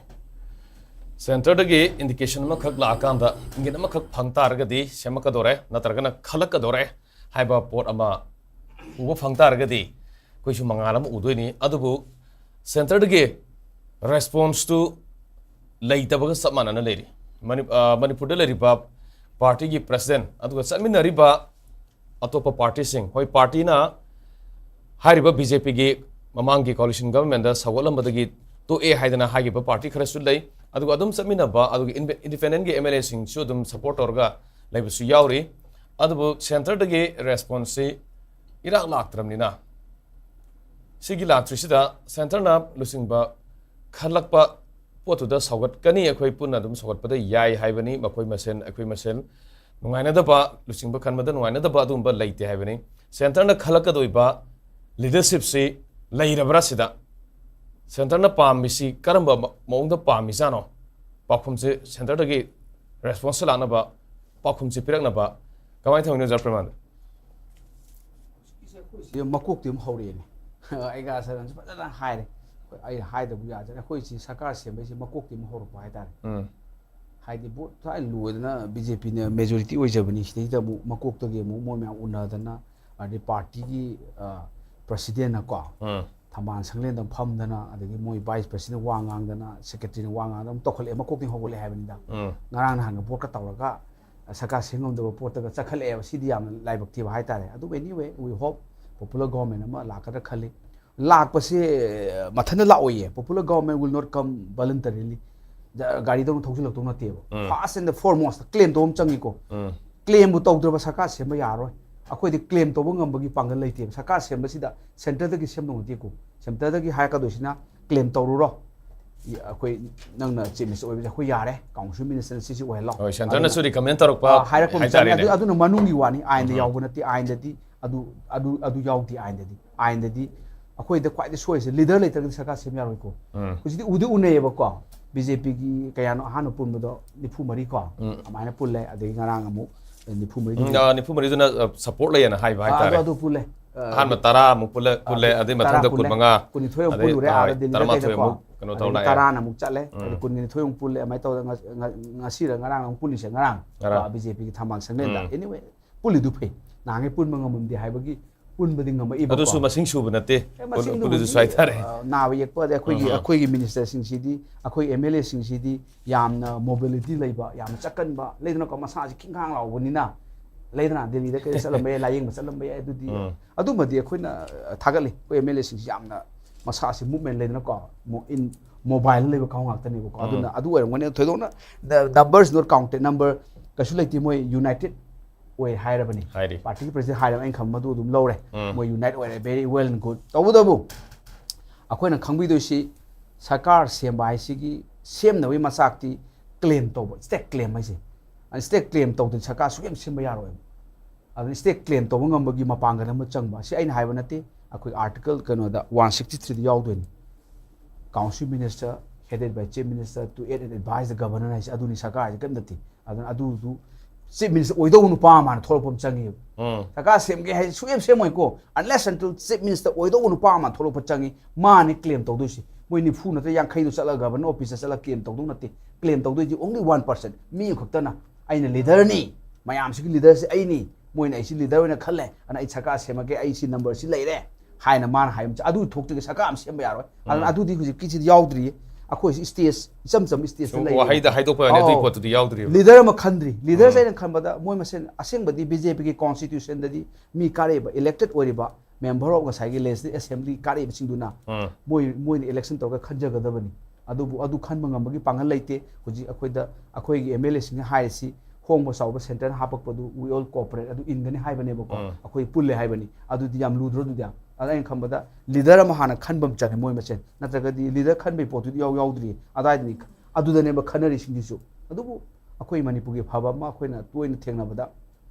Centreꯗꯒꯤ indication ꯑꯃꯈꯛ ꯂꯥꯛꯑꯀꯥꯟꯗ ꯏꯪꯒꯤꯠ ꯑꯃꯈꯛ ꯐꯪ ꯇꯥꯔꯒꯗꯤ ꯁꯦꯝꯃꯛꯀꯗꯣꯔꯦ ꯅꯠꯇ꯭ꯔꯒꯅ ꯈꯜꯂꯛꯀꯗꯣꯔꯦ ꯍꯥꯏꯕ ꯄꯣꯠ ꯑꯃ ꯎꯕ ꯐꯪ ꯇꯥꯔꯒꯗꯤ ꯑꯩꯈꯣꯏꯁꯨ ꯃꯉꯥꯜ ꯑꯃ ꯎꯗꯣꯏꯅꯤ꯫ ꯑꯗꯨꯕꯨ centreꯗꯒꯤ responseꯇꯨ ꯂꯩꯇꯕꯒ ꯆꯞ ꯃꯥꯟꯅꯅ ꯂꯩꯔꯤ꯫ ꯃꯅꯤ-, ꯑ, ꯃꯅꯤꯄꯨꯔꯗ ꯂꯩꯔꯤꯕ partyꯒꯤ president ꯑꯗꯨꯒ ꯆꯠꯃꯤꯟꯅꯔꯤꯕ ꯑꯇꯣꯞꯄ partyꯁꯤꯡ, ꯍꯣꯏ, partyꯅ ꯍꯥꯏꯔꯤꯕ BJPꯒꯤ ꯃꯃꯥꯡꯒꯤ coalition governmentꯗ ꯁꯧꯒꯠꯂꯝꯕꯗꯒꯤ ꯇꯣꯛꯑꯦ ꯍꯥꯏꯗꯅ ꯍꯥꯏꯈꯤꯕ party ꯈꯔꯁꯨ ꯂꯩ꯫ ꯑꯗꯨꯒ ꯑꯗꯨꯝ ꯆꯠꯃꯤꯟꯅꯕ, ꯑꯗꯨꯒ ꯏꯟꯗꯤ-, independentꯒꯤ MLAꯁꯤꯡꯁꯨ ꯑꯗꯨꯝ support ꯇꯧꯔꯒ ꯂꯩꯕꯁꯨ ꯌꯥꯎꯔꯤ꯫ ꯑꯗꯨꯕꯨ centreꯗꯒꯤ responseꯁꯤ ꯏꯔꯥꯛ ꯂꯥꯛꯇ꯭ꯔꯕꯅꯤꯅ, ꯁꯤꯒꯤ ꯂꯥꯛꯇ꯭ꯔꯤꯁꯤꯗ centreꯅ ꯂꯨꯆꯤꯡꯕ ꯈꯜꯂꯛꯄ ꯄꯣꯠꯇꯨꯗ ꯁꯧꯒꯠꯀꯅꯤ, ꯑꯩꯈꯣꯏ ꯄꯨꯟꯅ ꯑꯗꯨꯝ ꯁꯧꯒꯠꯄꯗ ꯌꯥꯏ ꯍꯥꯏꯕꯅꯤ꯫ ꯃꯈꯣꯏ ꯃꯁꯦꯟ, ꯑꯩꯈꯣꯏ ꯃꯁꯦꯟ ꯅꯨꯡꯉꯥꯏꯅꯗꯕ, ꯂꯨꯆꯤꯡꯕ ꯈꯟꯕꯗ ꯅꯨꯡꯉꯥꯏꯅꯗꯕ ꯑꯗꯨꯒꯨꯝꯕ ꯂꯩꯇꯦ ꯍꯥꯏꯕꯅꯤ꯫ Centreꯅ ꯈꯜꯂꯛꯀꯗꯣꯏꯕ leadershipꯁꯤ ꯂꯩꯔꯕ꯭ꯔꯥ ꯁꯤꯗ? Centreꯅ ꯄꯥꯝꯃꯤꯁꯤ ꯀꯔꯝꯕ ꯃ-, ꯃꯑꯣꯡꯗ ꯄꯥꯝꯃꯤꯖꯥꯠꯅꯣ? ꯄꯥꯎꯈꯨꯝꯁꯦ centreꯗꯒꯤ response ꯂꯥꯛꯅꯕ, ꯄꯥꯎꯈꯨꯝꯁꯦ ꯄꯤꯔꯛꯅꯕ ꯀꯃꯥꯏꯅ ꯇꯧꯅꯤ, ꯖꯔꯄ꯭ꯔꯃꯥꯟ? ꯁꯤ ꯃꯀꯣꯛꯇꯤ ꯑꯃ ꯍꯧꯔꯛꯑꯦꯅꯦ꯫ ꯑꯩꯒ ꯁꯔꯟꯁꯨ ꯐꯖꯅ ꯍꯥꯏꯔꯦ꯫ ꯑꯩ ꯍꯥꯏꯗꯕ ꯌꯥꯗ꯭ꯔꯦ꯫ ꯑꯩꯈꯣꯏ ꯁꯤ ꯁꯔꯀꯥꯔ ꯁꯦꯝꯕꯩꯁꯦ ꯃꯀꯣꯛꯇꯤ ꯑꯃ ꯍꯧꯔꯛꯄ ꯍꯥꯏꯇꯥꯔꯦ꯫ ꯎꯝ꯫ ꯍꯥꯏꯗꯤ ꯚꯣꯠ ꯊꯥꯏꯅ ꯂꯣꯏꯗꯅ BJPꯅ majority ꯑꯣꯏꯖꯕꯅꯤ꯫ ꯁꯤꯗꯩꯗ ꯑꯃꯨꯛ ꯃꯀꯣꯛꯇꯒꯤ ꯑꯃꯨꯛ ꯃꯣꯏ ꯃꯌꯥꯝ ꯎꯅꯗꯅ, ꯑꯗꯩ partyꯒꯤ, ꯑ, presidentꯅꯀꯣ, ꯎꯝ꯫ ꯊꯝꯕꯥꯜ ꯁꯪꯂꯦꯟꯗ ꯐꯝꯗꯅ, ꯑꯗꯒꯤ ꯃꯣꯏ vice presidentꯅ ꯋꯥ ꯉꯥꯡꯗꯅ, secretaryꯅ ꯋꯥ ꯉꯥꯡꯗꯅ ꯑꯃꯨꯛ ꯇꯧꯈꯠꯂꯛꯑꯦ꯫ ꯃꯀꯣꯛꯇꯒꯤ ꯍꯧꯒꯠꯂꯛꯑꯦ ꯍꯥꯏꯕꯅꯤꯗ꯫ ꯎꯝ꯫ ꯉꯔꯥꯡ ꯅꯍꯥꯟꯒ ꯚꯣꯠꯀ ꯇꯧꯔꯒ ꯁꯔꯀꯥꯔ ꯁꯦꯝ ꯉꯝꯗꯕ ꯄꯣꯠꯇꯒ ꯆꯠꯈꯠꯂꯛꯑꯦꯕ꯫ ꯁꯤꯗꯤ ꯌꯥꯝꯅ ꯂꯥꯏꯕꯛ ꯊꯤꯕ ꯍꯥꯏꯇꯥꯔꯦ꯫ ꯑꯗꯨꯕꯨ anyway, we hope popular government ꯑꯃ ꯂꯥꯛꯀꯗ꯭ꯔꯥ ꯈꯜꯂꯤ꯫ ꯂꯥꯛꯄꯁꯦ ꯃꯊꯟꯇ ꯂꯥꯛꯑꯣꯏꯌꯦ꯫ Popular government will not come voluntarily꯫ ꯖ-, ꯒꯥꯔꯤꯗꯧꯅ ꯊꯧꯖꯤꯜꯂꯛꯇꯧ ꯅꯠꯇꯦꯕ꯫ ꯎꯝ꯫ First and the foremost claim ꯇꯧꯕ ꯑꯃ ꯆꯪꯉꯤꯀꯣ꯫ ꯎꯝ꯫ Claimꯕꯨ ꯇꯧꯗ꯭ꯔꯕ ꯁꯔꯀꯥꯔ ꯁꯦꯝꯕ ꯌꯥꯔꯣꯏ꯫ ꯑꯩꯈꯣꯏꯗꯤ claim ꯇꯧꯕ ꯉꯝꯕꯒꯤ ꯄꯥꯡꯒꯜ ꯂꯩꯇꯦꯕ꯫ ꯁꯔꯀꯥꯔ ꯁꯦꯝꯕꯁꯤꯗ centreꯗꯒꯤ ꯁꯦꯝꯗꯧ ꯅꯠꯇꯦꯀꯣ꯫ Centreꯗꯒꯤ ꯍꯥꯏꯔꯛꯀꯗꯣꯏꯁꯤꯅ claim ꯇꯧꯔꯨꯔꯣ꯫ ꯏ-, ꯑꯩꯈꯣꯏ, ꯅꯪꯅ chief minister ꯑꯣꯏꯕꯁꯦ ꯑꯩꯈꯣꯏ ꯌꯥꯔꯦ, council ministerꯅ ꯁꯤꯁꯤ ꯑꯣꯏꯍꯜꯂꯣ꯫ ꯍꯣꯏ, centreꯅ ꯑꯗꯨꯅ, ꯁꯨꯗꯤ comment ꯇꯧꯔꯛꯄ ꯑ, ꯍꯥꯏꯔꯛꯄ ꯑꯃ ꯆꯪꯉꯤ꯫ ꯍꯥꯏꯇꯥꯔꯦꯅꯦ꯫ ꯑꯗꯨ, ꯑꯗꯨꯅ ꯃꯅꯨꯡꯒꯤ ꯋꯥꯅꯤ, ꯑꯥꯏꯟꯗ ꯎꯝ꯫ ꯌꯥꯎꯕ ꯅꯠꯇꯦ꯫ ꯑꯥꯏꯟꯗꯗꯤ ꯑꯗꯨ, ꯑꯗꯨ, ꯑꯗꯨ ꯌꯥꯎꯗꯦ ꯑꯥꯏꯟꯗꯗꯤ꯫ ꯑꯥꯏꯟꯗꯗꯤ ꯑꯩꯈꯣꯏꯗ ꯈ꯭ꯋꯥꯏꯗꯩ ꯁꯣꯏꯔꯤꯁꯦ leader ꯂꯩꯇ꯭ꯔꯒꯗꯤ ꯁꯔꯀꯥꯔ ꯁꯦꯝ ꯌꯥꯔꯣꯏꯀꯣ꯫ ꯎꯝ꯫ ꯍꯧꯖꯤꯛꯇꯤ ꯎꯗꯤ ꯎꯅꯩꯌꯦꯕꯀꯣ, BJPꯒꯤ ꯀꯌꯥꯅꯣ ꯑꯍꯥꯟꯕ ꯄꯨꯟꯕꯗꯣ ꯅꯤꯐꯨ ꯃꯔꯤ ꯀꯣ, ꯎꯝ꯫ ꯑꯗꯨꯃꯥꯏꯅ ꯄꯨꯜꯂꯦ꯫ ꯑꯗꯒꯤ ꯉꯔꯥꯡ ꯑꯃꯨꯛ ꯅꯤꯐꯨ ꯃꯔꯤ ꯎꯝ, ꯑ, ꯅꯤꯐꯨ ꯃꯔꯤꯗꯨꯅ, ꯑ, support ꯂꯩꯌꯦꯅ ꯍꯥꯏꯕ ꯑꯥ, ꯑꯗꯨ, ꯍꯥꯏꯇꯥꯔꯦ꯫ ꯑꯗꯨ ꯄꯨꯜꯂꯦ꯫ ꯑ, ꯑꯍꯥꯟꯕ ꯇꯔꯥꯃꯨꯛ ꯄꯨꯜꯂ-, ꯄꯨꯜꯂꯦ, ꯑ, ꯑꯗꯩ ꯇꯔꯥ ꯃꯊꯪꯗ ꯄꯨꯜꯂꯦ꯫ ꯀꯨꯟꯃꯉꯥ, ꯀꯨꯟꯅꯤꯊꯣꯏ ꯑꯃꯨꯛ ꯑꯗꯩ, ꯄꯨꯜꯂꯨꯔꯦ, ꯍꯣꯏ, ꯑꯥꯗ ꯗꯤꯜꯂꯤꯗ ꯇꯔꯥꯃꯥꯊꯣꯏ ꯀꯩꯗꯀꯣ꯫ ꯑꯃꯨꯛ ꯀꯩꯅꯣ ꯇꯧ ꯑꯗꯒꯤ ꯂꯥꯛꯑꯦ꯫ ꯇꯔꯥꯅ ꯑꯃꯨꯛ ꯆꯠꯂꯦ꯫ ꯎꯝ꯫ ꯑꯗꯩ ꯀꯨꯟꯅꯤꯊꯣꯏ ꯑꯃꯨꯛ ꯄꯨꯜꯂꯦ꯫ ꯑꯗꯨꯃꯥꯏꯅ ꯇꯧꯗꯅ ꯉ-, ꯉ-, ꯉꯁꯤꯔ ꯉꯔꯥꯡ ꯑꯃꯨꯛ ꯄꯨꯜꯂꯤꯁꯦ ꯉꯔꯥꯡ꯫ ꯉꯔꯥꯡ꯫ ꯑ, BJPꯒꯤ ꯊꯝꯕꯥꯜ ꯁꯪꯂꯦꯟꯗ꯫ ꯎꯝ꯫ Anyway, ꯄꯨꯜꯂꯤꯗꯨ ꯐꯩ꯫ ꯅꯍꯥꯟꯈꯩ ꯄꯨꯟꯕ ꯉꯝꯃꯝꯗꯦ ꯍꯥꯏꯕꯒꯤ ꯄꯨꯟꯕꯗꯤ ꯉꯝꯃꯛꯏꯕꯀꯣ꯫ ꯑꯗꯨꯁꯨ ꯃꯁꯤꯡ ꯁꯨꯕ ꯅꯠꯇꯦ꯫ ꯑꯦ, ꯃꯁꯤꯡꯗꯨꯕꯨꯗꯤ, ꯄꯨꯜꯂꯤꯗꯨꯁꯨ ꯍꯥꯏꯇꯥꯔꯦ꯫ ꯑ, ꯅꯥꯕ ꯌꯦꯛꯄ, ꯑꯗꯩ ꯑꯩꯈꯣꯏꯒꯤ, ꯎꯝ꯫ ꯑꯩꯈꯣꯏꯒꯤ ministerꯁꯤꯡꯁꯤꯗꯤ, ꯑꯩꯈꯣꯏ MLAꯁꯤꯡꯁꯤꯗꯤ ꯌꯥꯝꯅ mobilityꯗꯤ ꯂꯩꯕ, ꯌꯥꯝꯅ ꯆꯠꯀꯟꯕ, ꯂꯩꯗꯅꯀꯣ, ꯃꯁꯥꯁꯤ ꯈꯤꯡꯈꯥꯡ ꯂꯥꯎꯕꯅꯤꯅ, ꯂꯩꯗꯅ, ꯗꯦꯜꯂꯤꯗ ꯀꯩꯗ ꯆꯠꯂꯝꯕ ꯌꯥꯏ, ꯂꯥꯏꯌꯦꯡꯕ ꯆꯠꯂꯝꯕ ꯌꯥꯏ꯫ ꯑꯗꯨꯗꯤ, ꯎꯝ꯫ ꯑꯗꯨꯃꯗꯤ ꯑꯩꯈꯣꯏꯅ, ꯑ, ꯊꯥꯒꯠꯂꯤ꯫ ꯑꯩꯈꯣꯏ MLAꯁꯤꯡꯁꯤ ꯌꯥꯝꯅ ꯃꯁꯥꯁꯤ movement ꯂꯩꯗꯅꯀꯣ, mo-, in, mobile ꯂꯩꯕ ꯀꯥꯡꯕꯨ ꯉꯥꯛꯇꯅꯦꯕꯀꯣ꯫ ꯎꯝ꯫ ꯑꯗꯨꯅ ꯑꯗꯨ ꯑꯣꯏꯔꯝꯒꯅꯤ꯫ ꯊꯣꯏꯗꯣꯛꯅ the numbers not counted, number ꯀꯩꯁꯨ ꯂꯩꯇꯦ꯫ ꯃꯣꯏ united ꯑꯣꯏ ꯍꯥꯏꯔꯕꯅꯤ꯫ ꯍꯥꯏꯔꯤ꯫ Party ꯒꯤ president ꯍꯥꯏꯔꯕ ꯑꯩꯅ ꯈꯪꯕ ꯃꯗꯨ ꯑꯗꯨꯝ ꯂꯧꯔꯦ꯫ ꯎꯝ꯫ ꯃꯣꯏ unite ꯑꯣꯏꯔꯦ, very well and good꯫ ꯇꯧꯕꯇꯕꯨ ꯑꯩꯈꯣꯏꯅ ꯈꯪꯕꯤꯗꯣꯏꯁꯤ ꯁꯔꯀꯥꯔ ꯁꯦꯝꯕ ꯍꯥꯏꯁꯤꯒꯤ ꯁꯦꯝꯅꯕꯒꯤ ꯃꯆꯥꯛꯇꯤ claim ꯇꯧꯕ, state claim ꯍꯥꯏꯁꯦ꯫ State claim ꯇꯧꯗꯅ ꯁꯔꯀꯥꯔ ꯁꯨꯛꯁꯦꯝ ꯁꯦꯝꯕ ꯌꯥꯔꯣꯏꯕ꯫ ꯑꯗꯨꯅ state claim ꯇꯧꯕ ꯉꯝꯕꯒꯤ ꯃꯄꯥꯡꯒꯜ ꯑꯃ ꯆꯪꯕ꯫ ꯁꯤ ꯑꯩꯅ ꯍꯥꯏꯕ ꯅꯠꯇꯦ꯫ ꯑꯩꯈꯣꯏ article ꯀꯩꯅꯣꯗ one sixty three the ꯌꯥꯎꯗꯣꯏꯅꯤ꯫ Council minister headed by chief minister to aid and advise the governor ꯍꯥꯏꯁꯦ ꯑꯗꯨꯅꯤ ꯁꯔꯀꯥꯔꯁꯦ ꯀꯔꯤꯝ ꯅꯠꯇꯦ꯫ ꯑꯗꯨꯅ ꯑꯗꯨꯗꯨ chief minister ꯑꯣꯏꯗꯧꯕ ꯅꯨꯄꯥ ꯑꯃ ꯍꯥꯟꯅ ꯊꯣꯛꯂꯛꯄ ꯑꯃ ꯆꯪꯉꯦꯕ꯫ ꯎꯝ꯫ ꯁꯔꯀꯥꯔ ꯁꯦꯝꯒꯦ ꯍꯥꯏꯁꯦ ꯁꯨꯛꯁꯦꯝ ꯁꯦꯝꯃꯣꯏꯀꯣ, unless until chief minister ꯑꯣꯏꯗꯧꯕ ꯅꯨꯄꯥ ꯑꯃ ꯊꯣꯛꯂꯛꯄ ꯆꯪꯉꯤ꯫ ꯃꯥꯅꯤ claim ꯇꯧꯗꯣꯏꯁꯤ꯫ ꯃꯣꯏ ꯅꯤꯐꯨ ꯅꯠꯇ꯭ꯔ ꯌꯥꯡꯈꯩꯗꯣ ꯆꯠꯂꯒ governor office ꯇ ꯆꯠꯂꯒ claim ꯇꯧꯗꯧ ꯅꯠꯇꯦ꯫ Claim ꯇꯧꯗꯣꯏꯗꯤ only one person, ꯃꯤ ꯑꯃꯈꯛꯇꯅ꯫ "ꯑꯩꯅ leader ꯅꯤ, ꯃꯌꯥꯝꯁꯤꯒꯤ leader ꯁꯦ ꯑꯩꯅꯤ, ꯃꯣꯏꯅ ꯑꯩꯁꯤ leader ꯑꯣꯏꯅ ꯈꯜꯂꯦ, ꯑꯗꯨꯅ ꯑꯩ ꯁꯔꯀꯥꯔ ꯁꯦꯝꯃꯒꯦ, ꯑꯩ ꯁꯤ number ꯁꯤ ꯂꯩꯔꯦ" ꯍꯥꯏꯅ ꯃꯥꯅ ꯍꯥꯏꯕ ꯑꯃ ꯆꯪ-, ꯑꯗꯨ ꯊꯣꯛꯇ꯭ꯔꯤꯒꯩ ꯁꯔꯀꯥꯔ ꯑꯃ ꯁꯦꯝꯕ ꯌꯥꯔꯣꯏ꯫ ꯑꯗꯨꯅ ꯎꯝ꯫ ꯑꯗꯨꯗꯤ ꯍꯧꯖꯤꯛꯀꯤꯁꯤꯗꯤ ꯌꯥꯎꯗ꯭ꯔꯤꯌꯦ꯫ ꯑꯩꯈꯣꯏꯁꯤ stage ꯏꯆꯝ ꯆꯝꯕ stage ꯇ ꯁꯨꯝ ꯂꯩꯔꯤꯕ꯫ ꯋꯥꯍꯩꯗ ꯍꯥꯏꯗꯣꯛꯄ ꯋꯥꯅꯤ, ꯑꯗꯨꯒꯤ ꯑꯧ꯫ ꯄꯣꯠꯇꯨꯗꯤ ꯌꯥꯎꯗ꯭ꯔꯤꯕ꯫ Leader ꯑꯃ ꯈꯟꯗ꯭ꯔꯤ꯫ Leader ꯁꯦ ꯎꯝ꯫ ꯑꯩꯅ ꯈꯟꯕꯗ ꯃꯣꯏ ꯃꯁꯦꯟ ꯑꯁꯦꯡꯕꯗꯤ B J P ꯒꯤ constitution ꯗꯗꯤ ꯃꯤ ꯀꯥꯔꯛꯏꯕ, elected ꯑꯣꯏꯔꯤꯕ member of ꯉꯁꯥꯏꯒꯤ legislative assembly ꯀꯥꯔꯛꯏꯕꯁꯤꯡꯗꯨꯅ ꯎꯝ꯫ ꯃꯣꯏ, ꯃꯣꯏꯅ election ꯇꯧꯔꯒ ꯈꯟꯖꯒꯗꯕꯅꯤ꯫ ꯑꯗꯨꯕꯨ ꯑꯗꯨ ꯈꯟꯕ ꯉꯝꯕꯒꯤ ꯄꯥꯡꯒꯜ ꯂꯩꯇꯦ꯫ ꯍꯧꯖꯤꯛ ꯑꯩꯈꯣꯏꯗ, ꯑꯩꯈꯣꯏꯒꯤ M L A ꯁꯤꯡꯅ ꯍꯥꯏꯔꯤꯁꯤ ꯍꯣꯡꯕ ꯆꯥꯎꯕ centre ꯅ ꯍꯥꯞꯄꯛꯄꯗꯨ we all cooperate, ꯑꯗꯨ ꯏꯟꯒꯅꯤ ꯍꯥꯏꯕꯅꯦꯕꯀꯣ꯫ ꯎꯝ꯫ ꯑꯩꯈꯣꯏ ꯄꯨꯜꯂꯦ ꯍꯥꯏꯕꯅꯤ꯫ ꯑꯗꯨꯗꯤ ꯌꯥꯝ ꯂꯨꯗ꯭ꯔꯣ ꯑꯗꯨꯗꯤ? ꯑꯗ ꯑꯩꯅ ꯈꯟꯕꯗ leader ꯑꯃ ꯍꯥꯟꯅ ꯈꯟꯕ ꯑꯃ ꯆꯪꯉꯦ ꯃꯣꯏ ꯃꯁꯦꯟ꯫ ꯅꯠꯇ꯭ꯔꯒꯗꯤ leader ꯈꯟꯕꯒꯤ ꯄꯣꯠꯇꯨꯗꯤ ꯏꯌꯥꯎ ꯌꯥꯎꯗ꯭ꯔꯤ꯫ ꯑꯗꯥꯏꯗꯅꯤ, ꯑꯗꯨꯗꯅꯦꯕ ꯈꯟꯅꯔꯤꯁꯤꯡꯁꯤꯁꯨ꯫ ꯑꯗꯨꯕꯨ ꯑꯩꯈꯣꯏ ꯃꯅꯤꯄꯨꯔꯒꯤ ꯐꯕ ꯑꯃ ꯑꯩꯈꯣꯏꯅ ꯇꯣꯏꯅ ꯊꯦꯡꯅꯕꯗ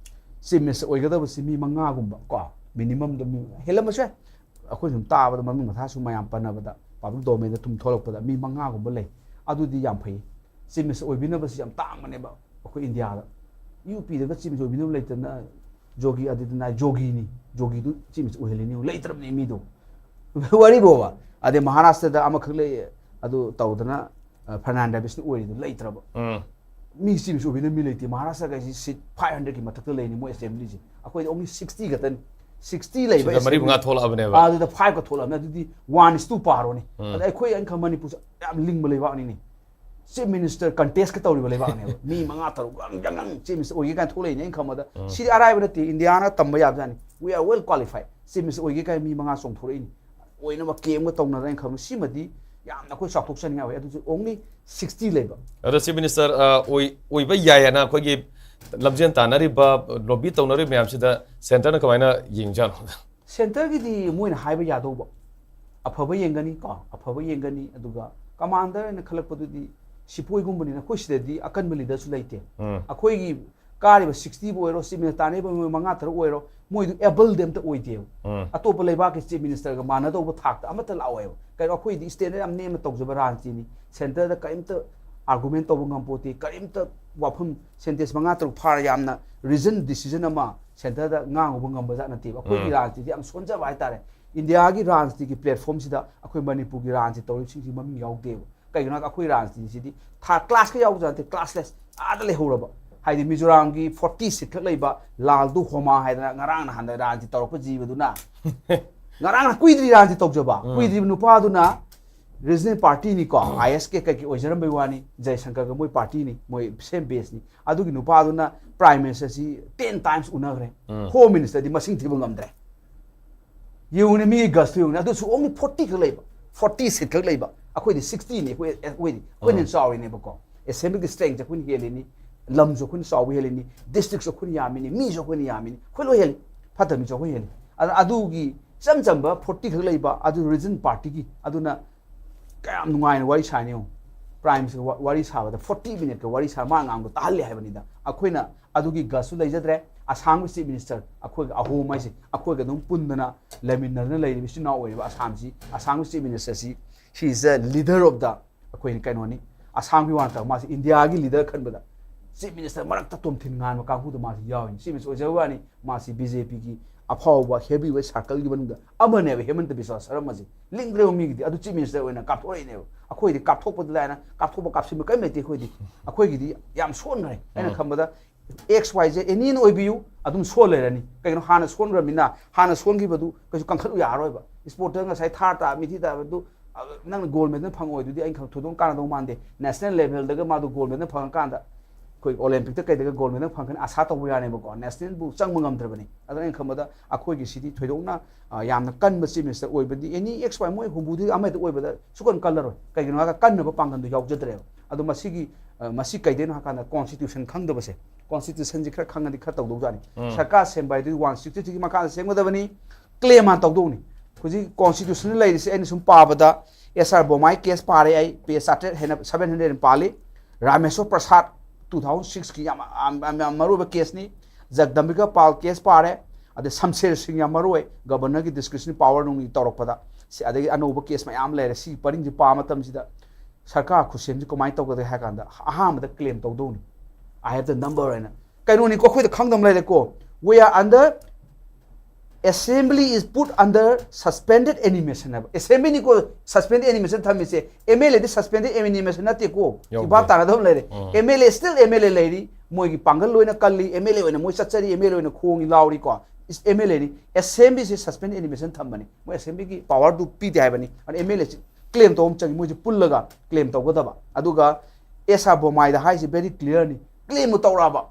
chief minister ꯑꯣꯏꯒꯗꯕꯁꯤ ꯃꯤ ꯃꯉꯥꯒꯨꯝꯕ ꯀꯣ, minimum ꯗ ꯃꯤ ꯍꯦꯜꯂꯝꯕꯁꯨ ꯌꯥꯏ꯫ ꯑꯩꯈꯣꯏ ꯁꯨꯝ ꯇꯥꯕꯗ ꯃꯃꯤꯡ ꯃꯊꯥ ꯁꯨꯝ ꯃꯌꯥꯝ ꯄꯟꯅꯕꯗ public domain ꯗ ꯁꯨꯝ ꯊꯣꯛꯂꯛꯄꯗ ꯃꯤ ꯃꯉꯥꯒꯨꯝꯕ ꯂꯩ꯫ ꯑꯗꯨꯗꯤ ꯌꯥꯝ ꯐꯩ꯫ Chief minister ꯑꯣꯏꯕꯤꯅꯕꯁꯤ ꯌꯥꯝ ꯇꯥꯡꯕꯅꯦꯕ ꯑꯩꯈꯣꯏ ꯏꯟꯗꯤꯌꯥꯗ꯫ ꯌꯨ ꯄꯤꯗꯒ chief minister ꯑꯣꯏꯕꯤꯅꯕ ꯂꯩꯇꯅ ꯖꯣꯒꯤ ꯑꯥꯗꯤꯇ꯭ꯌꯅꯥꯊ, ꯖꯣꯒꯤꯅꯤ, ꯖꯣꯒꯤꯗꯨ chief minister ꯑꯣꯏꯍꯜꯂꯤꯅꯤ, ꯂꯩꯇ꯭ꯔꯕꯅꯦ ꯃꯤꯗꯣ꯫ ꯋꯥꯔꯤꯕꯣꯕ꯫ ꯑꯗꯩ ꯃꯍꯥꯔꯥꯁꯇ꯭ꯔꯗ ꯑꯃꯈꯛ ꯂꯩ, ꯑꯗꯨ ꯇꯧꯗꯅ, ꯑ, ꯐꯔꯅꯥꯟꯗ ꯕꯤꯁꯅꯨ ꯑꯣꯏꯔꯤꯗꯨ ꯂꯩꯇ꯭ꯔꯕ꯫ ꯎꯝ꯫ ꯃꯤ chief minister ꯑꯣꯏꯕꯤꯅꯕ ꯃꯤ ꯂꯩꯇꯦ꯫ ꯃꯍꯥꯔꯥꯁꯇ꯭ꯔ ꯀꯩꯁꯤ seat five hundred ꯀꯤ ꯃꯊꯛꯇ ꯂꯩꯅꯤ ꯃꯣꯏ assembly ꯁꯦ꯫ ꯑꯩꯈꯣꯏꯗ only sixty ꯈꯛꯇꯅꯤ꯫ Sixty ꯂꯩꯕ ꯁꯤꯗ ꯃꯔꯤ assembly ꯃꯉꯥ ꯊꯣꯛꯂꯛꯑꯕꯅꯦꯕ꯫ ꯑꯗꯨꯗ five ꯀ ꯊꯣꯛꯂꯛꯑꯕꯅꯤ꯫ ꯑꯗꯨꯗꯤ one is two ꯄꯥꯔꯣꯅꯦ꯫ ꯎꯝ꯫ ꯑꯗ ꯑꯩꯈꯣꯏ ꯑꯩꯅ ꯈꯪꯕ ꯃꯅꯤꯄꯨꯔꯁꯦ ꯌꯥꯝ ꯂꯤꯡꯕ ꯂꯩꯕꯥꯛꯅꯤꯅꯦ꯫ Chief minister contest ꯀ ꯇꯧꯔꯤꯕ ꯂꯩꯕꯥꯛꯅꯦꯕ꯫ ꯃꯤ ꯃꯉꯥ ꯇꯔꯨꯛ ꯒꯪ ꯒꯪ ꯒꯪ chief minister ꯑꯣꯏꯒꯦ ꯀꯥꯏꯅ ꯊꯣꯛꯂꯛꯏꯅꯦ ꯑꯩꯅ ꯈꯪꯕꯗ꯫ ꯎꯝ꯫ ꯁꯤꯗꯤ ꯑꯔꯥꯏꯕ ꯅꯠꯇꯦ, ꯏꯟꯗꯤꯌꯥꯅ ꯇꯝꯕ ꯌꯥꯕꯖꯥꯠꯅꯤ꯫ We are well qualified꯫ Chief minister ꯑꯣꯏꯒꯦ ꯀꯥꯏꯅ ꯃꯤ ꯃꯉꯥ ꯆꯣꯡꯊꯣꯔꯛꯏꯅꯤ꯫ ꯑꯣꯏꯅꯕ claim ꯒ ꯇꯧꯅꯗꯅ ꯑꯩꯅ ꯈꯪꯕ꯫ ꯁꯤꯃꯗꯤ ꯌꯥꯝꯅ ꯑꯩꯈꯣꯏ ꯆꯥꯎꯊꯣꯛꯆꯅꯤꯡꯉꯥꯏ ꯑꯣꯏ꯫ ꯑꯗꯨꯁꯨ only sixty ꯂꯩꯕ꯫ ꯑꯗꯣ chief minister, ꯑ, ꯑꯣꯏ-, ꯑꯣꯏꯕ ꯌꯥꯏ ꯍꯥꯏꯅ ꯑꯩꯈꯣꯏꯒꯤ ꯂꯝꯖꯦꯟ ꯇꯥꯟꯅꯔꯤꯕ, ꯂꯣꯕꯤ ꯇꯧꯅꯔꯤꯕ ꯃꯌꯥꯝꯁꯤꯗ ꯁꯦꯟꯇꯔꯅ ꯀꯃꯥꯏꯅ ꯌꯦꯡꯖꯥꯠꯅꯣ? ꯁꯦꯟꯇꯔꯒꯤꯗꯤ ꯃꯣꯏꯅ ꯍꯥꯏꯕ ꯌꯥꯗꯧꯕ, ꯑꯐꯕ ꯌꯦꯡꯒꯅꯤ ꯀꯣ, ꯑꯐꯕ ꯌꯦꯡꯒꯅꯤ꯫ ꯑꯗꯨꯒ ꯀꯃꯥꯟꯗꯔ ꯍꯥꯏꯅ ꯈꯜꯂꯛꯄꯗꯨꯗꯤ ꯁꯤꯄꯣꯏꯒꯨꯝꯕꯅꯤꯅ ꯑꯩꯈꯣꯏ ꯁꯤꯗꯗꯤ ꯑꯀꯟꯕ ꯂꯤꯗꯔꯁꯨ ꯂꯩꯇꯦ꯫ ꯎꯝ. ꯑꯩꯈꯣꯏꯒꯤ ꯀꯥꯔꯤꯕ ꯁꯤꯛꯁꯇꯤꯕꯨ ꯑꯣꯏꯔꯣ, ꯆꯤꯞ ꯃꯤꯅꯤꯁꯇꯔ ꯇꯥꯟꯅꯔꯤꯕ ꯃꯣꯏ ꯃꯉꯥ ꯇꯔꯨꯛ ꯑꯣꯏꯔꯣ, ꯃꯣꯏꯗꯨ ꯑꯦꯕꯜꯗꯤ ꯑꯝꯇ ꯑꯣꯏꯗꯦꯕ꯫ ꯎꯝ. ꯑꯇꯣꯞꯄ ꯂꯩꯕꯥꯛꯀꯤ ꯆꯤꯞ ꯃꯤꯅꯤꯁꯇꯔꯒ ꯃꯥꯟꯅꯗꯧꯕ ꯊꯥꯛꯇ ꯑꯃꯠꯇ ꯂꯥꯛꯑꯣꯏꯕ꯫ ꯀꯩꯅꯣ, ꯑꯩꯈꯣꯏꯗꯤ ꯁ꯭ꯇꯦꯟꯗꯔꯗ ꯌꯥꯝ ꯅꯦꯝꯅ ꯇꯧꯖꯕ ꯔꯥꯖꯅꯤꯇꯤꯅꯤ꯫ ꯁꯦꯟꯇꯔꯗ ꯀꯔꯤꯝꯇ ꯑꯥꯔꯒꯨꯃꯦꯟ ꯇꯧꯕ ꯉꯝꯄꯣꯠꯇꯦ, ꯀꯔꯤꯝꯇ ꯋꯥꯐꯝ, ꯁꯦꯟꯇꯦꯟꯁ ꯃꯉꯥ ꯇꯔꯨꯛ ꯐꯥꯔ ꯌꯥꯝꯅ ꯔꯤꯖꯟ ꯗꯤꯁꯤꯖꯟ ꯑꯃ ꯁꯦꯟꯇꯔꯗ ꯉꯥꯡꯉꯨꯕ ꯉꯝꯕ ꯖꯥꯠ ꯅꯠꯇꯦꯕ꯫ ꯑꯩꯈꯣꯏꯒꯤ ꯎꯝ. ꯔꯥꯖꯅꯤꯇꯤꯗꯤ ꯌꯥꯝ ꯁꯣꯟꯖꯕ ꯍꯥꯏꯇꯥꯔꯦ꯫ ꯏꯟꯗꯤꯌꯥꯒꯤ ꯔꯥꯖꯅꯤꯇꯤꯒꯤ ꯄ꯭ꯂꯦꯠꯐꯣꯝꯁꯤꯗ ꯑꯩꯈꯣꯏ ꯃꯅꯤꯄꯨꯔꯒꯤ ꯔꯥꯖꯅꯤꯇꯤ ꯇꯧꯔꯤꯕꯁꯤꯡꯁꯤ ꯃꯃꯤꯡ ꯌꯥꯎꯗꯦꯕ꯫ ꯀꯩꯒꯤꯅꯣ ꯍꯥꯏꯔꯒ ꯑꯩꯈꯣꯏ ꯔꯥꯖꯅꯤꯇꯤꯁꯤꯗꯤ ꯊꯥꯔꯠ ꯀ꯭ꯂꯥꯁꯀ ꯌꯥꯎꯕ ꯖꯥꯠ ꯅꯠꯇꯦ, ꯀ꯭ꯂꯥꯁꯂꯦꯁ ꯑꯥꯗ ꯂꯩꯍꯧꯔꯕ꯫ ꯍꯥꯏꯗꯤ ꯃꯤꯖꯣꯔꯥꯝꯒꯤ ꯐꯣꯔꯇꯤ ꯁꯤꯠ ꯈꯛ ꯂꯩꯕ ꯂꯥꯜꯗꯨ ꯍꯣꯃꯥ ꯍꯥꯏꯗꯅ ꯉꯔꯥꯡ ꯅꯍꯥꯟꯗ ꯔꯥꯖꯅꯤꯇꯤ ꯇꯧꯔꯛꯄ ꯖꯤꯕꯗꯨꯅ ꯉꯔꯥꯡ ꯀꯨꯏꯗ꯭ꯔꯤ ꯔꯥꯖꯅꯤꯇꯤ ꯇꯧꯖꯕ, ꯎꯝ. ꯀꯨꯏꯗ꯭ꯔꯤꯕ ꯅꯨꯄꯥꯗꯨꯅ ꯔꯤꯖꯅꯦꯜ ꯄꯥꯔꯇꯤꯅꯤꯀꯣ, ꯑꯥꯏ ꯑꯦꯁ ꯀꯦ ꯀꯩꯀꯩ ꯑꯣꯏꯖꯔꯝꯕꯩ ꯋꯥꯅꯤ, ꯖꯌꯁꯪꯀꯔꯒ ꯃꯣꯏ ꯄꯥꯔꯇꯤꯅꯤ, ꯃꯣꯏ ꯁꯦꯝ ꯕꯦꯁꯅꯤ꯫ ꯑꯗꯨꯒꯤ ꯅꯨꯄꯥꯗꯨꯅ ꯄ꯭ꯔꯥꯏꯝ ꯃꯤꯅꯤꯁꯇꯔꯁꯤ ꯇꯦꯟ ꯇꯥꯏꯝꯁ ꯎꯅꯈ꯭ꯔꯦ, ꯎꯝ. ꯍꯣꯝ ꯃꯤꯅꯤꯁꯇꯔꯗꯤ ꯃꯁꯤꯡ ꯊꯤꯕ ꯉꯝꯗ꯭ꯔꯦ꯫ ꯌꯦꯡꯉꯨꯅꯦ, ꯃꯤꯒꯤ ꯒꯁꯇꯨ ꯌꯦꯡꯉꯨꯅꯦ, ꯑꯗꯨꯁꯨ ꯑꯣꯡꯂꯤ ꯐꯣꯔꯇꯤ ꯈꯛ ꯂꯩꯕ, ꯐꯣꯔꯇꯤ ꯁꯤꯠ ꯈꯛ ꯂꯩꯕ꯫ ꯑꯩꯈꯣꯏꯗꯤ ꯁꯤꯛꯁꯇꯤꯅꯤ, ꯑꯩꯈꯣꯏ ꯑꯩꯈꯣꯏꯗꯤ ꯑꯩꯈꯣꯏꯅ ꯎꯝ. ꯆꯥꯎꯔꯤꯅꯦꯕꯀꯣ꯫ ꯑꯦꯁꯦꯝꯕ꯭ꯂꯤꯒꯤ ꯁ꯭ꯇꯔꯦꯡꯁꯦ ꯑꯩꯈꯣꯏꯅ ꯍꯦꯜꯂꯤꯅꯤ, ꯂꯝꯁꯨ ꯑꯩꯈꯣꯏꯅ ꯆꯥꯎꯕ ꯍꯦꯜꯂꯤꯅꯤ, ꯗꯤꯁꯇ꯭ꯔꯤꯛꯁꯨ ꯑꯩꯈꯣꯏꯅ ꯌꯥꯝꯃꯤꯅꯤ, ꯃꯤꯁꯨ ꯑꯩꯈꯣꯏꯅ ꯌꯥꯝꯃꯤꯅꯤ, ꯑꯩꯈꯣꯏ ꯂꯣꯏ ꯍꯦꯜꯂꯤ, ꯐꯠꯇꯕ ꯃꯤꯁꯨ ꯑꯩꯈꯣꯏ ꯍꯦꯜꯂꯤ꯫ ꯑꯗ ꯑꯗꯨꯒꯤ ꯏꯆꯝ ꯆꯝꯕ ꯐꯣꯔꯇꯤ ꯈꯛ ꯂꯩꯕ ꯑꯗꯨ ꯔꯤꯖꯅꯦꯜ ꯄꯥꯔꯇꯤꯒꯤ, ꯑꯗꯨꯅ ꯀꯌꯥꯝ ꯅꯨꯡꯉꯥꯏꯅ ꯋꯥꯔꯤ ꯁꯥꯅꯤ ꯌꯦꯡꯉꯨ꯫ ꯄ꯭ꯔꯥꯏꯝ ꯃꯤꯅꯤꯁꯇꯔꯒ ꯋꯥ-, ꯋꯥꯔꯤ ꯁꯥꯕꯗ ꯐꯣꯔꯇꯤ ꯃꯤꯅꯤꯠꯀ ꯋꯥꯔꯤ ꯁꯥꯔ ꯃꯥ ꯉꯥꯡꯕꯗꯣ ꯇꯥꯍꯜꯂꯦ ꯍꯥꯏꯕꯅꯤꯗ꯫ ꯑꯩꯈꯣꯏꯅ ꯑꯗꯨꯒꯤ ꯒꯁꯁꯨ ꯂꯩꯖꯗ꯭ꯔꯦ꯫ ꯑꯁꯥꯝꯒꯤ ꯆꯤꯐ ꯃꯤꯅꯤꯁꯇꯔ ꯑꯩꯈꯣꯏꯒ ꯑꯍꯣꯝ ꯍꯥꯏꯁꯦ, ꯑꯩꯈꯣꯏꯒ ꯑꯗꯨꯝ ꯄꯨꯟꯗꯅ ꯂꯩꯃꯤꯟꯅꯗꯅ ꯂꯩꯔꯤꯕ ꯏꯆꯤꯟ ꯏꯅꯥꯎ ꯑꯣꯏꯔꯤꯕ ꯑꯁꯥꯝꯁꯤ, ꯑꯁꯥꯝꯒꯤ chief ꯃꯤꯅꯤꯁꯇꯔꯁꯤ, he is the leader of the, ꯑꯩꯈꯣꯏ ꯀꯩꯅꯣꯅꯤ, ꯑꯁꯥꯝꯒꯤ ꯋꯥ ꯅꯠꯇꯕ ꯃꯥꯁꯤ ꯏꯟꯗꯤꯌꯥꯒꯤ ꯂꯤꯗꯔ ꯈꯟꯕꯗ ꯆꯤꯐ ꯃꯤꯅꯤꯁꯇꯔ ꯃꯔꯛꯇ ꯇꯣꯝꯊꯤꯟ ꯉꯥꯟꯕ ꯀꯥꯡꯕꯨꯗ ꯃꯥꯁꯤ ꯌꯥꯎꯔꯤꯅꯤ꯫ ꯆꯤꯐ ꯃꯤꯅꯤꯁꯇꯔ ꯑꯣꯏꯖꯕ ꯋꯥꯅꯤ, ꯃꯥꯁꯤ ꯕꯤ ꯖꯦ ꯄꯤꯒꯤ ꯑꯐꯥꯎꯕ ꯍꯦꯚꯤ ꯋꯦꯠ ꯁꯥꯔꯀꯜꯒꯤ ꯃꯅꯨꯡꯗ ꯑꯃꯅꯦꯕ ꯍꯦꯃꯟꯇ ꯕꯤꯁ꯭ꯋꯥ ꯁꯔꯃꯁꯤ꯫ ꯂꯤꯡꯗ꯭ꯔꯦꯕ ꯃꯤꯒꯤꯗꯤ, ꯑꯗꯨ ꯆꯤꯐ ꯃꯤꯅꯤꯁꯇꯔ ꯑꯣꯏꯅ ꯀꯥꯞꯊꯣꯔꯛꯏꯅꯦꯕ꯫ ꯑꯩꯈꯣꯏꯗꯤ ꯀꯥꯞꯊꯣꯛꯄꯗꯤ ꯂꯥꯏꯅ, ꯀꯥꯞꯊꯣꯛꯄ ꯀꯥꯞꯁꯤꯟꯕ ꯀꯔꯤꯝ ꯂꯩꯇꯦ ꯑꯩꯈꯣꯏꯗꯤ꯫ ꯑꯩꯈꯣꯏꯒꯤꯗꯤ ꯌꯥꯝ ꯁꯣꯟꯈ꯭ꯔꯦ꯫ ꯑꯩꯅ ꯎꯝ. ꯈꯟꯕꯗ ꯑꯦꯛꯁ ꯋꯥꯏ ꯖꯦꯠ ꯑꯦꯅꯤ ꯑꯣꯏꯕꯤꯌꯨ, ꯑꯗꯨꯝ ꯁꯣꯟ ꯂꯩꯔꯅꯤ꯫ ꯀꯩꯒꯤꯅꯣ, ꯍꯥꯟꯅ ꯁꯣꯟꯈ꯭ꯔꯕꯅꯤꯅ ꯍꯥꯟꯅ ꯁꯣꯟꯈꯤꯕꯗꯨ ꯀꯩꯁꯨ ꯀꯟꯈꯠꯂꯨ ꯌꯥꯔꯔꯣꯏꯕ꯫ ꯏꯁꯄꯣꯔꯠꯇ ꯉꯁꯥꯏ ꯊꯥꯔ ꯇꯥ ꯃꯤꯊꯤ ꯇꯥꯕꯗꯨ, ꯑ, ꯅꯪꯅ ꯒꯣꯜ ꯃꯦꯗꯜ ꯐꯪꯉꯛꯑꯣꯏꯗꯨꯗꯤ ꯑꯩꯅ ꯈꯪ-, ꯊꯣꯏꯗꯣꯛꯅ ꯀꯥꯟꯅꯗꯧ ꯃꯥꯟꯗꯦ꯫ ꯅꯦꯁꯅꯦꯜ ꯂꯦꯚꯦꯜꯗꯒ ꯃꯥꯗꯣ ꯒꯣꯜ ꯃꯦꯗꯜ ꯐꯪꯉꯀꯥꯟꯗ ꯑꯩꯈꯣꯏ ꯑꯣꯂꯦꯝꯄꯤꯛꯇ ꯀꯩꯗꯒ ꯒꯣꯜ ꯃꯦꯗꯜ ꯐꯪꯒꯅꯤ ꯑꯁꯥ ꯇꯧꯕ ꯌꯥꯅꯦꯕꯀꯣ꯫ ꯅꯦꯁꯅꯦꯜꯕꯨ ꯆꯪꯕ ꯉꯝꯗ꯭ꯔꯕꯅꯤ꯫ ꯑꯗꯨꯅ ꯑꯩꯅ ꯈꯟꯕꯗ ꯑꯩꯈꯣꯏꯒꯤ ꯁꯤꯗꯤ ꯊꯣꯏꯗꯣꯛꯅ, ꯑ, ꯌꯥꯝꯅ ꯀꯟꯕ ꯆꯤꯐ ꯃꯤꯅꯤꯁꯇꯔ ꯑꯣꯏꯕꯗꯤ ꯑꯦꯅꯤ ꯑꯦꯛꯁ ꯋꯥꯏ ꯃꯣꯏ ꯍꯨꯝꯐꯨꯗꯤ ꯑꯃꯗ ꯑꯣꯏꯕꯗ ꯁꯨꯀꯟ ꯀꯜꯂꯔꯣꯏ꯫ ꯀꯩꯒꯤꯅꯣ ꯍꯥꯏꯔꯒ ꯀꯟꯅꯕ ꯄꯥꯡꯒꯜꯗꯨ ꯌꯥꯎꯖꯗ꯭ꯔꯦꯕ꯫ ꯑꯗꯣ ꯃꯁꯤꯒꯤ, ꯑ, ꯃꯁꯤ ꯀꯩꯗꯩꯅꯣ ꯍꯥꯏꯀꯥꯟꯗ ꯀꯣꯟꯁꯇꯤꯇ꯭ꯌꯨꯁꯟ ꯈꯪꯗꯕꯁꯦ, Constitution ꯁꯤ ꯈꯔ ꯈꯪꯉꯗꯤ ꯈꯔ ꯇꯧꯗꯧꯖꯥꯠꯅꯤ꯫ ꯎꯝ꯫ ꯁꯔꯀꯥꯔ ꯁꯦꯝꯕ ꯍꯥꯏꯗꯨꯗꯤ one sixty three ꯒꯤ ꯃꯈꯥꯗ ꯁꯦꯝꯒꯗꯕꯅꯤ꯫ Claim ꯍꯥꯟꯅ ꯇꯧꯗꯧꯅꯤ꯫ ꯍꯧꯖꯤꯛ Constitution ꯗ ꯂꯩꯔꯤꯁꯦ ꯑꯩꯅ ꯁꯨꯝ ꯄꯥꯕꯗ, S R ꯕꯣꯃꯥꯏ case ꯄꯥꯔꯦ ꯑꯩ, page ꯆꯥꯇ꯭ꯔꯦꯠ ꯍꯦꯟꯅ, seven hundred ꯍꯦꯟꯅ ꯄꯥꯜꯂꯤ꯫ ꯔꯥꯃꯦꯁꯣꯔ ꯄ꯭ꯔꯁꯥꯗ two thousand six ꯀꯤ ꯌꯥꯝ, ꯌꯥꯝ, ꯌꯥꯝ, ꯌꯥꯝ ꯃꯔꯨ ꯑꯣꯏꯕ case ꯅꯤ꯫ ꯖꯒꯗꯝꯕꯤꯀꯥ ꯄꯥꯜ case ꯄꯥꯔꯦ꯫ ꯑꯗꯩ ꯁꯝꯁꯦꯔ ꯁꯤꯡ ꯌꯥꯝ ꯃꯔꯨ ꯑꯣꯏ, Governor ꯒꯤ discretionary power ꯅꯨꯡꯒꯤ ꯇꯧꯔꯛꯄꯗ꯫ ꯁꯤ, ꯑꯗꯒꯤ ꯑꯅꯧꯕ case ꯃꯌꯥꯝ ꯂꯩꯔꯦ꯫ ꯁꯤ ꯄꯔꯤꯡꯁꯤ ꯄꯥꯕ ꯃꯇꯝꯁꯤꯗ ꯁꯔꯀꯥꯔ ꯈꯨꯠꯁꯦꯝꯁꯤ ꯀꯃꯥꯏꯅ ꯇꯧꯒꯗꯒꯦ ꯍꯥꯏ ꯀꯥꯟꯗ, ꯑꯍꯥꯟꯕꯗ claim ꯇꯧꯗꯧꯅꯤ꯫ I have the number ꯍꯥꯏꯅ꯫ ꯀꯩꯅꯣꯅꯤꯀꯣ, ꯑꯩꯈꯣꯏꯗ ꯈꯪꯗꯕ ꯂꯩꯔꯦꯀꯣ꯫ We are under, assembly is put under suspended animation ꯍꯥꯏꯕ꯫ Assembly ꯅꯤꯀꯣ suspended animation ꯊꯝꯃꯤꯁꯦ, M L A D suspended animation ꯅꯠꯇꯦꯀꯣ꯫ ꯁꯤ ꯌꯥꯎꯗꯦ꯫ ꯚꯥꯞ ꯇꯥꯅꯗꯕ ꯂꯩꯔꯦ꯫ ꯎꯝ꯫ M L A still M L A ꯂꯩꯔꯤ, ꯃꯣꯏꯒꯤ ꯄꯥꯡꯒꯜ ꯂꯣꯏꯅ ꯀꯜꯂꯤ, M L A ꯑꯣꯏꯅ ꯃꯣꯏ ꯆꯠꯆꯔꯤ, M L A ꯑꯣꯏꯅ ꯈꯣꯡꯉꯤ ꯂꯥꯎꯔꯤꯀꯣ꯫ Is M L A ꯅꯤ꯫ Assembly ꯁꯤ suspended animation ꯊꯝꯕꯅꯤ, ꯃꯣꯏ assembly ꯒꯤ power ꯗꯨ ꯄꯤꯗꯦ ꯍꯥꯏꯕꯅꯤ꯫ ꯑꯗꯨꯅ M L A ꯁꯤ claim ꯇꯧꯕ ꯑꯃ ꯆꯪꯉꯤ, ꯃꯣꯏꯁꯦ ꯄꯨꯜꯂꯒ claim ꯇꯧꯒꯗꯕ꯫ ꯑꯗꯨꯒ S R ꯕꯣꯃꯥꯏꯗ ꯍꯥꯏꯁꯤ very clear ꯅꯤ, claim ꯕꯨ ꯇꯧꯔꯛꯑꯕ,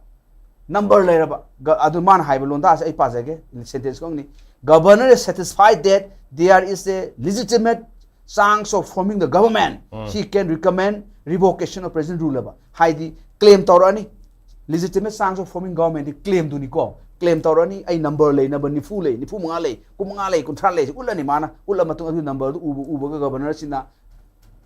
number ꯂꯩꯔꯕ, ꯒ-, ꯑꯗꯨ ꯃꯥꯅ ꯍꯥꯏꯕ ꯂꯣꯟꯗꯥꯁꯦ ꯑꯩ ꯄꯥꯖꯒꯦ, sentence ꯈꯛꯅꯤ꯫ Governor is satisfied that there is a legitimate chance of forming the government, um. He can recommend revocation of present rule ꯍꯥꯏꯕ꯫ ꯍꯥꯏꯗꯤ claim ꯇꯧꯔꯛꯑꯅꯤ, legitimate chance of forming government D claim ꯗꯨꯅꯤꯀꯣ꯫ Claim ꯇꯧꯔꯛꯑꯅꯤ, ꯑꯩ number ꯂꯩꯅꯕ ꯅꯤꯐꯨ ꯂꯩ, ꯅꯤꯐꯨ ꯃꯉꯥ ꯂꯩ, ꯀꯨꯟ ꯃꯉꯥ ꯂꯩ, ꯀꯨꯟꯊ꯭ꯔꯥ ꯂꯩ, ꯎꯠꯂꯅꯤ ꯃꯥꯅ꯫ ꯎꯠꯂ ꯃꯇꯨꯡ ꯑꯗꯨ number ꯗꯨ ꯎꯕ, ꯎꯕꯒ Governor ꯁꯤꯅ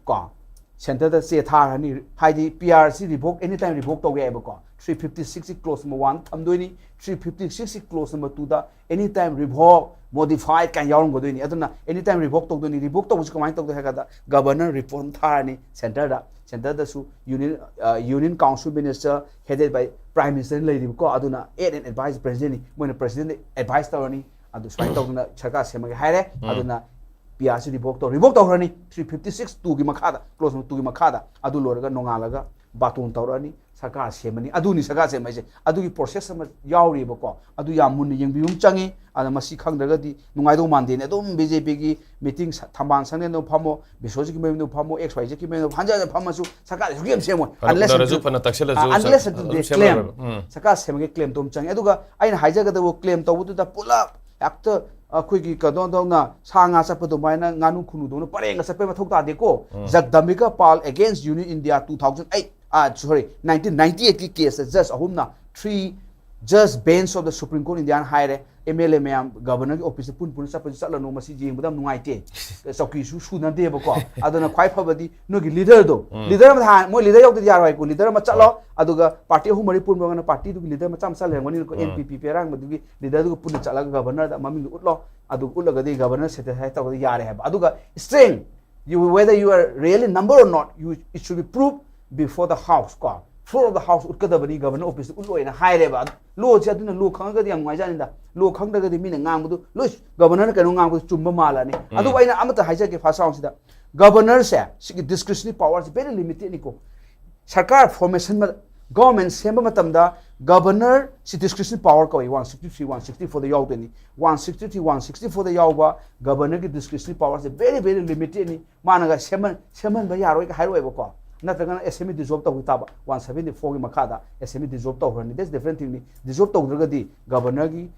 ꯀꯣ, centre ꯗ ꯆꯦ ꯊꯥꯔꯅꯤ꯫ ꯍꯥꯏꯗꯤ P R ꯁꯤ revoke, anytime revoke ꯇꯧ ꯌꯥꯏꯑꯕꯀꯣ꯫ Three fifty six ꯁꯤ clause number one ꯊꯝꯗꯣꯏꯅꯤ, three fifty six ꯁꯤ clause number two ꯗ anytime revoke, modify ꯀꯥꯏꯅ ꯌꯥꯎꯔꯝꯒꯗꯣꯏꯅꯤ꯫ ꯑꯗꯨꯅ anytime revoke ꯇꯧꯗꯣꯏꯅꯤ꯫ Revoke ꯇꯧꯕꯁꯤ ꯀꯃꯥꯏꯅ ꯇꯧꯗꯣꯏ ꯍꯥꯏ ꯀꯥꯟꯗ, Governor report ꯑꯃ ꯊꯥꯔꯅꯤ centre ꯗ꯫ Centre ꯗꯁꯨ Union, ꯑ, Union Council Minister headed by Prime Minister ꯅꯤ ꯂꯩꯔꯤꯕꯀꯣ꯫ ꯑꯗꯨꯅ aid and advise President ꯅꯤ, ꯃꯣꯏꯅ President ꯗ advise ꯇꯧꯔꯅꯤ꯫ ꯑꯗꯨ ꯁꯨꯃꯥꯏꯅ ꯇꯧꯗꯅ ꯁꯔꯀꯥꯔ ꯁꯦꯝꯃꯒꯦ ꯍꯥꯏꯔꯦ꯫ ꯎꯝ꯫ ꯑꯗꯨꯅ P R ꯁꯤ revoke ꯇꯧ, revoke ꯇꯧꯈ꯭ꯔꯅꯤ, three fifty six two ꯒꯤ ꯃꯈꯥꯗ, clause number two ꯒꯤ ꯃꯈꯥꯗ꯫ ꯑꯗꯨ ꯂꯣꯏꯔꯒ ꯅꯣꯡꯉꯥꯜꯂꯒ ꯕꯥꯇꯣꯟ ꯇꯧꯔꯛꯑꯅꯤ, ꯁꯔꯀꯥꯔ ꯁꯦꯝꯃꯅꯤ꯫ ꯑꯗꯨꯅꯤ ꯁꯔꯀꯥꯔ ꯁꯦꯝꯕ ꯍꯥꯏꯁꯦ꯫ ꯑꯗꯨꯒꯤ process ꯑꯃ ꯌꯥꯎꯔꯤꯕꯀꯣ꯫ ꯑꯗꯨ ꯌꯥꯝ ꯃꯨꯟꯅ ꯌꯦꯡꯕꯤꯕ ꯑꯃ ꯆꯪꯉꯤ꯫ ꯑꯗ ꯃꯁꯤ ꯈꯪꯗ꯭ꯔꯒꯗꯤ ꯅꯨꯡꯉꯥꯏꯗꯧ ꯃꯥꯟꯗꯦꯅꯦ꯫ ꯑꯗꯨꯝ B J P ꯒꯤ meeting ꯁ-, ꯊꯝꯕꯥꯜ ꯁꯪꯂꯦꯟꯗ ꯐꯝꯃꯣ, ꯕꯤꯁ꯭ꯋꯖꯤꯠꯀꯤ ꯃꯌꯨꯝꯗ ꯐꯝꯃꯣ, X Y Z ꯀꯤ ꯃꯌꯨꯝꯗ ꯍꯟꯖ ꯍꯟꯖ ꯐꯝꯃꯁꯨ ꯁꯔꯀꯥꯔ ꯁꯨꯛꯁꯦꯝ ꯁꯦꯝꯃꯣꯏ꯫ ꯐꯅ Unless ꯎꯅꯔꯁꯨ, until, ꯐꯅ ꯇꯛꯁꯤꯜꯂꯁꯨ, ꯑ, unless ꯁ-, until ꯑꯗꯨꯝ they claim꯫ ꯁꯦꯝꯃꯔꯣꯏꯕ꯫ ꯎꯝ꯫ ꯁꯔꯀꯥꯔ ꯁꯦꯝꯃꯒꯦ claim ꯇꯧꯕ ꯑꯃ ꯆꯪꯉꯤ꯫ ꯑꯗꯨꯒ ꯑꯩꯅ ꯍꯥꯏꯖꯒꯗꯕ claim ꯇꯧꯕꯗꯨꯗ ꯄꯨꯂꯞ ꯍꯦꯛꯇ ꯑꯩꯈꯣꯏꯒꯤ ꯀꯩꯅꯣꯗꯧꯅ ꯁꯥ ꯉꯥ ꯆꯠꯄ ꯑꯗꯨꯃꯥꯏꯅ ꯉꯥꯅꯨ ꯈꯨꯅꯨꯗꯧꯅ ꯄꯔꯦꯡꯒ ꯆꯠꯄꯩ ꯃꯊꯧ ꯇꯥꯗꯦꯀꯣ꯫ ꯎꯝ꯫ Jagdambika Pal against Union India two thousand eight꯫ ꯑꯥ ꯁꯣꯔꯤ, ꯅꯥꯏꯟꯇꯤꯟ ꯅꯥꯏꯟꯇꯤ ꯑꯩꯠꯀꯤ ꯀꯦꯁꯇ ꯖꯁ ꯑꯍꯨꯝꯅ, three judge bench of the Supreme Court Indiaꯅ ꯍꯥꯏꯔꯦ, ꯑꯦꯝ ꯑꯦꯜ ꯑꯦ ꯃꯌꯥꯝ ꯒꯕꯔꯅꯔꯒꯤ ꯑꯣꯐꯤꯁꯇ ꯄꯨꯟ ꯄꯨꯟꯅ ꯆꯠꯄꯁꯤ ꯆꯠꯂꯅꯨ, ꯃꯁꯤ ꯌꯦꯡꯕꯗ ꯌꯥꯝ ꯅꯨꯡꯉꯥꯏꯇꯦ, ꯆꯧꯀꯤꯁꯨ ꯁꯨꯅꯗꯦꯕꯀꯣ꯫ ꯑꯗꯨꯅ ꯈ꯭ꯋꯥꯏ ꯐꯕꯗꯤ ꯅꯣꯏꯒꯤ ꯂꯤꯗꯔꯗꯣ, ꯂꯤꯗꯔ ꯑꯃ ꯊꯥ-, ꯃꯣꯏ ꯂꯤꯗꯔ ꯌꯥꯎꯗꯗꯤ ꯌꯥꯔꯣꯏꯀꯣ꯫ ꯂꯤꯗꯔ ꯑꯃ ꯆꯠꯂꯣ, ꯑꯗꯨꯒ ꯄꯥꯔꯇꯤ ꯑꯍꯨꯝ ꯃꯔꯤ ꯄꯨꯟꯕ ꯑꯣꯏꯔꯒꯅ ꯄꯥꯔꯇꯤꯗꯨꯒꯤ ꯂꯤꯗꯔ ꯃꯆꯥ ꯃꯆꯥ ꯂꯩꯔꯝꯒꯅꯤꯅꯀꯣ꯫ ꯑꯦꯟ ꯄꯤ ꯄꯤ ꯄꯤꯌꯔ ꯑꯍꯥꯟꯕꯗꯨꯒꯤ ꯂꯤꯗꯔꯗꯨꯒ ꯄꯨꯟꯅ ꯆꯠꯂꯒ ꯒꯕꯔꯅꯔꯗ ꯃꯃꯤꯡꯗꯨ ꯎꯠꯂꯣ, ꯑꯗꯨꯒ ꯎꯠꯂꯒꯗꯤ ꯒꯕꯔꯅꯔ ꯁꯦꯇꯤꯁꯐꯥꯏ ꯇꯧꯔꯗꯤ ꯌꯥꯔꯦ ꯍꯥꯏꯕ꯫ ꯑꯗꯨꯒ strength, you, whether you are really number or not, you, it should be proved before the house ꯀꯣ, floor of the house ꯎꯠꯀꯗꯕꯅꯤ, ꯒꯕꯔꯅꯔ ꯑꯣꯐꯤꯁꯇ ꯎꯠꯂꯣꯏꯅ ꯍꯥꯏꯔꯦꯕ꯫ ꯂꯣꯁꯦ ꯑꯗꯨꯅ ꯂꯣ ꯈꯪꯉꯒꯗꯤ ꯌꯥꯝ ꯅꯨꯡꯉꯥꯏꯖꯥꯠꯅꯤꯗ꯫ ꯂꯣ ꯈꯪꯗ꯭ꯔꯒꯗꯤ ꯃꯤꯅ ꯉꯥꯡꯕꯗꯨ ꯂꯣꯏ ꯒꯕꯔꯅꯔꯅ ꯀꯩꯅꯣ ꯉꯥꯡꯕꯗꯨ ꯆꯨꯝꯕ ꯃꯥꯜꯂꯅꯤ꯫ ꯑꯗꯨꯕꯨ ꯑꯩꯅ ꯑꯃꯇ ꯍꯥꯏꯖꯒꯦ, ꯐꯥꯔꯁ ꯔꯥꯎꯟꯁꯤꯗ ꯒꯕꯔꯅꯔꯁꯦ, ꯁꯤꯒꯤ ꯗꯤꯁꯀ꯭ꯔꯤꯁꯅꯔꯤ ꯄꯋꯥꯔꯁꯦ ꯚꯦꯔꯤ ꯂꯤꯃꯤꯇꯦꯠꯅꯤꯀꯣ꯫ ꯁꯔꯀꯥꯔ ꯐꯣꯔꯃꯦꯁꯟ, ꯒꯣꯔꯃꯦꯟ ꯁꯦꯝꯕ ꯃꯇꯝꯗ ꯒꯕꯔꯅꯔ ꯁꯤ ꯗꯤꯁꯀ꯭ꯔꯤꯁꯅꯔꯤ ꯄꯋꯥꯔ ꯀꯧꯏ꯫ One sixty three, one sixty ꯐꯣꯔꯗ ꯌꯥꯎꯗꯣꯏꯅꯤ꯫ One sixty three, one sixty ꯐꯣꯔꯗ ꯌꯥꯎꯕ ꯒꯕꯔꯅꯔꯒꯤ ꯗꯤꯁꯀ꯭ꯔꯤꯁꯅꯔꯤ ꯄꯋꯥꯔꯁꯦ ꯚꯦꯔꯤ ꯚꯦꯔꯤ ꯂꯤꯃꯤꯇꯦꯠꯅꯤ꯫ ꯃꯥꯅꯒ ꯁꯦꯝꯍꯟ-, ꯁꯦꯝꯍꯟꯕ ꯌꯥꯔꯣꯏꯒ ꯍꯥꯏꯔꯣꯏꯕꯀꯣ꯫ ꯅꯠꯇ꯭ꯔꯒꯅ ꯑꯦꯁꯦꯝꯕ꯭ꯂꯤ ꯗꯤꯖꯣꯜꯕ ꯇꯧꯈꯤ ꯇꯥꯕ, ꯋꯥꯟ ꯁꯕꯦꯟꯇꯤ ꯐꯣꯔꯒꯤ ꯃꯈꯥꯗ ꯑꯦꯁꯦꯝꯕ꯭ꯂꯤ ꯗꯤꯖꯣꯜꯕ ꯇꯧꯈ꯭ꯔꯅꯤ꯫ That's different thingꯅꯤ꯫ ꯗꯤꯖꯣꯜꯕ ꯇꯧꯗ꯭ꯔꯒꯗꯤ ꯒꯕꯔꯅꯔꯒꯤ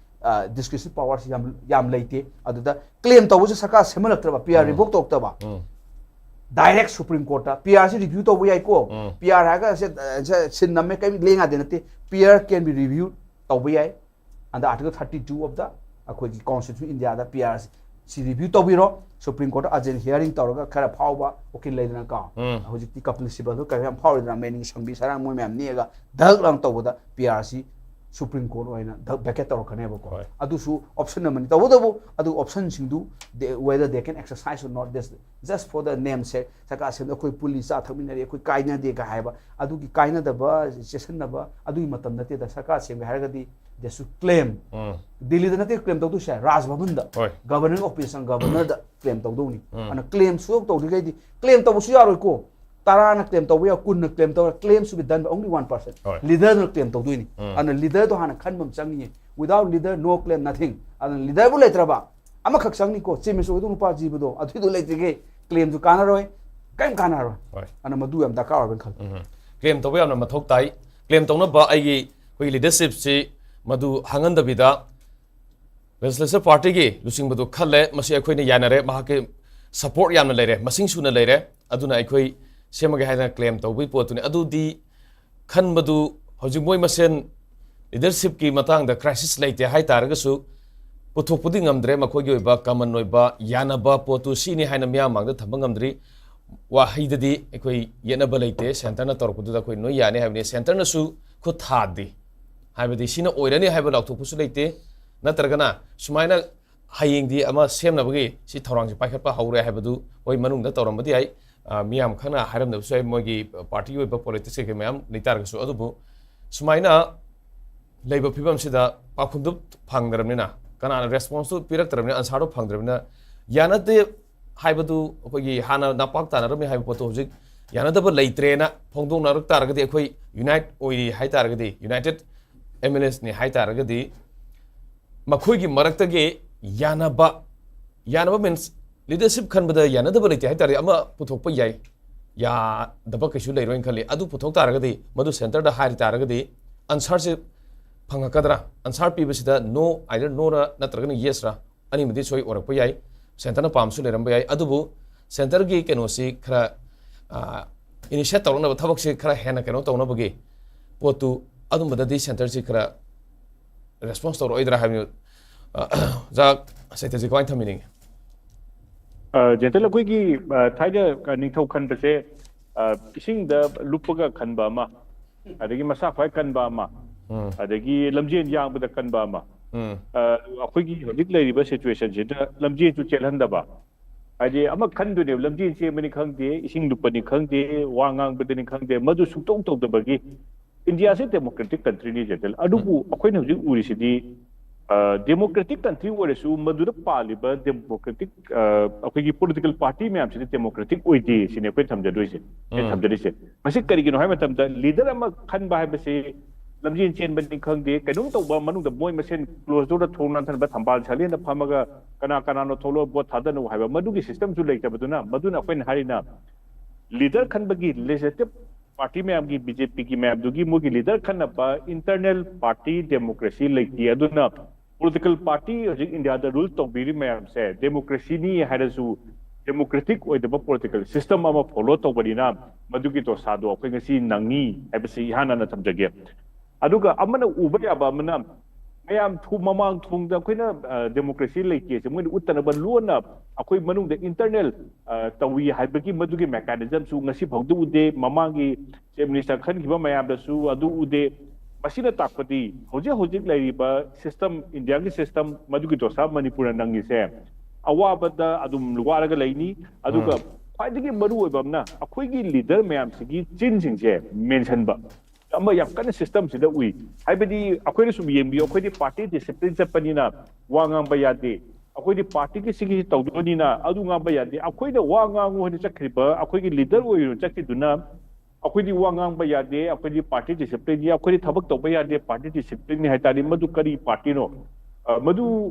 ꯗꯤꯁꯀ꯭ꯔꯤꯁꯅꯔꯤ ꯄꯋꯥꯔꯁꯤ ꯌꯥꯝ, ꯌꯥꯝ ꯂꯩꯇꯦ꯫ ꯑꯗꯨꯗ ꯀ꯭ꯂꯦꯝ ꯇꯧꯕꯁꯨ ꯁꯔꯀꯥꯔ ꯁꯦꯝꯍꯜꯂꯛꯇ꯭ꯔꯕ, ꯄꯤ ꯑꯥꯔ ꯔꯤꯚꯣꯛ ꯇꯧꯔꯛꯇꯕ, ꯗꯥꯏꯔꯦꯛ ꯁꯨꯄ꯭ꯔꯤꯝ ꯀꯣꯔꯠꯇ ꯄꯤ ꯑꯥꯔꯁꯤ ꯔꯤꯚ꯭ꯌꯨ ꯇꯧꯕ ꯌꯥꯏꯀꯣ꯫ ꯄꯤ ꯑꯥꯔ ꯍꯥꯏꯔꯒ ꯁꯦ, ꯁꯦ, ꯁꯤꯟ ꯅꯝꯃꯦ, ꯀꯔꯤꯝ ꯂꯦꯡ ꯌꯥꯗꯦ ꯅꯠꯇꯦ꯫ P R can be review ꯇꯧꯕ ꯌꯥꯏ꯫ Under Article thirty two of the ꯑꯩꯈꯣꯏꯒꯤ Constitution Indiaꯗ ꯄꯤ ꯑꯥꯔ ꯁꯤ ꯔꯤꯚ꯭ꯌꯨ ꯇꯧꯕꯤꯔꯣ꯫ ꯁꯨꯄ꯭ꯔꯤꯝ ꯀꯣꯔꯠꯇ urgent hearing ꯇꯧꯔꯒ ꯈꯔ ꯐꯥꯎꯕ ꯎꯀꯤꯜ ꯂꯩꯗꯅꯀꯣ꯫ ꯍꯧꯖꯤꯛꯇꯤ ꯀꯄꯤꯜ ꯁꯤꯕꯜꯗꯣ ꯀꯔꯤ ꯌꯥꯝ ꯐꯥꯎꯔꯤꯗꯅ, ꯃꯦꯅꯤꯡ ꯁꯪꯕꯤ ꯁꯔꯥꯡ ꯃꯣꯏ ꯃꯌꯥꯝ ꯅꯦꯛꯑꯒ ꯙꯛ ꯂꯥꯎꯅ ꯇꯧꯕꯗ ꯄꯤ ꯑꯥꯔ ꯁꯤ ꯁꯨꯄ꯭ꯔꯤꯝ ꯀꯣꯔꯠ ꯑꯣꯏꯅ ꯙꯛ ꯚꯦꯀꯦꯠ ꯇꯧꯔꯛꯀꯅꯦꯕꯀꯣ꯫ ꯍꯣꯏ꯫ ꯑꯗꯨꯁꯨ ꯑꯣꯞꯁꯟ ꯑꯃꯅꯤ꯫ ꯇꯧꯕꯇꯕꯨ ꯑꯗꯨ ꯑꯣꯞꯁꯟꯁꯤꯡꯗꯨ whether they can exercise or not, this just for the name sake, ꯁꯔꯀꯥꯔ ꯁꯦꯝꯗ ꯑꯩꯈꯣꯏ ꯄꯨꯜꯂꯤ, ꯆꯥ ꯊꯛꯃꯤꯟꯅꯔꯤ, ꯑꯩꯈꯣꯏ ꯀꯥꯏꯅꯗꯦꯒ ꯍꯥꯏꯕ, ꯑꯗꯨꯒꯤ ꯀꯥꯏꯅꯗꯕ, ꯆꯦꯁꯟꯅꯕ ꯑꯗꯨꯒꯤ ꯃꯇꯝ ꯅꯠꯇꯦꯗ꯫ ꯁꯔꯀꯥꯔ ꯁꯦꯝꯒꯦ ꯍꯥꯏꯔꯒꯗꯤ they should claim꯫ ꯗꯤꯜꯂꯤꯗ ꯅꯠꯇꯦ ꯀ꯭ꯂꯦꯝ ꯇꯧꯗꯣꯏꯁꯦ, ꯔꯥꯖ ꯚꯕꯟꯗ, ꯍꯣꯏ꯫ ꯒꯕꯔꯅꯤꯡ ꯑꯣꯐꯤꯁꯔ ꯒꯕꯔꯅꯔꯗ ꯀ꯭ꯂꯦꯝ ꯇꯧꯗꯧꯅꯤ꯫ ꯑꯗꯨꯅ ꯀ꯭ꯂꯦꯝ ꯁꯨꯡꯇꯧ ꯇꯧꯗ꯭ꯔꯤꯈꯩꯗꯤ, ꯀ꯭ꯂꯦꯝ ꯇꯧꯕꯁꯨ ꯌꯥꯔꯣꯏꯀꯣ꯫ ꯇꯔꯥꯅ ꯀ꯭ꯂꯦꯝ ꯇꯧꯕ ꯌꯥꯏ, ꯀꯨꯟꯅ ꯀ꯭ꯂꯦꯝ ꯇꯧꯔ, claim should be done by only one person꯫ ꯍꯣꯏ꯫ ꯂꯤꯗꯔꯗꯨꯅ ꯀ꯭ꯂꯦꯝ ꯇꯧꯗꯣꯏꯅꯤ꯫ ꯑꯗꯨꯅ ꯂꯤꯗꯔꯗꯣ ꯍꯥꯟꯅ ꯈꯟꯕ ꯑꯃ ꯆꯪꯉꯤꯌꯦ꯫ Without leader, no claim, nothing꯫ ꯑꯗꯨꯅ ꯂꯤꯗꯔꯕꯨ ꯂꯩꯇ꯭ꯔꯕ, ꯑꯃꯈꯛ ꯆꯪꯅꯤꯀꯣ, ꯆꯤꯞ ꯃꯤꯅꯤꯁꯇꯔ ꯑꯣꯏꯗꯧ ꯅꯨꯄꯥ ꯖꯤꯕꯗꯣ, ꯑꯗꯨꯏꯗꯣ ꯂꯩꯇ꯭ꯔꯤꯈꯩ ꯀ꯭ꯂꯦꯝꯁꯨ ꯀꯥꯟꯅꯔꯣꯏ, ꯀꯔꯤꯝ ꯀꯥꯟꯅꯔꯣꯏ꯫ ꯍꯣꯏ꯫ ꯑꯗꯨꯅ ꯃꯗꯨ ꯌꯥꯝ ꯗꯔꯀꯥꯔ ꯑꯣꯏꯕꯅ ꯈꯜꯂꯤ꯫ ꯀ꯭ꯂꯦꯝ ꯇꯧꯕ ꯌꯥꯝꯅ ꯃꯊꯧ ꯇꯥꯏ꯫ ꯀ꯭ꯂꯦꯝ ꯇꯧꯅꯕ ꯑꯩꯒꯤ, ꯑꯩꯈꯣꯏꯒꯤ ꯂꯤꯗꯔꯁꯤꯞꯁꯤ ꯃꯗꯨ ꯍꯥꯡꯍꯟꯗꯕꯤꯗ ꯂꯦꯖꯤꯁꯂꯦꯆꯔ ꯄꯥꯔꯇꯤꯒꯤ ꯂꯨꯆꯤꯡꯕꯗꯨ ꯈꯜꯂꯦ꯫ ꯃꯁꯤ ꯑꯩꯈꯣꯏꯅ ꯌꯥꯅꯔꯦ꯫ ꯃꯍꯥꯛꯀꯤ ꯁꯄꯣꯔꯠ ꯌꯥꯝꯅ ꯂꯩꯔꯦ, ꯃꯁꯤꯡ ꯁꯨꯅ ꯂꯩꯔꯦ꯫ ꯑꯗꯨꯅ ꯑꯩꯈꯣꯏ ꯁꯦꯝꯃꯒꯦ ꯍꯥꯏꯗꯅ ꯀ꯭ꯂꯦꯝ ꯇꯧꯕꯒꯤ ꯄꯣꯠꯇꯨꯅꯤ꯫ ꯑꯗꯨꯗꯤ ꯈꯟꯕꯗꯨ ꯍꯧꯖꯤꯛ ꯃꯣꯏ ꯃꯁꯦꯟ ꯂꯤꯗꯔꯁꯤꯞꯀꯤ ꯃꯇꯥꯡꯗ ꯀ꯭ꯔꯥꯏꯁꯤꯁ ꯂꯩꯇꯦ ꯍꯥꯏꯇꯥꯔꯒꯁꯨ, ꯄꯨꯊꯣꯛꯄꯗꯤ ꯉꯝꯗ꯭ꯔꯦ꯫ ꯃꯈꯣꯏꯒꯤ ꯑꯣꯏꯕ ꯀꯃꯟ ꯑꯣꯏꯕ ꯌꯥꯅꯕ ꯄꯣꯠꯇꯨ ꯁꯤꯅꯤ ꯍꯥꯏꯅ ꯃꯤꯌꯥꯝ ꯃꯥꯡꯗ ꯊꯝꯕ ꯉꯝꯗ꯭ꯔꯤ꯫ ꯋꯥꯍꯩꯗꯗꯤ ꯑꯩꯈꯣꯏ ꯌꯦꯠꯅꯕ ꯂꯩꯇꯦ, ꯁꯦꯟꯇꯔꯅ ꯇꯧꯔꯛꯄꯗꯨꯗ ꯑꯩꯈꯣꯏ ꯅꯣꯏ ꯌꯥꯅꯤ ꯍꯥꯏꯕꯅꯤ꯫ ꯁꯦꯟꯇꯔꯅꯁꯨ ꯈꯨꯠ ꯊꯥꯗꯦ ꯍꯥꯏꯕꯗꯤ ꯁꯤꯅ ꯑꯣꯏꯔꯅꯤ ꯍꯥꯏꯕ ꯂꯥꯎꯊꯣꯛꯄꯁꯨ ꯂꯩꯇꯦ꯫ ꯅꯠꯇ꯭ꯔꯒꯅ ꯁꯨꯃꯥꯏꯅ ꯍꯌꯦꯡꯗꯤ ꯑꯃ ꯁꯦꯝꯅꯕꯒꯤ ꯁꯤ ꯊꯧꯔꯥꯡꯁꯤ ꯄꯥꯏꯈꯠꯄ ꯍꯧꯔꯦ ꯍꯥꯏꯕꯗꯨ ꯍꯣꯏ ꯃꯅꯨꯡꯗ ꯇꯧꯔꯝꯕꯗꯤ ꯌꯥꯏ꯫ ꯑ, ꯃꯤꯌꯥꯝ ꯈꯪꯅ ꯍꯥꯏꯔꯝꯗꯕꯁꯨ ꯌꯥꯏ, ꯃꯣꯏꯒꯤ ꯄꯥꯔꯇꯤꯒꯤ ꯑꯣꯏꯕ ꯄꯣꯂꯤꯇꯤꯛꯁ ꯀꯩꯀꯩ ꯃꯌꯥꯝ ꯂꯩꯇꯥꯔꯒꯁꯨ꯫ ꯑꯗꯨꯕꯨ ꯁꯨꯃꯥꯏꯅ ꯂꯩꯕ ꯐꯤꯕꯝꯁꯤꯗ ꯄꯥꯎꯈꯨꯝꯗꯨ ꯐꯪꯗ꯭ꯔꯕꯅꯤꯅ, ꯀꯅꯥꯅ ꯔꯦꯁꯄꯣꯟꯁꯇꯨ ꯄꯤꯔꯛꯇ꯭ꯔꯕꯅꯤꯅ, ꯑꯟꯁꯥꯔꯗꯨ ꯐꯪꯗ꯭ꯔꯕꯅꯤꯅ, ꯌꯥꯅꯗꯦ ꯍꯥꯏꯕꯗꯨ ꯑꯩꯈꯣꯏꯒꯤ ꯍꯥꯟꯅ ꯅꯥꯄꯥꯛ ꯇꯥꯅꯔꯝꯃꯤ ꯍꯥꯏꯕ ꯄꯣꯠꯇꯣ ꯍꯧꯖꯤꯛ ꯌꯥꯅꯗꯕ ꯂꯩꯇ꯭ꯔꯦꯅ ꯐꯣꯡꯗꯣꯛꯅꯔꯛ ꯇꯥꯔꯒꯗꯤ, ꯑꯩꯈꯣꯏ ꯌꯨꯅꯥꯏꯠ ꯑꯣꯏꯔꯤ ꯍꯥꯏ ꯇꯥꯔꯒꯗꯤ, ꯌꯨꯅꯥꯏꯇꯦꯠ ꯑꯦꯝ ꯑꯦꯜ ꯑꯦꯁꯅꯤ ꯍꯥꯏ ꯇꯥꯔꯒꯗꯤ, ꯃꯈꯣꯏꯒꯤ ꯃꯔꯛꯇꯒꯤ ꯌꯥꯅꯕ, ꯌꯥꯅꯕ ꯃꯤꯟꯁ ꯂꯤꯗꯔꯁꯤꯞ ꯈꯟꯕꯗ ꯌꯥꯅꯗꯕ ꯂꯩꯇꯦ ꯍꯥꯏ ꯇꯥꯔꯗꯤ ꯑꯃ ꯄꯨꯊꯣꯛꯄ ꯌꯥꯏ꯫ ꯌꯥꯗꯕ ꯀꯩꯁꯨ ꯂꯩꯔꯣꯏꯅ ꯈꯜꯂꯤ꯫ ꯑꯗꯨ ꯄꯨꯊꯣꯛ ꯇꯥꯔꯒꯗꯤ, ꯃꯗꯨ ꯁꯦꯟꯇꯔꯗ ꯍꯥꯏꯔꯤ ꯇꯥꯔꯒꯗꯤ, ꯑꯟꯁꯥꯔꯁꯦ ꯐꯪꯉꯛꯀꯗ꯭ꯔꯥ? ꯑꯟꯁꯥꯔ ꯄꯤꯕꯁꯤꯗ no, either no ꯔ ꯅꯠꯇ꯭ꯔꯒꯅ yes ꯔ, ꯑꯅꯤꯃꯗꯤ ꯁꯣꯏ ꯑꯣꯏꯔꯛꯄ ꯌꯥꯏ꯫ ꯁꯦꯟꯇꯔꯅ ꯄꯥꯝꯕꯁꯨ ꯂꯩꯔꯝꯕ ꯌꯥꯏ꯫ ꯑꯗꯨꯕꯨ ꯁꯦꯟꯇꯔꯒꯤ ꯀꯩꯅꯣꯁꯤ ꯈꯔ, ꯑ, ꯏꯅꯤꯁꯤꯌꯦꯠ ꯇꯧꯔꯛꯅꯕ ꯊꯕꯛꯁꯤ ꯈꯔ ꯍꯦꯟꯅ ꯀꯩꯅꯣ ꯇꯧꯅꯕꯒꯤ ꯄꯣꯠꯇꯨ, ꯑꯗꯨꯝꯕꯗꯗꯤ ꯁꯦꯟꯇꯔꯁꯤ ꯈꯔ ꯔꯦꯁꯄꯣꯟꯁ ꯇꯧꯔꯛꯑꯣꯏꯗ꯭ꯔꯥ ꯍꯥꯏꯕꯗꯨ, ꯑ, ꯑꯣꯖꯥ ꯁꯩꯇꯖꯤꯠ ꯀꯃꯥꯏꯅ ꯊꯝꯕꯤꯅꯤꯡꯉꯤ? ꯑ, ꯖꯦꯟꯇꯜ, ꯑꯩꯈꯣꯏꯒꯤ, ꯑ, ꯊꯥꯏꯅ, ꯑ, ꯅꯤꯡꯊꯧ ꯈꯟꯕꯁꯦ, ꯑ, ꯏꯁꯤꯡꯗ ꯂꯨꯞꯄꯒ ꯈꯟꯕ ꯑꯃ, ꯑꯗꯒꯤ ꯃꯁꯥ ꯈ꯭ꯋꯥꯏ ꯀꯟꯕ ꯑꯃ, ꯎꯝ꯫ ꯑꯗꯒꯤ ꯂꯝꯖꯦꯟ ꯌꯥꯡꯕꯗ ꯀꯟꯕ ꯑꯃ꯫ ꯎꯝ꯫ ꯑ, ꯑꯩꯈꯣꯏꯒꯤ ꯍꯧꯖꯤꯛ ꯂꯩꯔꯤꯕ ꯁꯤꯆꯨꯋꯦꯁꯟꯁꯤꯗ ꯂꯝꯖꯦꯟꯁꯨ ꯆꯦꯜꯍꯟꯗꯕ, ꯍꯥꯏꯗꯤ ꯑꯃ ꯈꯟꯗꯣꯏꯅꯦꯕ, ꯂꯝꯖꯦꯟ ꯆꯦꯟꯕꯅꯤ ꯈꯪꯗꯦ, ꯏꯁꯤꯡ ꯂꯨꯞꯄꯅꯤ ꯈꯪꯗꯦ, ꯋꯥ ꯉꯥꯡꯕꯗꯅꯤ ꯈꯪꯗꯦ, ꯃꯗꯨ ꯁꯨꯡꯇꯧ ꯇꯧꯗꯕꯒꯤ ꯏꯟꯗꯤꯌꯥꯁꯦ ꯗꯦꯃꯣꯀ꯭ꯔꯦꯇꯤꯛ ꯀꯟꯇ꯭ꯔꯤꯅꯤ, ꯖꯦꯟꯇꯜ꯫ ꯑꯗꯨꯕꯨ ꯑꯩꯈꯣꯏꯅ ꯍꯧꯖꯤꯛ ꯎꯔꯤꯁꯤꯗꯤ, ꯑ, ꯗꯦꯃꯣꯀ꯭ꯔꯦꯇꯤꯛ ꯀꯟꯇ꯭ꯔꯤ ꯑꯣꯏꯔꯁꯨ ꯃꯗꯨꯗ ꯄꯥꯜꯂꯤꯕ ꯗꯦꯃꯣꯀ꯭ꯔꯦꯇꯤꯛ, ꯑ, ꯑꯩꯈꯣꯏꯒꯤ ꯄꯣꯂꯤꯇꯤꯀꯦꯜ ꯄꯥꯔꯇꯤ ꯃꯌꯥꯝꯁꯤꯗꯤ ꯗꯦꯃꯣꯀ꯭ꯔꯦꯇꯤꯛ ꯑꯣꯏꯗꯦ ꯁꯤꯅꯤ ꯑꯩꯈꯣꯏ ꯊꯝꯖꯗꯣꯏꯁꯦ, ꯑꯩꯅ ꯎꯝ꯫ ꯊꯝꯖꯔꯤꯁꯦ꯫ ꯃꯁꯤ ꯀꯔꯤꯒꯤꯅꯣ ꯍꯥꯏꯕ ꯃꯇꯝꯗ, ꯂꯤꯗꯔ ꯑꯃ ꯈꯟꯕ ꯍꯥꯏꯕꯁꯤ ꯂꯝꯖꯦꯟ ꯆꯦꯟꯕꯅꯤ ꯈꯪꯗꯦ, ꯀꯩꯅꯣꯝ ꯇꯧꯕ ꯃꯅꯨꯡꯗ ꯃꯣꯏ ꯃꯁꯦꯟ ꯀ꯭ꯂꯣꯖ ꯗꯣꯔꯗ ꯊꯣꯡ ꯂꯥꯟꯊꯟꯕ ꯊꯝꯕꯥꯜ ꯁꯥꯂꯦꯟꯗ ꯐꯝꯃꯒ ꯀꯅꯥ ꯀꯅꯥꯅꯣ ꯊꯣꯛꯂꯛꯑꯣ ꯚꯣꯠ ꯊꯥꯗꯅꯧ ꯍꯥꯏꯕ ꯃꯗꯨꯒꯤ ꯁꯤꯁꯇꯝꯁꯨ ꯂꯩꯇꯕꯗꯨꯅ, ꯃꯗꯨꯅ ꯑꯩꯈꯣꯏꯅ ꯍꯥꯏꯔꯤꯅ ꯂꯤꯗꯔ ꯈꯟꯕꯒꯤ ꯂꯦꯖꯤꯁꯂꯦꯇꯤꯚ ꯄꯥꯔꯇꯤ ꯃꯌꯥꯝꯒꯤ, ꯕꯤ ꯖꯦ ꯄꯤꯒꯤ ꯃꯌꯥꯝꯗꯨꯒꯤ ꯃꯣꯏꯒꯤ ꯂꯤꯗꯔ ꯈꯟꯅꯕ ꯏꯟꯇꯔꯅꯦꯜ ꯄꯥꯔꯇꯤ ꯗꯦꯃꯣꯀ꯭ꯔꯦꯁꯤ ꯂꯩꯇꯦ꯫ ꯑꯗꯨꯅ ꯄꯣꯂꯤꯇꯤꯀꯦꯜ ꯄꯥꯔꯇꯤ ꯍꯧꯖꯤꯛ ꯏꯟꯗꯤꯌꯥꯗ ꯔꯨꯜ ꯇꯧꯕꯤꯔꯤ ꯃꯌꯥꯝꯁꯦ ꯗꯦꯃꯣꯀ꯭ꯔꯦꯁꯤꯅꯤ ꯍꯥꯏꯔꯁꯨ, ꯗꯦꯃꯣꯀ꯭ꯔꯦꯇꯤꯛ ꯑꯣꯏꯗꯕ ꯄꯣꯂꯤꯇꯤꯀꯦꯜ ꯁꯤꯁꯇꯝ ꯑꯃ ꯐꯣꯂꯣ ꯇꯧꯕꯅꯤꯅ ꯃꯗꯨꯒꯤ ꯗꯣꯁꯥꯗꯣ ꯑꯩꯈꯣꯏ ꯉꯁꯤ ꯅꯪꯉꯤ ꯍꯥꯏꯕꯁꯤ ꯏꯍꯥꯟ ꯍꯥꯟꯅ ꯊꯝꯖꯒꯦ꯫ ꯑꯗꯨꯒ ꯑꯃꯅ ꯎꯕ ꯌꯥꯕ ꯑꯃꯅ, ꯃꯌꯥꯝ ꯊꯣꯡ ꯃꯃꯥꯡ ꯊꯣꯡꯗ ꯑꯩꯈꯣꯏꯅ ꯗꯦꯃꯣꯀ꯭ꯔꯦꯁꯤ ꯂꯩꯇꯦꯁꯦ ꯃꯣꯏꯅ ꯎꯠꯇꯅꯕ ꯂꯣꯟꯅ ꯑꯩꯈꯣꯏ ꯃꯅꯨꯡꯗ ꯏꯟꯇꯔꯅꯦꯜ ꯇꯧꯏ ꯍꯥꯏꯕꯒꯤ ꯃꯗꯨꯒꯤ ꯃꯦꯀꯥꯅꯤꯖꯝꯁꯨ ꯉꯁꯤ ꯐꯥꯎꯗ ꯎꯗꯦ꯫ ꯃꯃꯥꯡꯒꯤ ꯆꯤꯐ ꯃꯤꯅꯤꯁꯇꯔ ꯈꯟꯈꯤꯕ ꯃꯌꯥꯝꯗꯁꯨ ꯑꯗꯨ ꯎꯗꯦ꯫ ꯃꯁꯤꯅ ꯇꯥꯛꯄꯗꯤ ꯍꯧꯖꯤꯛ ꯍꯧꯖꯤꯛ ꯂꯩꯔꯤꯕ ꯁꯤꯁꯇꯝ, ꯏꯟꯗꯤꯌꯥꯒꯤ ꯁꯤꯁꯇꯝ, ꯃꯗꯨꯒꯤ ꯗꯣꯁꯥ ꯃꯅꯤꯄꯨꯔꯅ ꯅꯪꯉꯤꯁꯦ ꯑꯋꯥꯕꯗ ꯑꯗꯨꯝ ꯋꯥꯔꯒ ꯂꯩꯅꯤ꯫ ꯑꯗꯨꯒ ꯈ꯭ꯋꯥꯏꯗꯒꯤ ꯃꯔꯨ ꯑꯣꯏꯕ ꯑꯃꯅ ꯑꯩꯈꯣꯏꯒꯤ ꯂꯤꯗꯔ ꯃꯌꯥꯝꯁꯤꯒꯤ ꯆꯤꯟꯁꯤꯡꯁꯦ ꯃꯦꯟꯁꯟꯕ ꯑꯃ ꯌꯥꯝ ꯀꯟꯅ ꯁꯤꯁꯇꯝꯁꯤꯗ ꯎꯏ꯫ ꯍꯥꯏꯕꯗꯤ ꯑꯩꯈꯣꯏꯅ ꯁꯨꯝ ꯌꯦꯡꯕꯤꯌꯨ, ꯑꯩꯈꯣꯏꯗꯤ ꯄꯥꯔꯇꯤ ꯗꯤꯁꯤꯄ꯭ꯂꯤꯟ ꯆꯠꯄꯅꯤꯅ ꯋꯥ ꯉꯥꯡꯕ ꯌꯥꯗꯦ꯫ ꯑꯩꯈꯣꯏꯗꯤ ꯄꯥꯔꯇꯤꯒꯤ ꯁꯤꯒꯤꯁꯤ ꯇꯧꯗꯣꯏꯅꯤꯅ ꯑꯗꯨ ꯉꯥꯡꯕ ꯌꯥꯗꯦ꯫ ꯑꯩꯈꯣꯏꯅ ꯋꯥ ꯉꯥꯡꯉꯨ ꯍꯥꯏꯅ ꯆꯠꯈ꯭ꯔꯤꯕ, ꯑꯩꯈꯣꯏꯒꯤ ꯂꯤꯗꯔ ꯑꯣꯏꯔꯨꯅ ꯆꯠꯈꯤꯗꯨꯅ ꯑꯩꯈꯣꯏꯗꯤ ꯋꯥ ꯉꯥꯡꯕ ꯌꯥꯗꯦ, ꯑꯩꯈꯣꯏꯗꯤ ꯄꯥꯔꯇꯤ ꯗꯤꯁꯤꯄ꯭ꯂꯤꯟꯅꯤ, ꯑꯩꯈꯣꯏꯗꯤ ꯊꯕꯛ ꯇꯧꯕ ꯌꯥꯗꯦ ꯄꯥꯔꯇꯤ ꯗꯤꯁꯤꯄ꯭ꯂꯤꯟꯅꯤ ꯍꯥꯏ ꯇꯥꯔꯗꯤ ꯃꯗꯨ ꯀꯔꯤ ꯄꯥꯔꯇꯤꯅꯣ? ꯑ, ꯃꯗꯨ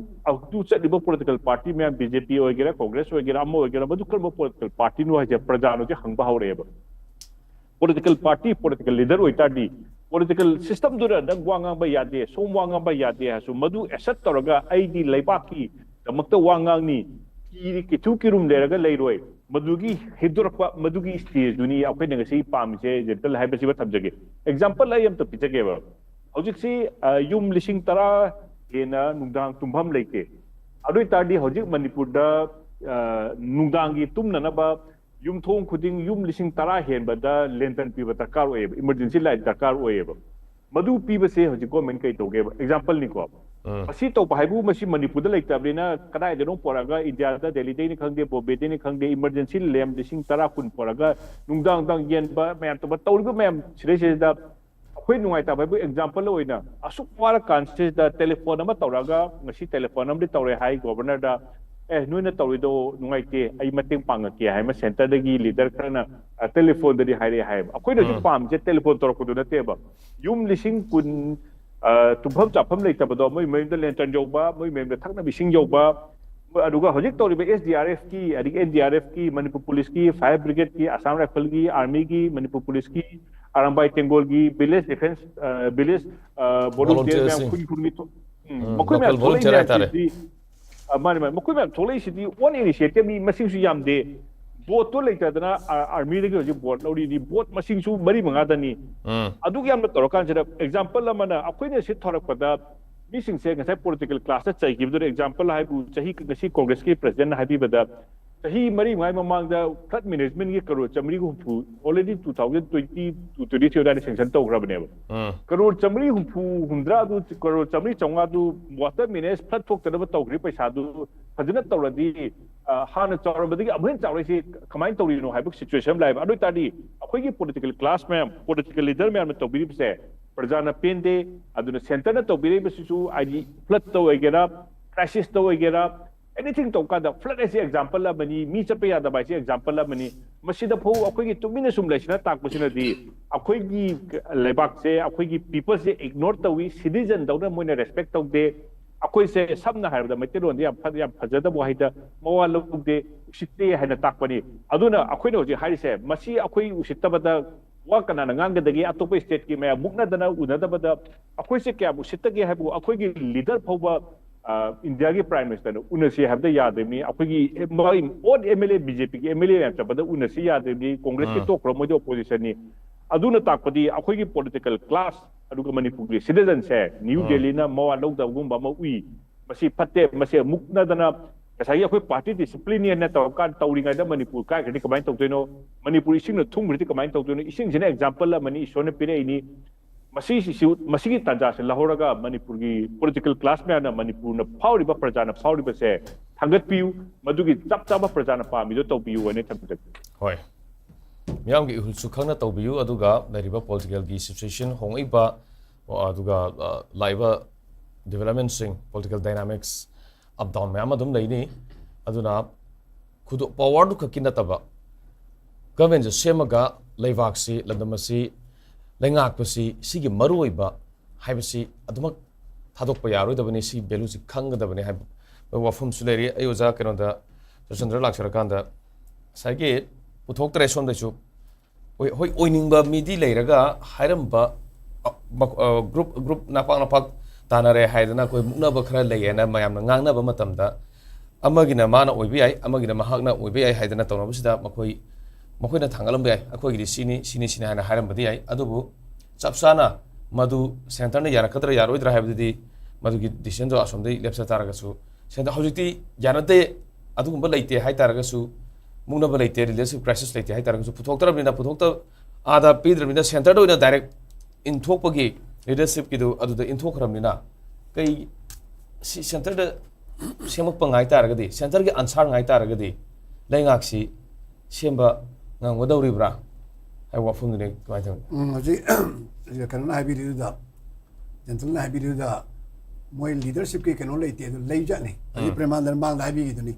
ꯑꯗꯨ ꯆꯠꯂꯤꯕ ꯄꯣꯂꯤꯇꯤꯀꯦꯜ ꯄꯥꯔꯇꯤ ꯃꯌꯥꯝ, ꯕꯤ ꯖꯦ ꯄꯤ ꯑꯣꯏꯒꯦꯔꯥ, ꯀꯣꯡꯒ꯭ꯔꯦꯁ ꯑꯣꯏꯒꯦꯔꯥ, ꯑꯃ ꯑꯣꯏꯒꯦꯔꯥ, ꯃꯗꯨ ꯀꯔꯝꯕ ꯄꯣꯂꯤꯇꯤꯀꯦꯜ ꯄꯥꯔꯇꯤꯅꯣ ꯍꯥꯏꯁꯦ ꯄ꯭ꯔꯖꯥꯅ ꯍꯧꯖꯤꯛ ꯍꯪꯕ ꯍꯧꯔꯛꯑꯦꯕ꯫ ꯄꯣꯂꯤꯇꯤꯀꯦꯜ ꯄꯥꯔꯇꯤ, ꯄꯣꯂꯤꯇꯤꯀꯦꯜ ꯂꯤꯗꯔ ꯑꯣꯏꯇꯥꯔꯗꯤ ꯄꯣꯂꯤꯇꯤꯀꯦꯜ ꯁꯤꯁꯇꯝꯗꯨꯗ ꯅꯪ ꯋꯥ ꯉꯥꯡꯕ ꯌꯥꯗꯦ, ꯁꯣꯝ ꯋꯥ ꯉꯥꯡꯕ ꯌꯥꯗꯦ ꯍꯥꯏꯔꯁꯨ ꯃꯗꯨ ꯑꯦꯁꯦꯞ ꯇꯧꯔꯒ ꯑꯩꯗꯤ ꯂꯩꯕꯥꯛꯀꯤꯗꯃꯛꯇ ꯋꯥ ꯉꯥꯡꯅꯤ, ꯀꯤ-, ꯀꯤꯊꯨ ꯀꯤꯔꯨꯝ ꯂꯩꯔꯒ ꯂꯩꯔꯣꯏ꯫ ꯃꯗꯨꯒꯤ ꯍꯦꯟꯗꯣꯔꯛꯄ, ꯃꯗꯨꯒꯤ ꯁ꯭ꯇꯦꯖꯇꯨꯅꯤ ꯑꯩꯈꯣꯏꯅ ꯉꯁꯤ ꯄꯥꯝꯃꯤꯁꯦ, ꯖꯦꯟꯇꯜ ꯍꯥꯏꯕꯁꯤꯃ ꯊꯝꯖꯒꯦ꯫ ꯑꯦꯛꯖꯥꯝꯄꯜ ꯑꯩ ꯑꯝꯇ ꯄꯤꯖꯒꯦꯕ꯫ ꯍꯧꯖꯤꯛꯁꯤ, ꯑ, ꯌꯨꯝ ꯂꯤꯁꯤꯡ ꯇꯔꯥ ꯍꯦꯟꯅ ꯅꯨꯡꯗꯥꯡ ꯇꯨꯝꯐꯝ ꯂꯩꯇꯦ꯫ ꯑꯗꯨ ꯑꯣꯏ ꯇꯥꯔꯗꯤ ꯍꯧꯖꯤꯛ ꯃꯅꯤꯄꯨꯔꯗ, ꯑ, ꯅꯨꯡꯗꯥꯡꯒꯤ ꯇꯨꯝꯅꯅꯕ ꯌꯨꯝꯊꯣꯡ ꯈꯨꯗꯤꯡ ꯌꯨꯝ ꯂꯤꯁꯤꯡ ꯇꯔꯥ ꯍꯦꯟꯕꯗ ꯂꯦꯟꯇꯔꯟ ꯄꯤꯕ ꯗꯔꯀꯥꯔ ꯑꯣꯏꯌꯦꯕ, ꯏꯃꯔꯖꯦꯟꯁꯤ ꯂꯥꯏꯠ ꯗꯔꯀꯥꯔ ꯑꯣꯏꯌꯦꯕ꯫ ꯃꯗꯨ ꯄꯤꯕꯁꯦ ꯍꯧꯖꯤꯛ ꯒꯣꯔꯃꯦꯟ ꯀꯩ ꯇꯧꯒꯦꯕ? ꯑꯦꯛꯖꯥꯝꯄꯜꯅꯤꯀꯣ꯫ ꯎꯝ꯫ ꯃꯁꯤ ꯇꯧꯕ ꯍꯥꯏꯕꯨ ꯃꯁꯤ ꯃꯅꯤꯄꯨꯔꯗ ꯂꯩꯇꯕꯅꯤꯅ ꯀꯗꯥꯏꯗꯅꯣ ꯄꯣꯔꯛꯑꯒ, ꯏꯟꯗꯤꯌꯥꯗ, ꯗꯦꯜꯂꯤꯗꯩꯅꯤ ꯈꯪꯗꯦ, ꯕꯣꯝꯕꯦꯗꯩꯅꯤ ꯈꯪꯗꯦ, ꯏꯃꯔꯖꯦꯟꯁꯤ ꯂꯦꯝ ꯂꯤꯁꯤꯡ ꯇꯔꯥ ꯀꯨꯟ ꯄꯣꯔꯛꯑꯒ ꯅꯨꯡꯗꯥꯡ ꯅꯨꯡꯗꯥꯡ ꯌꯦꯟꯕ ꯃꯌꯥꯝ ꯇꯧꯕ, ꯇꯧꯔꯤꯕ ꯃꯌꯥꯝ ꯁꯤꯗꯩꯁꯤꯗ ꯑꯩꯈꯣꯏ ꯅꯨꯡꯉꯥꯏꯇꯕ ꯍꯥꯏꯕꯨ ꯑꯦꯛꯖꯥꯝꯄꯜ ꯑꯣꯏꯅ ꯑꯁꯨꯛ ꯋꯥꯔꯀꯥꯟꯁꯤꯗ ꯇꯦꯂꯤꯐꯣꯟ ꯑꯃ ꯇꯧꯔꯛꯑꯒ, ꯉꯁꯤ ꯇꯦꯂꯤꯐꯣꯟ ꯑꯃꯗꯤ ꯇꯧꯔꯦ ꯍꯥꯏ ꯒꯣꯕꯔꯅꯔꯗ, "ꯑꯦ, ꯅꯣꯏꯅ ꯇꯧꯔꯤꯗꯣ ꯅꯨꯡꯉꯥꯏꯇꯦ, ꯑꯩ ꯃꯇꯦꯡ ꯄꯥꯡꯉꯛꯀꯦ" ꯍꯥꯏ ꯑꯃ ꯁꯦꯟꯇꯔꯗꯒꯤ ꯂꯤꯗꯔ ꯈꯔꯅ, ꯑ, ꯇꯦꯂꯤꯐꯣꯟꯗꯗꯤ ꯍꯥꯏꯔꯛꯑꯦ ꯍꯥꯏꯌꯦꯕ꯫ ꯑꯩꯈꯣꯏꯅ ꯍꯧꯖꯤꯛ ꯎꯝ꯫ ꯄꯥꯝꯃꯤꯁꯦ ꯇꯦꯂꯤꯐꯣꯟ ꯇꯧꯔꯛꯄꯗꯨ ꯅꯠꯇꯦꯕ꯫ ꯌꯨꯝ ꯂꯤꯁꯤꯡ ꯀꯨꯟ, ꯑ, ꯇꯨꯝꯐꯝ ꯆꯥꯐꯝ ꯂꯩꯇꯕꯗꯣ, ꯃꯣꯏ ꯃꯌꯨꯝꯗ ꯂꯦꯟꯇꯔꯟ ꯌꯧꯕ, ꯃꯣꯏ ꯃꯌꯨꯝꯗ ꯊꯛꯅꯕ ꯏꯁꯤꯡ ꯌꯧꯕ, ꯑꯗꯨꯒ ꯍꯧꯖꯤꯛ ꯇꯧꯔꯤꯕ ꯑꯦꯁ ꯗꯤ ꯑꯥꯔ ꯑꯦꯐꯀꯤ, ꯑꯗꯒꯤ ꯑꯦꯟ ꯗꯤ ꯑꯥꯔ ꯑꯦꯐꯀꯤ, ꯃꯅꯤꯄꯨꯔ ꯄꯨꯂꯤꯁꯀꯤ, ꯐꯥꯌꯔ ꯕ꯭ꯔꯤꯒꯦꯗꯀꯤ, ꯑꯁꯥꯝ ꯔꯥꯏꯐꯜꯒꯤ, ꯑꯥꯔꯃꯤꯒꯤ, ꯃꯅꯤꯄꯨꯔ ꯄꯨꯂꯤꯁꯀꯤ, ꯑꯔꯥꯝꯕꯥꯏ ꯇꯦꯡꯒꯣꯜꯒꯤ, ꯚꯤꯂꯦꯖ ꯗꯤꯐꯦꯟꯁ, ꯑ, ꯚꯤꯂꯦꯖ, ꯑ, ꯚꯣꯂꯨꯟꯇꯤꯌꯔ ꯃꯌꯥꯝ ꯚꯣꯂꯨꯟꯇꯤꯌꯔꯁꯤꯡ꯫ ꯈꯨꯟ ꯈꯨꯟꯒꯤ ꯊꯣꯛ-, ꯎꯝ, ꯎꯝ, ꯃꯈꯣꯏ ꯃꯌꯥꯝ ꯂꯣꯀꯦꯜ ꯊꯣꯛꯂꯛꯏ ꯚꯣꯂꯨꯟꯇꯤꯌꯔ ꯍꯥꯏꯇꯥꯔꯦ꯫ ꯃꯌꯥꯝꯁꯤꯗꯤ, ꯑ, ꯃꯥꯅꯤ, ꯃꯥꯅꯤ꯫ ꯃꯈꯣꯏ ꯃꯌꯥꯝ ꯊꯣꯛꯂꯛꯏꯁꯤꯗꯤ own initiative, ꯃꯤ ꯃꯁꯤꯡꯁꯨ ꯌꯥꯝꯗꯦ꯫ ꯚꯣꯠꯇꯣ ꯂꯩꯇꯗꯅ, ꯑ, army ꯗꯒꯤ ꯍꯧꯖꯤꯛ ꯚꯣꯠ ꯂꯧꯔꯤꯗꯤ, ꯚꯣꯠ ꯃꯁꯤꯡꯁꯨ ꯃꯔꯤ ꯃꯉꯥꯗꯅꯤ꯫ ꯎꯝ꯫ ꯑꯗꯨꯛ ꯌꯥꯝꯅ ꯇꯧꯔꯀꯥꯟꯁꯤꯗ, example ꯑꯃꯅ, ꯑꯩꯈꯣꯏꯅ ꯁꯤꯠ ꯊꯣꯔꯛꯄꯗ ꯃꯤꯁꯤꯡꯁꯦ ꯉꯁꯥꯏ political class ꯇ ꯆꯩꯈꯤꯕꯗꯨꯅ example ꯍꯥꯏꯕꯨ, ꯆꯍꯤ, ꯉꯁꯤ Congress ꯀꯤ president ꯅ ꯍꯥꯏꯕꯤꯕꯗ, ꯆꯍꯤ ꯃꯔꯤ ꯃꯉꯥꯒꯤ ꯃꯃꯥꯡꯗ flood management ꯒꯤ ꯀꯔꯣꯔ ꯆꯥꯃꯔꯤ ꯍꯨꯝꯐꯨ already two thousand twenty two twenty three ꯑꯗꯨꯋꯥꯏꯗ sanction ꯇꯧꯈ꯭ꯔꯕꯅꯦꯕ꯫ ꯎꯝ꯫ ꯀꯔꯣꯔ ꯆꯥꯃꯔꯤ ꯍꯨꯝꯐꯨ, ꯍꯨꯝꯗ꯭ꯔꯥꯗꯨ, ꯀꯔꯣꯔ ꯆꯥꯃꯔꯤ ꯆꯥꯝꯃꯉꯥꯗꯨ water manage, flood ꯊꯣꯛꯇꯅꯕ ꯇꯧꯈ꯭ꯔꯤ ꯄꯩꯁꯥꯗꯨ ꯐꯖꯅ ꯇꯧꯔꯗꯤ, ꯑ, ꯍꯥꯟꯅ ꯆꯥꯎꯔꯝꯕꯗꯒꯤ ꯑꯃꯨꯛ ꯍꯦꯟꯅ ꯆꯥꯎꯔꯛꯏꯁꯤ ꯀꯃꯥꯏꯅ ꯇꯧꯔꯤꯅꯣ ꯍꯥꯏꯕ situation ꯑꯃ ꯂꯥꯛꯑꯦꯕ꯫ ꯑꯗꯨ ꯑꯣꯏꯇꯥꯔꯗꯤ ꯑꯩꯈꯣꯏꯒꯤ political class ꯃꯌꯥꯝ, political leader ꯃꯌꯥꯝꯅ ꯇꯧꯕꯤꯔꯤꯕꯁꯦ ꯄ꯭ꯔꯖꯥꯅ ꯄꯦꯟꯗꯦ꯫ ꯑꯗꯨꯅ centre ꯅ ꯇꯧꯕꯤꯔꯛꯏꯕꯁꯤꯁꯨ, ꯍꯥꯏꯗꯤ flood ꯇ ꯑꯣꯏꯒꯦꯔꯥ, crisis ꯇ ꯑꯣꯏꯒꯦꯔꯥ, anything ꯇꯧꯕ ꯀꯥꯟꯗ, flood ꯍꯥꯏꯁꯤ example ꯑꯃꯅꯤ, ꯃꯤ ꯆꯠꯄ ꯌꯥꯗꯕ ꯍꯥꯏꯁꯤ example ꯑꯃꯅꯤ꯫ ꯃꯁꯤꯗ ꯐꯥꯎ ꯑꯩꯈꯣꯏꯒꯤ ꯇꯨꯃꯤꯟꯅ ꯁꯨꯝ ꯂꯩꯁꯤꯅ ꯇꯥꯛꯄꯁꯤꯅꯗꯤ ꯑꯩꯈꯣꯏꯒꯤ ꯂꯩꯕꯥꯛꯁꯦ, ꯑꯩꯈꯣꯏꯒꯤ people ꯁꯦ ignore ꯇꯧꯏ, citizen ꯗꯧꯅ ꯃꯣꯏꯅ respect ꯇꯧꯗꯦ꯫ ꯑꯩꯈꯣꯏꯁꯦ ꯁꯝꯅ ꯍꯥꯏꯔꯕꯗ ꯃꯩꯇꯩꯂꯣꯟꯗ ꯌꯥꯝ ꯐ-, ꯌꯥꯝ ꯐꯖꯗꯕ ꯋꯥꯍꯩꯗ ꯃꯋꯥ ꯂꯧꯗꯦ, ꯎꯁꯤꯠꯇꯦ ꯍꯥꯏꯅ ꯇꯥꯛꯄꯅꯤ꯫ ꯑꯗꯨꯅ ꯑꯩꯈꯣꯏꯅ ꯍꯧꯖꯤꯛ ꯍꯥꯏꯔꯤꯁꯦ, ꯃꯁꯤ ꯑꯩꯈꯣꯏ ꯎꯁꯤꯠꯇꯕꯗ ꯋꯥ ꯀꯅꯥꯅ ꯉꯥꯡꯒꯗꯒꯦ? ꯑꯇꯣꯞꯄ state ꯀꯤ ꯃꯌꯥꯝ ꯃꯨꯛꯅꯗꯅ ꯎꯅꯗꯕꯗ ꯑꯩꯈꯣꯏꯁꯦ ꯀꯌꯥꯝ ꯎꯁꯤꯠꯇꯒꯦ ꯍꯥꯏꯕꯕꯨ, ꯑꯩꯈꯣꯏꯒꯤ leader ꯐꯥꯎꯕ, ꯑ, ꯏꯟꯗꯤꯌꯥꯒꯤ Prime Minister ꯅ ꯎꯅꯁꯤ ꯍꯥꯏꯕꯗ ꯌꯥꯗ꯭ꯔꯤꯕꯅꯤ꯫ ꯑꯩꯈꯣꯏꯒꯤ ꯃꯥꯒꯤ own M L A, B J P ꯒꯤ M L A ꯃꯌꯥꯝ ꯆꯠꯄꯗ ꯎꯅꯁꯤ ꯌꯥꯗ꯭ꯔꯤꯕꯅꯤ꯫ Congress ꯀꯤ ꯎꯝ꯫ ꯇꯣꯛꯈ꯭ꯔꯣ, ꯃꯣꯏꯗꯤ opposition ꯅꯤ꯫ ꯑꯗꯨꯅ ꯇꯥꯛꯄꯗꯤ ꯑꯩꯈꯣꯏꯒꯤ political class ꯑꯗꯨꯒ ꯃꯅꯤꯄꯨꯔꯒꯤ citizen ꯁꯦ New ꯎꯝ꯫ Delhi ꯅ ꯃꯋꯥ ꯂꯧꯗꯕꯒꯨꯝꯕ ꯑꯃ ꯎꯏ꯫ ꯃꯁꯤ ꯐꯠꯇꯦ, ꯃꯁꯤ ꯃꯨꯛꯅꯗꯅ ꯉꯁꯥꯏꯒꯤ ꯑꯩꯈꯣꯏ party discipline ꯅꯦꯅ ꯇꯧꯔꯀꯥꯟ ꯇꯧꯔꯤꯉꯩꯗ ꯃꯅꯤꯄꯨꯔ ꯀꯥꯏꯈ꯭ꯔꯗꯤ ꯀꯃꯥꯏꯅ ꯇꯧꯗꯣꯏꯅꯣ? ꯃꯅꯤꯄꯨꯔ ꯏꯁꯤꯡꯅ ꯊꯨꯝꯈ꯭ꯔꯗꯤ ꯀꯃꯥꯏꯅ ꯇꯧꯗꯣꯏꯅꯣ? ꯏꯁꯤꯡꯁꯤꯅ example ꯑꯃꯅꯤ, ꯏꯁꯣꯔꯅ ꯄꯤꯔꯛꯏꯅꯤ꯫ ꯃꯁꯤꯁꯤꯁꯨ, ꯃꯁꯤꯒꯤ ꯇꯥꯟꯖꯥꯁꯦ ꯂꯧꯍꯧꯔꯒ ꯃꯅꯤꯄꯨꯔꯒꯤ political class ꯃꯌꯥꯝꯅ, ꯃꯅꯤꯄꯨꯔꯅ ꯐꯥꯎꯔꯤꯕ, ꯄ꯭ꯔꯖꯥꯅ ꯐꯥꯎꯔꯤꯕꯁꯦ ꯊꯥꯡꯒꯠꯄꯤꯌꯨ, ꯃꯗꯨꯒꯤ ꯆꯞ ꯆꯥꯕ ꯄ꯭ꯔꯖꯥꯅ ꯄꯥꯝꯃꯤꯗꯣ ꯇꯧꯕꯤꯌꯨ ꯍꯥꯏꯅ ꯊꯝꯖꯒꯦ꯫ ꯍꯣꯏ꯫ ꯃꯤꯌꯥꯝꯒꯤ ꯏꯍꯨꯜꯁꯨ ꯈꯪꯅ ꯇꯧꯕꯤꯌꯨ, ꯑꯗꯨꯒ ꯂꯩꯔꯤꯕ political ꯒꯤ situation ꯍꯣꯡꯂꯛꯏꯕ, ꯑꯗꯨꯒ, ꯑ, ꯂꯥꯛꯏꯕ development ꯁꯤꯡ, political dynamics up down ꯃꯌꯥꯝ ꯑꯗꯨꯝ ꯂꯩꯅꯤ꯫ ꯑꯗꯨꯅ ꯈꯨꯗꯣ-, power ꯗꯨ ꯈꯛꯀꯤ ꯅꯠꯇꯕ, government ꯁꯦ ꯁꯦꯝꯃꯒ ꯂꯩꯕꯥꯛꯁꯤ, ꯂꯝꯗꯝ ꯑꯁꯤ ꯂꯩꯉꯥꯛꯄꯁꯤ, ꯁꯤꯒꯤ ꯃꯔꯨꯑꯣꯏꯕ ꯍꯥꯏꯕꯁꯤ ꯑꯗꯨꯃꯛ ꯊꯥꯗꯣꯛꯄ ꯌꯥꯔꯣꯏꯗꯕꯅꯤ, ꯁꯤ value ꯁꯤ ꯈꯪꯒꯗꯕꯅꯤ ꯍꯥꯏꯕ ꯋꯥꯐꯝꯁꯨ ꯂꯩꯔꯤ꯫ ꯑꯩ ꯑꯣꯖꯥ ꯀꯩꯅꯣꯗ, ꯆꯨꯔꯆꯟꯗ꯭ꯔ ꯂꯥꯛꯆꯔꯀꯥꯟꯗ, ꯉꯁꯥꯏꯒꯤ ꯄꯨꯊꯣꯛꯇ꯭ꯔꯦ ꯁꯣꯝꯗꯁꯨ, ꯍꯣꯏ, ꯍꯣꯏ, ꯑꯣꯏꯅꯤꯡꯕ ꯃꯤꯗꯤ ꯂꯩꯔꯒ ꯍꯥꯏꯔꯝꯕ, ꯑ, ꯃ-, ꯑ, group, group ꯅꯄꯥꯛ ꯅꯄꯥꯛ ꯇꯥꯟꯅꯔꯦ ꯍꯥꯏꯗꯅ ꯑꯩꯈꯣꯏ ꯃꯨꯛꯅꯕ ꯈꯔ ꯂꯩꯌꯦꯅ ꯃꯌꯥꯝꯅ ꯉꯥꯡꯅꯕ ꯃꯇꯝꯗ, ꯑꯃꯒꯤꯅ ꯃꯥꯅ ꯑꯣꯏꯕ ꯌꯥꯏ, ꯑꯃꯒꯤꯅ ꯃꯍꯥꯛꯅ ꯑꯣꯏꯕ ꯌꯥꯏ ꯍꯥꯏꯗꯅ ꯇꯧꯅꯕꯁꯤꯗ, ꯃꯈꯣꯏ ꯃꯈꯣꯏꯅ ꯊꯥꯡꯒꯠꯂꯝꯕ ꯌꯥꯏ, ꯑꯩꯈꯣꯏꯒꯤꯗꯤ ꯁꯤꯅꯤ ꯁꯤꯅꯤ ꯁꯤꯅꯤ ꯍꯥꯏꯅ ꯍꯥꯏꯔꯝꯕꯗꯤ ꯌꯥꯏ꯫ ꯑꯗꯨꯕꯨ ꯆꯞ ꯆꯥꯅ ꯃꯗꯨ ꯁꯦꯟꯇꯔꯅ ꯌꯥꯔꯛꯀꯗ꯭ꯔꯥ ꯌꯥꯔꯣꯏꯗ꯭ꯔꯥ ꯍꯥꯏꯕꯗꯨꯗꯤ, ꯃꯗꯨꯒꯤ ꯗꯤꯁꯤꯖꯟꯗꯣ ꯑꯁꯣꯝꯗꯒꯤ ꯂꯦꯞꯆ ꯇꯥꯔꯒꯁꯨ, ꯁꯦꯟꯇꯔ ꯍꯧꯖꯤꯛꯇꯤ ꯌꯥꯅꯗꯦ, ꯑꯗꯨꯒꯨꯝꯕ ꯂꯩꯇꯦ ꯍꯥꯏ ꯇꯥꯔꯒꯁꯨ, ꯃꯨꯛꯅꯕ ꯂꯩꯇꯦ, ꯔꯤꯂꯦꯁꯟꯁꯤꯞ ꯀ꯭ꯔꯥꯏꯁꯤꯁ ꯂꯩꯇꯦ ꯍꯥꯏ ꯇꯥꯔꯒꯁꯨ, ꯄꯨꯊꯣꯛꯇ꯭ꯔꯕꯅꯤꯅ, ꯄꯨꯊꯣꯛꯇ ꯑꯥꯗ ꯄꯤꯗ꯭ꯔꯕꯅꯤꯅ, ꯁꯦꯟꯇꯔꯗ ꯑꯣꯏꯅ ꯗꯥꯏꯔꯦꯛ ꯏꯟꯊꯣꯛꯄꯒꯤ ꯂꯤꯗꯔꯁꯤꯞꯀꯤꯗꯨ ꯑꯗꯨꯗ ꯏꯟꯊꯣꯛꯈ꯭ꯔꯕꯅꯤꯅ, ꯀꯩ ꯁꯤ ꯁꯦꯟꯇꯔꯗ ꯁꯦꯝꯃꯛꯄ ꯉꯥꯏ ꯇꯥꯔꯒꯗꯤ, ꯁꯦꯟꯇꯔꯒꯤ ꯑꯟꯁꯥꯔ ꯉꯥꯏ ꯇꯥꯔꯒꯗꯤ, ꯂꯩꯉꯥꯛꯁꯤ ꯁꯦꯝꯕ ꯉꯝꯒꯗꯧꯔꯤꯕ꯭ꯔꯥ ꯍꯥꯏꯕ ꯋꯥꯐꯝꯗꯨꯅꯤ꯫ ꯀꯃꯥꯏꯅ ꯇꯧꯅꯤ? ꯎꯝ, ꯍꯧꯖꯤꯛ ꯀꯩꯅꯣꯅ ꯍꯥꯏꯕꯤꯔꯤꯗꯨꯗ, ꯖꯦꯟꯇꯜꯅ ꯍꯥꯏꯕꯤꯔꯤꯗꯨꯗ, ꯃꯣꯏ ꯂꯤꯗꯔꯁꯤꯞꯀꯤ ꯀꯩꯅꯣ ꯂꯩꯇꯦ, ꯑꯗꯨ ꯂꯩꯖꯠꯅꯤ꯫ ꯍꯧꯖꯤꯛ ꯎꯝ꯫ ꯄ꯭ꯔꯦꯃꯥꯅꯟꯗꯅ ꯃꯃꯥꯡꯗ ꯍꯥꯏꯕꯤꯈꯤꯗꯨꯅꯤ,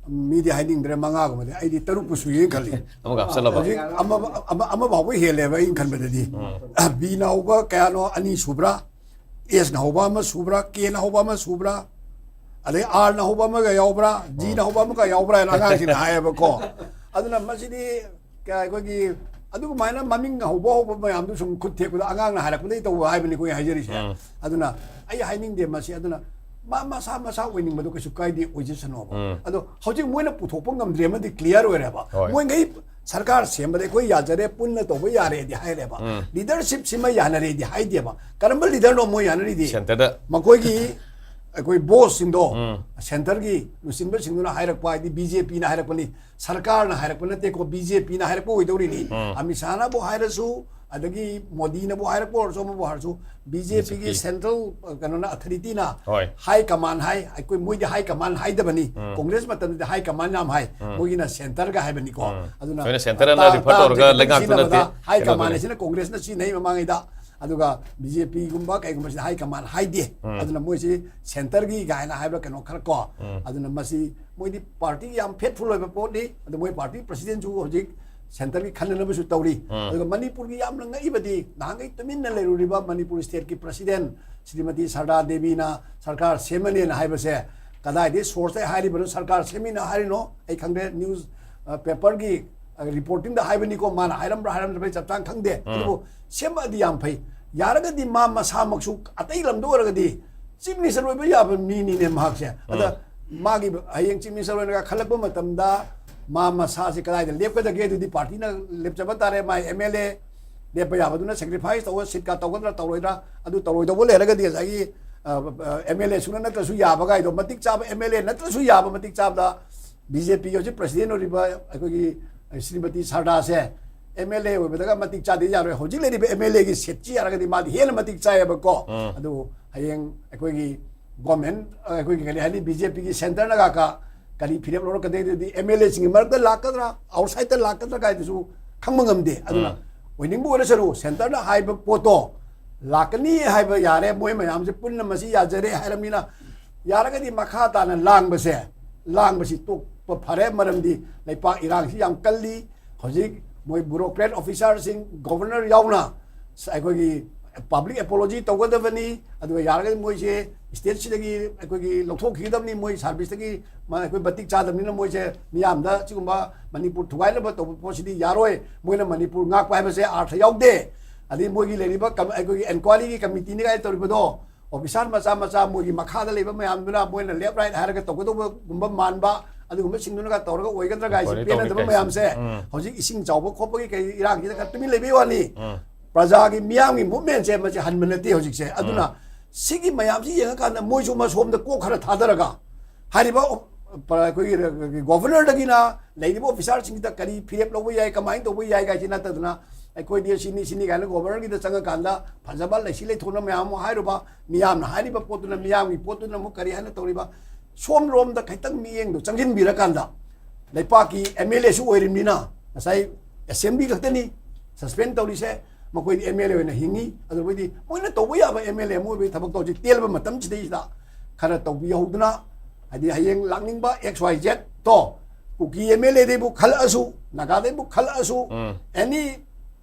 ꯃꯤꯗꯤ ꯍꯥꯏꯅꯤꯡꯗ꯭ꯔꯦ, ꯃꯉꯥꯒꯨꯝꯕꯗꯤ, ꯑꯩꯗꯤ ꯇꯔꯨꯛꯄꯨ ꯁꯨꯏꯌꯦꯅ ꯈꯜꯂꯤ꯫ ꯑꯃꯒ ꯍꯥꯞꯆꯜꯂꯕ꯫ ꯍꯧꯖꯤꯛ ꯑꯃ ꯑꯃ ꯑꯃ ꯐꯥꯎꯕ ꯍꯦꯜꯂꯦꯕ ꯑꯩꯅ ꯈꯟꯕꯗꯗꯤ꯫ ꯎꯝ꯫ ꯕꯤꯅ ꯍꯧꯕ ꯀꯌꯥꯅꯣ ꯑꯅꯤ ꯁꯨꯕ꯭ꯔꯥ, ꯑꯦꯁꯅ ꯍꯧꯕ ꯑꯃ ꯁꯨꯕ꯭ꯔꯥ, ꯀꯦꯅ ꯍꯧꯕ ꯑꯃ ꯁꯨꯕ꯭ꯔꯥ, ꯑꯗꯩ ꯑꯥꯔꯅ ꯍꯧꯕ ꯑꯃꯒ ꯌꯥꯎꯕ꯭ꯔꯥ, ꯖꯤꯅ ꯍꯧꯕ ꯑꯃꯒ ꯌꯥꯎꯕ꯭ꯔꯥ ꯍꯥꯏꯅ ꯑꯉꯥꯡꯁꯤꯡꯅ ꯍꯥꯏꯌꯦꯕꯀꯣ꯫ ꯑꯗꯨꯅ ꯃꯁꯤꯗꯤ ꯀ- ꯑꯩꯈꯣꯏꯒꯤ ꯑꯗꯨꯃꯥꯏꯅ ꯃꯃꯤꯡ ꯍꯧꯕ ꯍꯧꯕ ꯃꯌꯥꯝꯗꯨ ꯁꯨꯝ ꯈꯨꯠ ꯊꯦꯛꯄꯗ ꯑꯉꯥꯡꯅ ꯍꯥꯏꯔꯛꯄꯗꯒꯤ ꯇꯧꯕ ꯍꯥꯏꯕꯅꯤ ꯑꯩꯈꯣꯏ ꯍꯥꯏꯖꯔꯤꯁꯦ꯫ ꯎꯝ꯫ ꯑꯗꯨꯅ ꯑꯩ ꯍꯥꯏꯅꯤꯡꯗꯦ ꯃꯁꯤ꯫ ꯑꯗꯨꯅ ꯃꯥ ꯃꯁꯥ ꯃꯁꯥ ꯑꯣꯏꯅꯤꯡꯕꯗꯣ ꯀꯩꯁꯨ ꯀꯥꯏꯗꯦ, ꯑꯣꯏꯖꯁꯅꯣꯕ꯫ ꯎꯝ꯫ ꯑꯗꯣ ꯍꯧꯖꯤꯛ ꯃꯣꯏꯅ ꯄꯨꯊꯣꯛꯄ ꯉꯝꯗ꯭ꯔꯦ ꯑꯃꯗꯤ ꯀ꯭ꯂꯤꯌꯥꯔ ꯑꯣꯏꯔꯦꯕ꯫ ꯍꯣꯏ꯫ ꯃꯣꯏꯉꯩ ꯁꯔꯀꯥꯔ ꯁꯦꯝꯕꯗ ꯑꯩꯈꯣꯏ ꯌꯥꯖꯔꯦ, ꯄꯨꯟꯅ ꯇꯧꯕ ꯌꯥꯔꯦꯗꯤ ꯍꯥꯏꯔꯦꯕ꯫ ꯎꯝ꯫ ꯂꯤꯗꯔꯁꯤꯞꯁꯤꯃ ꯌꯥꯅꯔꯦꯗꯤ ꯍꯥꯏꯗꯦꯕ꯫ ꯀꯔꯝꯕ ꯂꯤꯗꯔꯅꯣ ꯃꯣꯏ ꯌꯥꯅꯔꯤꯗꯤ? ꯁꯦꯟꯇꯔꯗ꯫ ꯃꯈꯣꯏꯒꯤ ꯑꯩꯈꯣꯏ ꯕꯣꯁꯁꯤꯡꯗꯣ, ꯎꯝ꯫ ꯁꯦꯟꯇꯔꯒꯤ ꯂꯨꯆꯤꯡꯕꯁꯤꯡꯗꯨꯅ ꯍꯥꯏꯔꯛꯄ ꯍꯥꯏꯗꯤ ꯕꯤ ꯖꯦ ꯄꯤꯅ ꯍꯥꯏꯔꯛꯄꯅꯤ, ꯁꯔꯀꯥꯔꯅ ꯍꯥꯏꯔꯛꯄ ꯅꯠꯇꯦꯀꯣ, ꯕꯤ ꯖꯦ ꯄꯤꯅ ꯍꯥꯏꯔꯛꯄ ꯑꯣꯏꯗꯧꯔꯤꯅꯤ꯫ ꯎꯝ꯫ ꯑꯃꯤꯠ ꯁꯥꯍꯅꯕꯨ ꯍꯥꯏꯔꯁꯨ, ꯑꯗꯒꯤ ꯃꯣꯗꯤꯅꯕꯨ ꯍꯥꯏꯔꯛꯄ ꯑꯣꯏꯔꯁꯨ, ꯑꯃꯕꯨ ꯍꯥꯏꯔꯁꯨ, ꯕꯤ ꯖꯦ ꯄꯤꯒꯤ ꯕꯤ ꯖꯦ ꯄꯤ꯫ ꯁꯦꯟꯇ꯭ꯔꯦꯜ ꯀꯩꯅꯣꯅ, ꯑꯊꯣꯔꯤꯇꯤꯅ ꯍꯣꯏ꯫ ꯍꯥꯏ ꯀꯃꯥꯟ ꯍꯥꯏ, ꯑꯩꯈꯣꯏ ꯃꯣꯏꯗꯤ ꯍꯥꯏ ꯀꯃꯥꯟ ꯍꯥꯏꯗꯕꯅꯤ꯫ ꯎꯝ꯫ ꯀꯣꯡꯒ꯭ꯔꯦꯁ ꯃꯇꯝꯗꯗꯤ ꯍꯥꯏ ꯀꯃꯥꯟ ꯌꯥꯝ ꯍꯥꯏ, ꯎꯝ꯫ ꯃꯣꯏꯒꯤꯅ ꯁꯦꯟꯇꯔꯒ ꯍꯥꯏꯕꯅꯤꯀꯣ꯫ ꯎꯝ꯫ ꯑꯗꯨꯅ ꯑꯩꯈꯣꯏꯅ ꯁꯦꯟꯇꯔ ꯑꯅ ꯇꯥ- ꯔꯤꯐꯔ ꯇꯥ- ꯇꯧꯔꯒ ꯇꯥ- ꯂꯩꯉꯥꯛꯇꯨ ꯅꯠꯇꯦ, ꯁꯤꯖꯤꯟꯅꯕꯗ ꯍꯥꯏ ꯀꯩꯅꯣꯗꯨꯅꯤ꯫ ꯀꯃꯥꯟ ꯍꯥꯏꯁꯤꯅ ꯀꯣꯡꯒ꯭ꯔꯦꯁꯅ ꯁꯤꯖꯤꯟꯅꯩ ꯃꯃꯥꯡꯉꯩꯗ꯫ ꯑꯗꯨꯒ ꯕꯤ ꯖꯦ ꯄꯤꯒꯨꯝꯕ ꯀꯩꯒꯨꯝꯕꯁꯤꯗ ꯍꯥꯏ ꯀꯃꯥꯟ ꯍꯥꯏꯗꯦ꯫ ꯎꯝ꯫ ꯑꯗꯨꯅ ꯃꯣꯏꯁꯤ ꯁꯦꯟꯇꯔꯒꯤ ꯀꯥꯏꯅ ꯍꯥꯏꯕ꯭ꯔꯥ ꯀꯩꯅꯣ ꯈꯔ ꯀꯣ꯫ ꯎꯝ꯫ ꯑꯗꯨꯅ ꯃꯁꯤ ꯃꯣꯏꯗꯤ ꯄꯥꯔꯇꯤꯒꯤ ꯌꯥꯝ ꯐꯦꯠꯐꯨꯜ ꯑꯣꯏꯕ ꯄꯣꯠꯅꯤ꯫ ꯑꯗꯨ ꯃꯣꯏ ꯄꯥꯔꯇꯤ ꯄ꯭ꯔꯁꯤꯗꯦꯟꯁꯨ ꯍꯧꯖꯤꯛ ꯁꯦꯟꯇꯔꯒꯤ ꯈꯟꯅꯅꯕꯁꯨ ꯇꯧꯔꯤ꯫ ꯎꯝ꯫ ꯑꯗꯨꯒ ꯃꯅꯤꯄꯨꯔꯒꯤ ꯌꯥꯝꯅ ꯉꯛꯏꯕꯗꯤ ꯅꯍꯥꯟꯈꯩ ꯇꯨꯃꯤꯟꯅ ꯂꯩꯔꯨꯔꯤꯕ ꯃꯅꯤꯄꯨꯔ ꯁ꯭ꯇꯦꯠꯀꯤ ꯄ꯭ꯔꯁꯤꯗꯦꯟ ꯁ꯭ꯔꯤꯃꯇꯤ ꯁꯔꯗꯥ ꯗꯦꯕꯤꯅ ꯁꯔꯀꯥꯔ ꯁꯦꯝꯃꯅꯦꯅ ꯍꯥꯏꯕꯁꯦ ꯀꯗꯥꯏꯗꯒꯤ ꯁꯣꯔꯁꯇ ꯍꯥꯏꯔꯤꯕꯅꯣ, ꯁꯔꯀꯥꯔ ꯁꯦꯝꯃꯤꯅ ꯍꯥꯏꯔꯤꯅꯣ ꯑꯩ ꯈꯪꯗꯦ꯫ ꯅ꯭ꯌꯨꯁ, ꯑ, ꯄꯦꯄꯔꯒꯤ, ꯑ, ꯔꯤꯄꯣꯔꯇꯤꯡꯗ ꯍꯥꯏꯕꯅꯤꯀꯣ, ꯃꯥꯅ ꯍꯥꯏꯔꯝꯕ꯭ꯔꯥ ꯍꯥꯏꯔꯝꯗꯕ꯭ꯔꯥ ꯑꯩ ꯆꯞ ꯆꯥꯅ ꯈꯪꯗꯦ꯫ ꯎꯝ꯫ ꯑꯗꯨꯕꯨ ꯁꯦꯝꯃꯛꯑꯗꯤ ꯌꯥꯝ ꯐꯩ꯫ ꯌꯥꯔꯒꯗꯤ ꯃꯥ ꯃꯁꯥꯃꯛꯁꯨ ꯑꯇꯩ ꯂꯝꯗ ꯑꯣꯏꯔꯒꯗꯤ Chief Minister ꯑꯣꯏꯕ ꯌꯥꯕ ꯃꯤꯅꯤꯅꯦ ꯃꯍꯥꯛꯁꯦ꯫ ꯑꯗ ꯃꯥꯒꯤ ꯍꯌꯦꯡ Chief Minister ꯑꯣꯏꯅꯒ ꯈꯜꯂꯛꯄ ꯃꯇꯝꯗ ꯃꯥ ꯃꯁꯥꯁꯦ ꯀꯗꯥꯏꯗ ꯂꯦꯞꯀꯗꯒꯦ? ꯑꯗꯨꯗꯤ ꯄꯥꯔꯇꯤꯅ ꯂꯦꯞꯆꯕ ꯇꯥꯔꯦ꯫ ꯃꯥꯏ M L A ꯂꯦꯞꯄ ꯌꯥꯕꯗꯨꯅ sacrifice ꯇꯧꯕ, seat ꯀ ꯇꯧꯒꯗ꯭ꯔꯥ ꯇꯧꯔꯣꯏꯗ꯭ꯔꯥ? ꯑꯗꯨ ꯇꯧꯔꯣꯏꯗꯧꯕ ꯂꯩꯔꯒꯗꯤ ꯉꯁꯥꯏꯒꯤ, ꯑ, ꯑ, M L A ꯁꯨꯡꯅ ꯅꯠꯇ꯭ꯔꯁꯨ ꯌꯥꯕꯒꯥꯏꯗꯣ, ꯃꯇꯤꯛ ꯆꯥꯕ M L A ꯅꯠꯇ꯭ꯔꯁꯨ ꯌꯥꯕ ꯃꯇꯤꯛ ꯆꯥꯕꯗ B J P ꯒꯤ ꯍꯧꯖꯤꯛ president ꯑꯣꯏꯔꯤꯕ ꯑꯩꯈꯣꯏꯒꯤ ꯁ꯭ꯔꯤꯃꯇꯤ ꯁꯥꯔꯗꯥꯁꯦ M L A ꯑꯣꯏꯕꯗꯒ ꯃꯇꯤꯛ ꯆꯥꯗꯦ ꯌꯥꯔꯣꯏ꯫ ꯍꯧꯖꯤꯛ ꯂꯩꯔꯤꯕ M L A ꯒꯤ seat ꯁꯤ ꯌꯥꯔꯒꯗꯤ ꯃꯥꯗꯤ ꯍꯦꯟꯅ ꯃꯇꯤꯛ ꯆꯥꯏꯌꯦꯕꯀꯣ꯫ ꯑꯗꯨ ꯍꯌꯦꯡ ꯑꯩꯈꯣꯏꯒꯤ government, ꯑꯩꯈꯣꯏꯒꯤ ꯀꯔꯤ ꯍꯥꯏꯅꯤ, BJ P ꯒꯤ centre ꯅꯒ ꯀ-, ꯀꯔꯤ ꯐꯤꯔꯦꯞ ꯂꯧꯔꯛꯀꯗꯒꯦ? ꯑꯗꯨꯗꯤ M L A ꯁꯤꯡꯒꯤ ꯃꯔꯛꯇ ꯂꯥꯛꯀꯗ꯭ꯔꯥ, outside ꯇ ꯂꯥꯛꯀꯗ꯭ꯔꯥ ꯀꯥꯏꯗꯨꯁꯨ ꯈꯪꯕ ꯉꯝꯗꯦ꯫ ꯑꯗꯨꯅ ꯑꯣꯏꯅꯤꯡꯕ ꯑꯣꯏꯔꯁꯅꯨ, centre ꯅ ꯍꯥꯏꯕ ꯄꯣꯠꯇꯣ ꯂꯥꯛꯀꯅꯤ ꯍꯥꯏꯕ ꯌꯥꯔꯦ, ꯃꯣꯏ ꯃꯌꯥꯝꯁꯦ ꯄꯨꯟꯅ ꯃꯁꯤ ꯌꯥꯖꯔꯦ ꯍꯥꯏꯔꯕꯅꯤꯅ, ꯌꯥꯔꯒꯗꯤ ꯃꯈꯥ ꯇꯥꯅ ꯂꯥꯡꯕꯁꯦ, ꯂꯥꯡꯕꯁꯤ ꯇꯣꯛꯄ ꯐꯔꯦ꯫ ꯃꯔꯝꯗꯤ ꯂꯩꯄꯥꯛ ꯏꯔꯥꯡꯁꯤ ꯌꯥꯝ ꯀꯜꯂꯤ꯫ ꯍꯧꯖꯤꯛ ꯃꯣꯏ bureaucrat officer ꯁꯤꯡ, governor ꯌꯥꯎꯅ, ꯁ-, ꯑꯩꯈꯣꯏꯒꯤ public apology ꯇꯧꯒꯗꯕꯅꯤ꯫ ꯑꯗꯨꯒ ꯌꯥꯔꯒꯗꯤ ꯃꯣꯏꯁꯦ state ꯁꯤꯗꯒꯤ ꯑꯩꯈꯣꯏꯒꯤ ꯂꯧꯊꯣꯛꯈꯤꯒꯗꯕꯅꯤ꯫ ꯃꯣꯏ service ꯇꯒꯤ ꯃ-, ꯑꯩꯈꯣꯏ ꯃꯇꯤꯛ ꯆꯥꯗꯕꯅꯤꯅ ꯃꯣꯏꯁꯦ ꯃꯤꯌꯥꯝꯗ ꯁꯤꯒꯨꯝꯕ ꯃꯅꯤꯄꯨꯔ ꯊꯨꯒꯥꯏꯅꯕ ꯇꯧꯕ ꯄꯣꯠꯁꯤꯗꯤ ꯌꯥꯔꯣꯏ꯫ ꯃꯣꯏꯅ ꯃꯅꯤꯄꯨꯔ ꯉꯥꯛꯄ ꯍꯥꯏꯕꯁꯦ ꯑꯥꯔꯊ ꯌꯥꯎꯗꯦ꯫ ꯑꯗꯩ ꯃꯣꯏꯒꯤ ꯂꯩꯔꯤꯕ ꯀꯝ-, ꯑꯩꯈꯣꯏꯒꯤ inquiry ꯒꯤ committee ꯅꯤ ꯀꯥꯏꯅ ꯇꯧꯔꯤꯕꯗꯣ, officer ꯃꯆꯥ ꯃꯆꯥ ꯃꯣꯏꯒꯤ ꯃꯈꯥꯗ ꯂꯩꯕ ꯃꯌꯥꯝꯗꯨꯅ ꯃꯣꯏꯅ left right ꯍꯥꯏꯔꯒ ꯇꯧꯒꯗꯧꯕꯒꯨꯝꯕ ꯃꯥꯟꯕ, ꯑꯗꯨꯒꯨꯝꯕꯁꯤꯡꯗꯨꯅꯒ ꯇꯧꯔꯒ ꯑꯣꯏꯒꯗ꯭ꯔꯥ ꯀꯥꯏꯁꯤ inquiry ꯇꯧꯔꯤ ꯄꯦꯟꯅꯗꯕ ꯀꯥꯏꯁꯤ꯫ ꯃꯌꯥꯝꯁꯦ ꯎꯝ꯫ ꯍꯧꯖꯤꯛ ꯏꯁꯤꯡ ꯆꯥꯎꯕ ꯈꯣꯠꯄꯒꯤ ꯀꯩ ꯏꯔꯥꯡꯁꯤꯗ ꯈꯔ ꯇꯨꯃꯤꯟ ꯂꯩꯕꯩ ꯋꯥꯅꯤ꯫ ꯎꯝ꯫ ꯄ꯭ꯔꯖꯥꯒꯤ ꯃꯤꯌꯥꯝꯒꯤ movement ꯁꯦ ꯃꯁꯤ ꯍꯟꯕ ꯅꯠꯇꯦ ꯍꯧꯖꯤꯛꯁꯦ꯫ ꯑꯗꯨꯅ ꯎꯝ꯫ ꯁꯤꯒꯤ ꯃꯌꯥꯝꯁꯤ ꯌꯦꯡꯉꯀꯥꯟꯗ ꯃꯣꯏꯁꯨ ꯃꯁꯣꯝꯗ ꯀꯣꯛ ꯈꯔ ꯊꯥꯗꯔꯒ ꯍꯥꯏꯔꯤꯕ ꯑꯣ-, ꯄ-, ꯑꯩꯈꯣꯏꯒꯤ governor ꯗꯒꯤꯅ ꯂꯩꯔꯤꯕ officer ꯁꯤꯡꯁꯤꯗ ꯀꯔꯤ ꯐꯤꯔꯦꯞ ꯂꯧꯕ ꯌꯥꯏ, ꯀꯃꯥꯏꯅ ꯇꯧꯕ ꯌꯥꯏ ꯀꯥꯏꯁꯤ ꯅꯠꯇꯗꯅ, ꯑꯩꯈꯣꯏꯗꯤ ꯁꯤꯅꯤ ꯁꯤꯅꯤ ꯀꯥꯏꯅ governor ꯒꯤꯗ ꯆꯪꯉꯀꯥꯟꯗ ꯐꯖꯕ ꯂꯩꯁꯤ ꯂꯩꯊꯣꯟꯅ ꯃꯌꯥꯝ ꯑꯃ ꯍꯥꯏꯔꯨꯕ, ꯃꯤꯌꯥꯝꯅ ꯍꯥꯏꯔꯤꯕ ꯄꯣꯠꯇꯨꯅ, ꯃꯤꯌꯥꯝꯒꯤ ꯄꯣꯠꯇꯨꯅ ꯑꯃꯨꯛ ꯀꯔꯤ ꯍꯥꯏꯅ ꯇꯧꯔꯤꯕ, ꯁꯣꯝꯂꯣꯝꯗ ꯈꯤꯇꯪ ꯃꯤꯠꯌꯦꯡꯗꯣ ꯆꯪꯁꯤꯟꯕꯤꯔꯀꯥꯟꯗ, ꯂꯩꯄꯥꯛꯀꯤ M L A ꯁꯨ ꯑꯣꯏꯔꯤꯕꯅꯤꯅ, ꯉꯁꯥꯏ assembly ꯈꯛꯇꯅꯤ suspend ꯇꯧꯔꯤꯁꯦ, ꯃꯈꯣꯏꯗꯤ M L A ꯑꯣꯏꯅ ꯍꯤꯡꯉꯤ꯫ ꯑꯗꯨꯕꯨꯗꯤ ꯃꯣꯏꯅ ꯇꯧꯕ ꯌꯥꯕ M L A ꯑꯃ ꯑꯣꯏꯕꯒꯤ ꯊꯕꯛꯇꯣ ꯍꯧꯖꯤꯛ ꯇꯦꯜꯂꯕ ꯃꯇꯝꯁꯤꯗꯩꯁꯤꯗ ꯈꯔ ꯇꯧꯕꯤꯍꯧꯗꯅ, ꯍꯥꯏꯗꯤ ꯍꯌꯦꯡ ꯂꯥꯛꯅꯤꯡꯕ X Y Z to, Kuki M L A ꯗꯩꯕꯨ ꯈꯜꯂꯛꯑꯁꯨ, ꯅꯥꯒꯥꯗꯩꯕꯨ ꯈꯜꯂꯛꯑꯁꯨ, um. Any,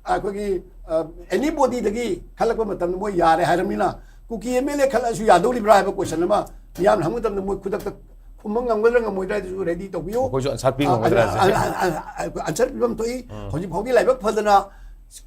ꯑꯩꯈꯣꯏꯒꯤ, ꯑ, anybody ꯗꯒꯤ ꯈꯜꯂꯛꯄ ꯃꯇꯝꯗ ꯃꯣꯏ ꯌꯥꯔꯦ ꯍꯥꯏꯔꯕꯅꯤꯅ, ꯀꯨꯀꯤ M L A ꯈꯜꯂꯛꯑꯁꯨ ꯌꯥꯗꯧꯔꯤꯕ꯭ꯔꯥ ꯍꯥꯏꯕ question ꯑꯃ ꯃꯤꯌꯥꯝꯅ ꯍꯪꯕ ꯃꯇꯝꯗ ꯃꯣꯏ ꯈꯨꯗꯛꯇ ꯈꯨꯝꯕ ꯉꯝꯒꯗ꯭ꯔꯥ ꯉꯝꯃꯣꯏꯗ꯭ꯔꯥ ꯍꯥꯏꯗꯨꯁꯨ ready ꯇꯧꯕꯤꯌꯨ꯫ ꯃꯈꯣꯏꯁꯨ answer ꯄꯤ ꯑ, ꯉꯝꯒꯗ꯭ꯔꯥ ꯑ, ꯍꯥꯏꯁꯦ? ꯑ, ꯑ, ꯑ, answer ꯄꯤꯐꯝ ꯊꯣꯛꯏ꯫ ꯎꯝ꯫ ꯍꯧꯖꯤꯛ ꯐꯥꯎꯗꯤ ꯂꯥꯏꯕꯛ ꯐꯗꯅ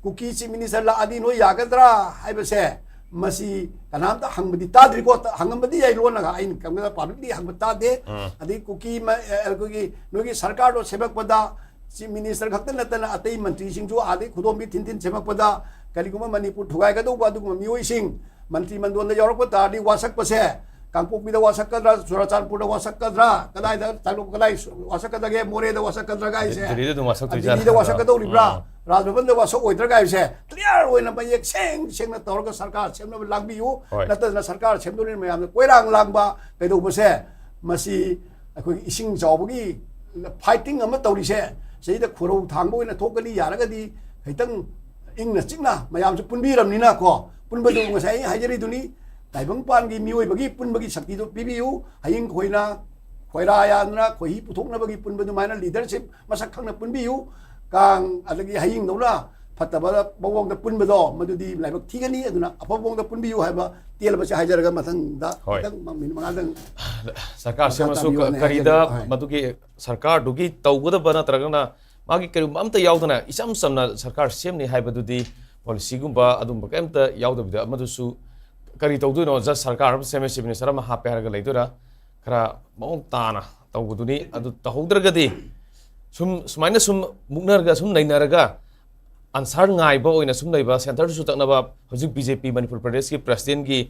ꯀꯨꯀꯤ ꯆꯤꯐ ꯃꯤꯅꯤꯁꯇꯔ ꯂꯥꯛꯑꯗꯤ ꯅꯣꯏ ꯌꯥꯒꯗ꯭ꯔꯥ ꯍꯥꯏꯕꯁꯦ, ꯃꯁꯤ ꯀꯅꯥꯝꯇ ꯍꯪꯕꯗꯤ ꯇꯥꯗ꯭ꯔꯤꯀꯣ꯫ ꯍꯪꯉꯝꯕꯗꯤ ꯌꯥꯏ, ꯂꯣꯟꯅꯒ, ꯑꯩꯅ ꯀꯩꯝꯇ ꯄꯥꯕ꯭ꯂꯤꯛꯂꯤ ꯍꯪꯕ ꯇꯥꯗꯦ꯫ ꯑꯗꯩ ꯀꯨꯀꯤ ꯃ-, ꯑ, ꯑꯩꯈꯣꯏꯒꯤ ꯅꯣꯏꯒꯤ ꯁꯔꯀꯥꯔꯗꯣ ꯁꯦꯝꯃꯛꯄꯗ ꯆꯤꯐ ꯃꯤꯅꯤꯁꯇꯔ ꯈꯛꯇ ꯅꯠꯇꯅ ꯑꯇꯩ ꯃꯟꯇ꯭ꯔꯤꯁꯤꯡꯁꯨ ꯑꯥꯗꯩ ꯈꯨꯗꯣꯝꯕꯤ ꯊꯤꯟ ꯊꯤꯟ ꯁꯦꯝꯃꯛꯄꯗ ꯀꯔꯤꯒꯨꯝꯕ ꯃꯅꯤꯄꯨꯔ ꯊꯨꯒꯥꯏꯒꯗꯧꯕ ꯑꯗꯨꯒꯨꯝꯕ ꯃꯤꯑꯣꯏꯁꯤꯡ ꯃꯟꯇ꯭ꯔꯤ ꯃꯟꯗꯣꯟꯗ ꯌꯥꯎꯔꯛꯄ ꯇꯥꯔꯗꯤ ꯋꯥꯁꯛꯄꯁꯦ ꯀꯥꯡꯄꯣꯛꯄꯤꯗ ꯋꯥꯁꯛꯀꯗ꯭ꯔꯥ, ꯆꯨꯔꯥꯆꯥꯟꯄꯨꯔꯗ ꯋꯥꯁꯛꯀꯗ꯭ꯔꯥ, ꯀꯗꯥꯏꯗ ꯆꯥꯡꯂꯣꯞ-, ꯀꯗꯥꯏ ꯋꯥꯁꯛꯀꯗꯒꯦ, ꯃꯣꯔꯦꯗ ꯋꯥꯁꯛꯀꯗ꯭ꯔꯥ ꯍꯥꯏꯁꯦ? ꯗꯦꯜꯂꯤꯗ ꯑꯗꯨꯝ ꯋꯥꯁꯛꯇꯣꯏ ꯗꯦꯜꯂꯤꯗ ꯖꯥꯠꯂꯥ? ꯋꯥꯁꯛꯀꯗꯧꯔꯤꯕ꯭ꯔꯥ? ꯑꯥ꯫ ꯔꯥꯖꯚꯕꯟꯗ ꯋꯥꯁꯛ ꯑꯣꯏꯗ꯭ꯔꯥ ꯍꯥꯏꯕꯁꯦ ꯀ꯭ꯂꯤꯌꯥꯔ ꯑꯣꯏꯅ ꯃꯌꯦꯛ ꯁꯦꯡ ꯁꯦꯡꯅ ꯇꯧꯔꯒ ꯁꯔꯀꯥꯔ ꯁꯦꯝꯅꯕ ꯂꯥꯡꯕꯤꯌꯨ꯫ ꯍꯣꯏ꯫ ꯅꯠꯇꯗꯅ ꯁꯔꯀꯥꯔ ꯁꯦꯝꯗꯣꯔꯤꯕ ꯃꯌꯥꯝꯗ ꯀꯣꯏꯔꯥꯡ ꯂꯥꯡꯕ ꯀꯩꯗꯧꯕꯁꯦ, ꯃꯁꯤ ꯑꯩꯈꯣꯏꯒꯤ ꯏꯁꯤꯡ ꯆꯥꯎꯕꯒꯤ ꯐꯥꯏꯇꯤꯡ ꯑꯃ ꯇꯧꯔꯤꯁꯦ, ꯁꯤꯗ ꯈꯨꯔꯧ ꯊꯥꯡꯕ ꯑꯣꯏꯅ ꯊꯣꯛꯀꯅꯤ꯫ ꯌꯥꯔꯒꯗꯤ ꯈꯤꯇꯪ ꯏꯪꯅ ꯆꯤꯛꯅ ꯃꯌꯥꯝꯁꯨ ꯄꯨꯟꯕꯤꯔꯕꯅꯤꯅ ꯀꯣ, ꯄꯨꯟꯕꯗꯨ ꯉꯁꯥꯏ ꯑꯩ ꯍꯥꯏꯖꯔꯤꯗꯨꯅꯤ, ꯇꯥꯏꯕꯪꯄꯥꯟꯒꯤ ꯃꯤꯑꯣꯏꯕꯒꯤ ꯄꯨꯟꯕꯒꯤ ꯁꯛꯇꯤꯗꯨ ꯄꯤꯕꯤꯌꯨ꯫ ꯍꯌꯤꯡ ꯈꯣꯏꯅ ꯈꯣꯏꯔꯥ ꯌꯥꯟꯗꯅ ꯈꯣꯏꯍꯤ ꯄꯨꯊꯣꯛꯅꯕꯒꯤ ꯄꯨꯟꯕ ꯑꯗꯨꯃꯥꯏꯅ ꯂꯤꯗꯔꯁꯤꯞ ꯃꯁꯛ ꯈꯪꯅ ꯄꯨꯟꯕꯤꯌꯨ꯫ ꯀꯥꯡ ꯑꯗꯒꯤ ꯍꯌꯤꯡꯗꯧꯅ ꯐꯠꯇꯕ ꯃꯑꯣꯡꯗ ꯄꯨꯟꯕꯗꯣ ꯃꯗꯨꯗꯤ ꯂꯥꯏꯕꯛ ꯊꯤꯒꯅꯤ꯫ ꯑꯗꯨꯅ ꯑꯐꯕ ꯃꯑꯣꯡꯗ ꯄꯨꯟꯕꯤꯌꯨ ꯍꯥꯏꯕ ꯇꯦꯜꯂꯕꯁꯦ ꯍꯥꯏꯖꯔꯒ ꯃꯊꯪꯗ ꯍꯣꯏ꯫ ꯈꯤꯇꯪ ꯃꯤꯅꯤꯠ ꯃꯉꯥꯗꯪ ꯁꯔꯀꯥꯔ ꯃꯈꯥ ꯁꯦꯝꯃꯁꯨ ꯇꯥꯕꯤꯌꯨ ꯀ-, ꯍꯥꯏꯅ ꯀꯔꯤꯗ ꯍꯥꯏꯖꯒꯦ꯫ ꯍꯣꯏ꯫ ꯃꯗꯨꯒꯤ ꯁꯔꯀꯥꯔꯗꯨꯒꯤ ꯇꯧꯒꯗꯕ ꯅꯠꯇ꯭ꯔꯒꯅ ꯃꯥꯒꯤ ꯀꯔꯤꯒꯨꯝꯕ ꯑꯝꯇ ꯌꯥꯎꯗꯅ ꯏꯆꯝ ꯆꯝꯅ ꯁꯔꯀꯥꯔ ꯁꯦꯝꯅꯤ ꯍꯥꯏꯕꯗꯨꯗꯤ ꯄꯣꯂꯤꯁꯤꯒꯨꯝꯕ ꯑꯗꯨꯝꯕ ꯀꯩꯝꯇ ꯌꯥꯎꯗꯕꯤꯗ ꯃꯗꯨꯁꯨ ꯀꯔꯤ ꯇꯧꯗꯣꯏꯅꯣ? ꯖꯁ ꯁꯔꯀꯥꯔ ꯑꯃ ꯁꯦꯝꯃꯦ, ꯆꯤꯐ ꯃꯤꯅꯤꯁꯇꯔ ꯑꯃ ꯍꯥꯞꯄꯦ ꯍꯥꯏꯔꯒ ꯂꯩꯗꯣꯏꯔꯥ? ꯈꯔ ꯃꯑꯣꯡ ꯇꯥꯅ ꯇꯧꯕꯗꯨꯅꯤ꯫ ꯑꯗꯨ ꯇꯧꯍꯧꯗ꯭ꯔꯒꯗꯤ ꯁꯨꯝ ꯁꯨꯃꯥꯏꯅ ꯁꯨꯝ ꯃꯨꯛꯅꯔꯒ ꯁꯨꯝ ꯅꯩꯅꯔꯒ ꯑꯟꯁꯥꯔ ꯉꯥꯏꯕ ꯑꯣꯏꯅ ꯁꯨꯝ ꯂꯩꯕ, ꯁꯦꯟꯇꯔꯗꯁꯨ ꯇꯛꯅꯕ ꯍꯧꯖꯤꯛ ꯕꯤ ꯖꯦ ꯄꯤ ꯃꯅꯤꯄꯨꯔ ꯄ꯭ꯔꯗꯦꯁꯀꯤ ꯄ꯭ꯔꯁꯤꯗꯦꯟꯒꯤ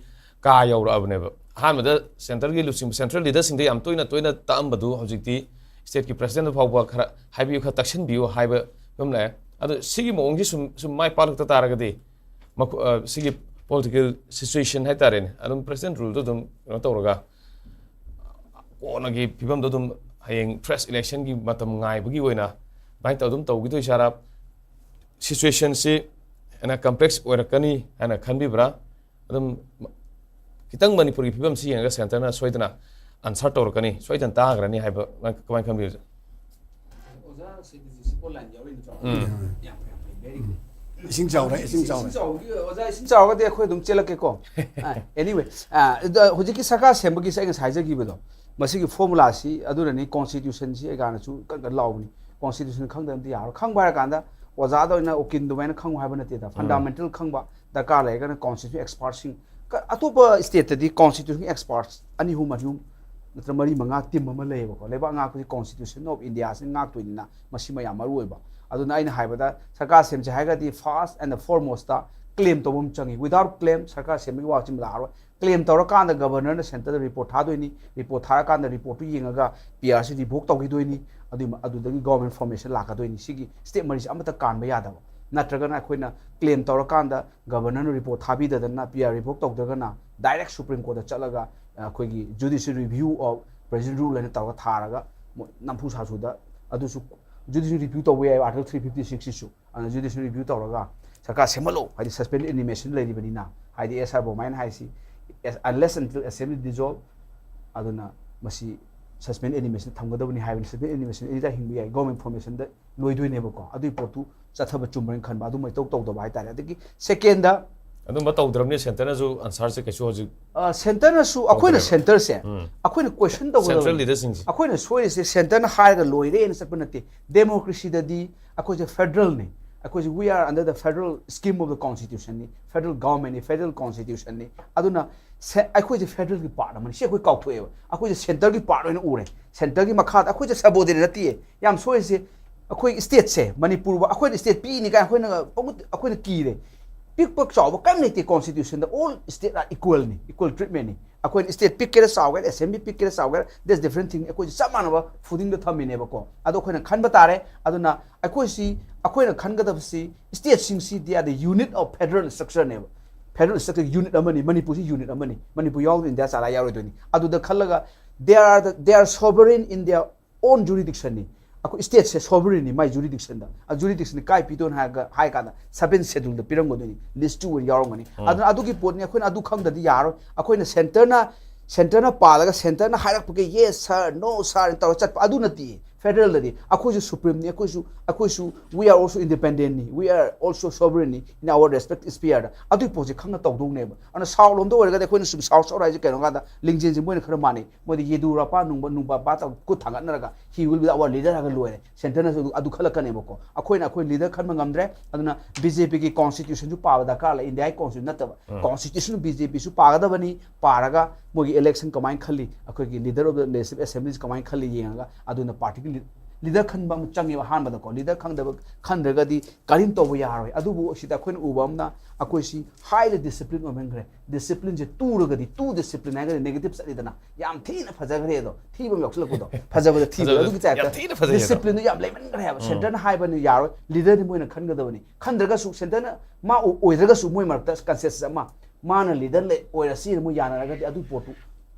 ꯀꯥ ꯌꯧꯔꯛꯑꯕꯅꯦꯕ꯫ ꯑꯍꯥꯟꯕꯗ ꯁꯦꯟꯇꯔꯒꯤ ꯂꯨꯆꯤꯡꯕ, ꯁꯦꯟꯇ꯭ꯔꯦꯜ ꯂꯤꯗꯔꯁꯤꯡꯗ ꯌꯥꯝ ꯇꯣꯏꯅ ꯇꯣꯏꯅ ꯇꯛꯑꯝꯕꯗꯨ ꯍꯧꯖꯤꯛꯇꯤ ꯁ꯭ꯇꯦꯠꯀꯤ ꯄ꯭ꯔꯁꯤꯗꯦꯟꯗ ꯐꯥꯎꯕ ꯈꯔ ꯍꯥꯏꯕꯤꯌꯨ, ꯈꯔ ꯇꯛꯁꯤꯟꯕꯤꯌꯨ ꯍꯥꯏꯕ ꯐꯤꯕꯝ ꯂꯥꯛꯑꯦ꯫ ꯑꯗꯣ ꯁꯤꯒꯤ ꯃꯑꯣꯡꯁꯤ ꯁꯨꯝ, ꯁꯨꯝ ꯃꯥꯏ ꯄꯥꯛꯂꯛꯇ ꯇꯥꯔꯒꯗꯤ ꯃꯈꯣ-, ꯑ, ꯁꯤꯒꯤ ꯄꯣꯂꯤꯇꯤꯀꯦꯜ ꯁꯤꯆꯨꯋꯦꯁꯟ ꯍꯥꯏꯇꯥꯔꯦꯅꯦ, ꯑꯗꯨꯝ ꯄ꯭ꯔꯁꯤꯗꯦꯟ ꯔꯨꯜꯗꯣ ꯑꯗꯨꯝ ꯀꯩꯅꯣ ꯇꯧꯔꯒ ꯀꯣꯟꯅꯒꯤ ꯐꯤꯕꯝꯗꯣ ꯑꯗꯨꯝ ꯍꯌꯦꯡ ꯐ꯭ꯔꯦꯁ ꯏꯂꯦꯛꯁꯟꯒꯤ ꯃꯇꯝ ꯉꯥꯏꯕꯒꯤ ꯑꯣꯏꯅ ꯑꯗꯨꯃꯥꯏꯅ ꯇꯧꯔ ꯑꯗꯨꯝ ꯇꯧꯈꯤꯗꯣꯏ ꯁꯥꯔꯥ ꯁꯤꯆꯨꯋꯦꯁꯟꯁꯤ ꯍꯦꯟꯅ ꯀꯝꯄ꯭ꯂꯦꯛꯁ ꯑꯣꯏꯔꯛꯀꯅꯤ ꯍꯥꯏꯅ ꯈꯟꯕꯤꯕ꯭ꯔꯥ? ꯑꯗꯨꯝ ꯈꯤꯇꯪ ꯃꯅꯤꯄꯨꯔꯒꯤ ꯐꯤꯕꯝꯁꯤ ꯌꯦꯡꯉꯒ ꯁꯦꯟꯇꯔꯅ ꯁꯣꯏꯗꯅ ꯑꯟꯁꯔ ꯇꯧꯔꯛꯀꯅꯤ, ꯁꯣꯏꯗꯅ ꯇꯥꯈ꯭ꯔꯅꯤ ꯍꯥꯏꯕ ꯅꯪ ꯀꯃꯥꯏꯅ ꯈꯟꯕꯤꯕꯁꯦ? ꯑꯣꯖꯥ ꯁꯤꯗꯤꯁꯤ ꯁꯤꯄꯣ ꯂꯥꯏꯟ ꯌꯥꯎꯔꯤ ꯅꯠꯇ꯭ꯔꯣ? ꯎꯝ꯫ ꯌꯥꯝ ꯐꯩ, ꯌꯥꯝ ꯐꯩ, very good꯫ ꯏꯁꯤꯡ ꯆꯥꯎꯔꯦ, ꯏꯁꯤꯡ ꯏꯁꯤꯡ ꯆꯥꯎꯔꯦ꯫ ꯆꯥꯎꯕꯒꯤ, ꯑꯣꯖꯥ, ꯏꯁꯤꯡ ꯆꯥꯎꯔꯒꯗꯤ ꯑꯩꯈꯣꯏ ꯑꯗꯨꯝ ꯆꯦꯜꯂꯛꯀꯦꯀꯣ꯫ ꯑ, anyway, ꯑ, ꯑꯗ ꯍꯧꯖꯤꯛꯀꯤ ꯁꯔꯀꯥꯔ ꯁꯦꯝꯕꯒꯤꯁꯦ ꯑꯩ ꯉꯁꯥꯏ ꯍꯥꯏꯖꯈꯤꯕꯗꯣ, ꯃꯁꯤꯒꯤ ꯐꯣꯔꯃꯨꯂꯥꯁꯤ ꯑꯗꯨꯅꯅꯤ ꯀꯣꯟꯁꯇꯤꯇ꯭ꯌꯨꯁꯟꯁꯤ ꯑꯩ ꯀꯥꯟꯅꯁꯨ ꯀꯟ ꯀꯟ ꯂꯥꯎꯕꯅꯤ꯫ ꯀꯣꯟꯁꯇꯤꯇ꯭ꯌꯨꯁꯟ ꯈꯪꯗꯕꯗꯤ ꯌꯥꯔꯣꯏ꯫ ꯈꯪꯕ ꯍꯥꯏꯔ ꯀꯥꯟꯗ ꯑꯣꯖꯥꯗ ꯑꯣꯏꯅ ꯎꯀꯤꯜ ꯑꯗꯨꯃꯥꯏꯅ ꯈꯪꯉꯨ ꯍꯥꯏꯕ ꯅꯠꯇꯦꯗ꯫ ꯐꯟꯗꯥꯃꯦꯟꯇꯦꯜ ꯈꯪꯕ ꯗꯔꯀꯥꯔ ꯂꯩꯔꯒꯅ ꯀꯣꯟꯁꯇꯤꯇ꯭ꯌꯨꯁꯟ ꯑꯦꯛꯁꯄꯥꯔꯠꯁꯤꯡ, ꯑꯇꯣꯞꯄ ꯁ꯭ꯇꯦꯠꯇꯗꯤ ꯀꯣꯟꯁꯇꯤꯇ꯭ꯌꯨꯁꯟ ꯑꯦꯛꯁꯄꯥꯔꯠꯁ ꯑꯅꯤ ꯑꯍꯨꯝ ꯑꯅꯤ ꯑꯍꯨꯝ ꯅꯠꯇ꯭ꯔ ꯃꯔꯤ ꯃꯉꯥ ꯇꯤꯝ ꯑꯃ ꯂꯩꯌꯦꯕꯀꯣ꯫ ꯂꯩꯕꯥꯛ ꯉꯥꯛꯄꯁꯤ ꯀꯣꯟꯁꯇꯤꯇ꯭ꯌꯨꯁꯟ ꯑꯣꯐ ꯏꯟꯗꯤꯌꯥꯁꯤ ꯉꯥꯛꯇꯣꯏꯅꯤꯅ ꯃꯁꯤ ꯃꯌꯥꯝ ꯃꯔꯨ ꯑꯣꯏꯕ꯫ ꯑꯗꯨꯅ ꯑꯩꯅ ꯍꯥꯏꯕꯗ ꯁꯔꯀꯥꯔ ꯁꯦꯝꯁꯦ ꯍꯥꯏꯔꯒꯗꯤ first and foremost the claim ꯇꯧꯕ ꯑꯃ ꯆꯪꯉꯤ꯫ Without claim ꯁꯔꯀꯥꯔ ꯁꯦꯝꯕꯒꯤ ꯋꯥꯁꯤ ꯂꯥꯛꯑꯔꯣꯏ꯫ ꯀ꯭ꯂꯦꯝ ꯇꯧꯔꯀꯥꯟꯗ ꯒꯕꯔꯅꯔꯅ ꯁꯦꯟꯇꯔꯗ ꯔꯤꯄꯣꯔꯠ ꯊꯥꯗꯣꯏꯅꯤ꯫ ꯔꯤꯄꯣꯔꯠ ꯊꯥꯔꯀꯥꯟꯗ ꯔꯤꯄꯣꯔꯠꯇꯨ ꯌꯦꯡꯉꯒ ꯄꯤ ꯑꯥꯔ ꯁꯤ ꯔꯤꯚꯣꯛ ꯇꯧꯈꯤꯗꯣꯏꯅꯤ꯫ ꯑꯗꯨꯒꯤ ꯑꯗꯨꯗꯒꯤ ꯒꯣꯔꯃꯦꯟ ꯐꯣꯔꯃꯦꯁꯟ ꯂꯥꯛꯀꯗꯣꯏꯅꯤ꯫ ꯁꯤꯒꯤ ꯁ꯭ꯇꯦꯞ ꯃꯔꯤꯁꯦ ꯑꯃꯠꯇ ꯀꯥꯟꯕ ꯌꯥꯗꯕ꯫ ꯅꯠꯇ꯭ꯔꯒꯅ ꯑꯩꯈꯣꯏꯅ ꯀ꯭ꯂꯦꯝ ꯇꯧꯔꯀꯥꯟꯗ ꯒꯕꯔꯅꯔꯅ ꯔꯤꯄꯣꯔꯠ ꯊꯥꯕꯤꯗꯗꯅ ꯄꯤ ꯑꯥꯔ ꯔꯤꯚꯣꯛ ꯇꯧꯗ꯭ꯔꯒꯅ ꯗꯥꯏꯔꯦꯛ ꯁꯨꯄ꯭ꯔꯤꯝ ꯀꯣꯔꯠꯇ ꯆꯠꯂꯒ ꯑꯩꯈꯣꯏꯒꯤ judicial review of president rule ꯍꯥꯏꯅ ꯇꯧꯔꯒ ꯊꯥꯔꯒ ꯃꯣꯏ ꯅꯝꯐꯨ ꯁꯥꯐꯨꯗ ꯑꯗꯨꯁꯨ ꯖꯨꯗꯤꯁꯤꯌꯦꯜ ꯔꯤꯚ꯭ꯌꯨ ꯇꯧꯕ ꯌꯥꯏ, ꯑꯥꯔꯇꯤꯀꯜ ꯊ꯭ꯔꯤ ꯐꯤꯐꯇꯤ ꯁꯤꯛꯁꯁꯤꯁꯨ꯫ ꯑꯗꯨꯅ ꯖꯨꯗꯤꯁꯤꯌꯦꯜ ꯔꯤꯚ꯭ꯌꯨ ꯇꯧꯔꯒ ꯁꯔꯀꯥꯔ ꯁꯦꯝꯍꯜꯂꯣ, ꯍꯥꯏꯗꯤ ꯁꯁꯄꯦꯟꯗꯦꯗ ꯑꯦꯅꯤꯃꯦꯁꯟ ꯂꯩꯔꯤꯕꯅꯤꯅ, ꯍꯥꯏꯗꯤ ꯑꯦꯁ ꯑꯥꯔ ꯕꯣꯃꯥꯏꯅ ꯍꯥꯏꯁꯤ, unless until assembly dissolve, ꯑꯗꯨꯅ ꯃꯁꯤ ꯁꯁꯄꯦꯟꯗꯦꯗ ꯑꯦꯅꯤꯃꯦꯁꯟ ꯊꯝꯒꯗꯕꯅꯤ ꯍꯥꯏꯕꯅꯤ꯫ ꯁꯁꯄꯦꯟꯗꯦꯗ ꯑꯦꯅꯤꯃꯦꯁꯟ ꯑꯦꯅꯤ ꯇꯥꯏꯝ ꯍꯤꯡꯕ ꯌꯥꯏ, ꯒꯣꯔꯃꯦꯟ ꯐꯣꯔꯃꯦꯁꯟꯗ ꯂꯣꯏꯗꯣꯏꯅꯦꯕꯀꯣ꯫ ꯑꯗꯨꯒꯤ ꯄꯣꯠꯇꯨ ꯆꯠꯊꯕ ꯆꯨꯝꯕ꯭ꯔꯅ ꯈꯟꯕ, ꯑꯗꯨꯃ ꯏꯇꯧ ꯇꯧꯗꯕ ꯍꯥꯏꯇꯥꯔꯦ꯫ ꯑꯗꯒꯤ ꯁꯦꯀꯦꯟꯗ, ꯑꯗꯨꯝꯕ ꯇꯧꯗ꯭ꯔꯕꯅꯤ, ꯁꯦꯟꯇꯔꯅꯁꯨ ꯑꯟꯁꯥꯔꯁꯦ ꯀꯩꯁꯨ ꯍꯧꯖꯤꯛ ꯑ, ꯁꯦꯟꯇꯔꯅꯁꯨ, ꯑꯩꯈꯣꯏꯅ ꯇꯧꯗ꯭ꯔꯦꯕ꯫ ꯁꯦꯟꯇꯔꯁꯦ ꯎꯝ꯫ ꯑꯩꯈꯣꯏꯅ ꯀꯣꯏꯁꯟ ꯁꯦꯟꯇ꯭ꯔꯦꯜ ꯇꯧꯒꯗꯕꯅꯤ꯫ ꯑꯟꯁꯥꯔꯁꯦ ꯑꯩꯈꯣꯏꯅ ꯁꯣꯏꯔꯤꯁꯦ ꯁꯦꯟꯇꯔꯅ ꯍꯥꯏꯔꯒ ꯂꯣꯏꯔꯦꯅ ꯆꯠꯄ ꯅꯠꯇꯦ꯫ ꯗꯦꯃꯣꯀ꯭ꯔꯦꯁꯤꯗꯗꯤ ꯑꯩꯈꯣꯏꯁꯦ ꯐꯦꯗꯔꯦꯜꯅꯤ꯫ ꯑꯩꯈꯣꯏꯁꯦ we are under the federal scheme of the constitutionꯅꯤ, ꯐꯦꯗꯔꯦꯜ ꯒꯚꯔꯟꯃꯦꯟꯠꯅꯤ, ꯐꯦꯗꯔꯦꯜ ꯀꯣꯟꯁꯇꯤꯇ꯭ꯌꯨꯁꯟꯅꯤ꯫ ꯑꯗꯨꯅ ꯁꯦ-, ꯑꯩꯈꯣꯏꯁꯦ ꯐꯦꯗꯔꯦꯜꯒꯤ ꯄꯥꯔꯠ ꯑꯃꯅꯤ꯫ ꯁꯤ ꯑꯩꯈꯣꯏ ꯀꯥꯎꯊꯣꯛꯑꯦꯕ꯫ ꯑꯩꯈꯣꯏꯁꯦ ꯁꯦꯟꯇꯔꯒꯤ ꯄꯥꯔꯠ ꯑꯣꯏꯅ ꯎꯔꯦ꯫ ꯁꯦꯟꯇꯔꯒꯤ ꯃꯈꯥꯗ ꯑꯩꯈꯣꯏꯁꯦ ꯁꯕꯑꯣꯔꯗꯤꯅꯦꯠ ꯅꯠꯇꯦ꯫ ꯌꯥꯝ ꯁꯣꯏꯔꯤꯁꯦ ꯑꯩꯈꯣꯏ ꯁ꯭ꯇꯦꯠꯁꯦ, ꯃꯅꯤꯄꯨꯔꯕꯨ ꯑꯩꯈꯣꯏꯅ ꯁ꯭ꯇꯦꯠ ꯄꯤꯛꯏꯅꯤ ꯀꯥꯏꯅ ꯑꯩꯈꯣꯏꯅ ꯄꯪꯎ-, ꯑꯩꯈꯣꯏꯅ ꯀꯤꯔꯦ꯫ ꯄꯤꯛꯄ ꯆꯥꯎꯕ ꯀꯔꯤꯝ ꯂꯩꯇꯦ ꯀꯣꯟꯁꯇꯤꯇ꯭ꯌꯨꯁꯟꯗ꯫ All state are equalꯅꯤ, equal treatmentꯅꯤ꯫ ꯑꯩꯈꯣꯏꯅ ꯁ꯭ꯇꯦꯠ ꯄꯤꯛꯀꯦꯔꯥ ꯆꯥꯎꯒꯦꯔꯥ, ꯑꯦꯁꯦꯝꯕ꯭ꯂꯤ ꯄꯤꯛꯀꯦꯔꯥ ꯆꯥꯎꯒꯦꯔꯥ, that's different thing꯫ ꯑꯩꯈꯣꯏꯁꯦ ꯆꯞ ꯃꯥꯟꯅꯕ ꯐꯨꯗꯤꯡꯗ ꯊꯝꯃꯤꯅꯦꯕꯀꯣ꯫ ꯑꯗꯣ ꯑꯩꯈꯣꯏꯅ ꯈꯟꯕ ꯇꯥꯔꯦ꯫ ꯑꯗꯨꯅ ꯑꯩꯈꯣꯏꯁꯤ, ꯑꯩꯈꯣꯏꯅ ꯈꯟꯒꯗꯕꯁꯤ ꯁ꯭ꯇꯦꯠꯁꯤꯡꯁꯤ they are the unit of federal structureꯅꯦꯕ꯫ ꯐꯦꯗꯔꯦꯜ ꯁ꯭ꯇ꯭ꯔꯛꯆꯔ ꯌꯨꯅꯤꯠ ꯑꯃꯅꯤ, ꯃꯅꯤꯄꯨꯔꯁꯤ ꯌꯨꯅꯤꯠ ꯑꯃꯅꯤ꯫ ꯃꯅꯤꯄꯨꯔ ꯌꯥꯎꯗꯅ ꯏꯟꯗꯤꯌꯥ ꯆꯂꯥꯏ ꯌꯥꯔꯣꯏꯗꯣꯏꯅꯤ꯫ ꯑꯗꯨꯗ ꯈꯜꯂꯒ they are the, they are sovereign in their own jurisdictionꯅꯤ꯫ ꯑꯩꯈꯣꯏ ꯁ꯭ꯇꯦꯠꯁꯦ sovereignꯅꯤ ꯃꯥꯏ jurisdictionꯗ꯫ ꯑ, jurisdictionꯅꯤ ꯀꯥꯏ ꯄꯤꯗꯣꯏꯅꯣ ꯍꯥꯏꯔꯒ, ꯍꯥꯏ ꯀꯥꯟꯗ ꯁꯕꯦꯟ ꯁꯦꯗꯨꯜꯗ ꯄꯤꯔꯝꯒꯗꯣꯏꯅꯤ, ꯂꯤꯁ ꯇꯨ ꯑꯣꯏꯅ ꯌꯥꯎꯔꯝꯒꯅꯤ꯫ ꯑꯗꯨꯅ ꯑꯗꯨꯒꯤ ꯄꯣꯠꯅꯤ꯫ ꯑꯩꯈꯣꯏꯅ ꯑꯗꯨ ꯈꯪꯗ꯭ꯔꯗꯤ ꯌꯥꯔꯣꯏ꯫ ꯑꯩꯈꯣꯏꯅ ꯁꯦꯟꯇꯔꯅ, ꯁꯦꯟꯇꯔꯅ ꯄꯥꯜꯂꯒ ꯁꯦꯟꯇꯔꯅ ꯍꯥꯏꯔꯛꯄꯒꯤ yes sir, no sir ꯇꯧꯔ ꯆꯠꯄ ꯑꯗꯨ ꯅꯠꯇꯦ꯫ Federal ꯗꯗꯤ ꯑꯩꯈꯣꯏꯁꯨ supreme ꯅꯤ, ꯑꯩꯈꯣꯏꯁꯨ ꯑꯩꯈꯣꯏꯁꯨ we are also independent ꯅꯤ, we are also sovereign ꯅꯤ in our respect sphere ꯗ, ꯑꯗꯨꯒꯤ ꯄꯣꯠꯁꯦ ꯈꯪꯅ ꯇꯧꯗꯧꯅꯦꯕ꯫ ꯑꯗꯨꯅ South ꯂꯣꯝꯗ ꯑꯣꯏꯔꯒꯗꯤ ꯑꯩꯈꯣꯏꯅ ꯁꯨꯝ South South ꯍꯥꯏꯁꯦ ꯀꯩꯅꯣ ꯀꯥꯟꯗ ꯂꯤꯡꯖꯦꯜꯁꯦ ꯃꯣꯏꯅ ꯈꯔ ꯃꯥꯟꯅꯩ꯫ ꯃꯣꯏꯗꯤ ꯌꯦꯗꯨꯔꯞꯄ ꯅꯨꯡꯕ ꯅꯨꯡꯕ ꯄꯥ ꯇꯧ ꯈꯨꯠ ꯊꯥꯡꯒꯠꯅꯔꯒ he will be our leader ꯍꯥꯏꯔꯒ ꯂꯣꯏꯔꯦ꯫ Centre ꯅꯁꯨ ꯑꯗꯨ, ꯑꯗꯨ ꯈꯜꯂꯛꯀꯅꯦꯕꯀꯣ꯫ ꯑꯩꯈꯣꯏꯅ ꯑꯩꯈꯣꯏ leader ꯈꯟꯕ ꯉꯝꯗ꯭ꯔꯦ꯫ ꯑꯗꯨꯅ B J P ꯒꯤ constitution ꯁꯨ ꯄꯥꯕ ꯗꯔꯀꯥꯔ ꯂꯩ꯫ India ꯒꯤ constitution ꯅꯠꯇꯕ constitution B J P ꯁꯨ ꯄꯥꯒꯗꯕꯅꯤ꯫ ꯄꯥꯔꯒ ꯃꯣꯏꯒꯤ election ꯀꯃꯥꯏꯅ ꯈꯜꯂꯤ, ꯑꯩꯈꯣꯏꯒꯤ leader of the legislative assembly ꯁꯤ ꯀꯃꯥꯏꯅ ꯈꯜꯂꯤ ꯌꯦꯡꯉꯒ ꯑꯗꯨꯅ party ꯒꯤ leader ꯈꯟꯕ ꯑꯃ ꯆꯪꯉꯦꯕ꯫ ꯑꯍꯥꯟꯕꯗꯀꯣ leader ꯈꯪꯗꯕ, ꯈꯟꯗ꯭ꯔꯒꯗꯤ ꯀꯔꯤꯝ ꯇꯧꯕ ꯌꯥꯔꯣꯏ꯫ ꯑꯗꯨꯕꯨ ꯁꯤꯗ ꯑꯩꯈꯣꯏꯅ ꯎꯕ ꯑꯃꯅ ꯑꯩꯈꯣꯏꯁꯤ highly discipline ꯑꯣꯏꯃꯟꯈ꯭ꯔꯦ꯫ Discipline ꯁꯦ ꯇꯨꯔꯒꯗꯤ, ꯇꯨ discipline ꯍꯥꯏꯔꯒꯗꯤ negative ꯆꯠꯂꯤꯗꯅ, ꯌꯥꯝ ꯊꯤꯅ ꯐꯖꯈ꯭ꯔꯦ ꯑꯗꯣ, ꯊꯤꯕ ꯑꯃ ꯌꯥꯎꯁꯜꯂꯛꯄꯗꯣ, ꯐꯖꯕꯗ ꯊꯤꯕ꯫ ꯐꯖꯕꯗ ꯑꯗꯨꯒꯤ type ꯇ ꯌꯥꯝ ꯊꯤꯅ ꯐꯖꯩ ꯑꯗꯣ꯫ Discipline ꯗꯣ ꯌꯥꯝ ꯂꯩꯃꯟꯈ꯭ꯔꯦ ꯍꯥꯏꯕ꯫ Centre ꯅ ꯍꯥꯏꯕꯅꯤ ꯌꯥꯔꯣꯏ, leader ꯗꯤ ꯃꯣꯏꯅ ꯈꯟꯒꯗꯕꯅꯤ꯫ ꯈꯟꯗ꯭ꯔꯒꯁꯨ, Centre ꯅ ꯃꯥ ꯑꯣꯏ-, ꯑꯣꯏꯗ꯭ꯔꯒꯁꯨ ꯃꯣꯏ ꯃꯔꯛꯇ consensus ꯑꯃ, ꯃꯥꯅ leader ꯂꯩ, ꯑꯣꯏꯔꯁꯤꯅ ꯃꯣꯏ ꯌꯥꯅꯔꯒꯗꯤ ꯑꯗꯨ ꯄꯣꯠꯇꯨ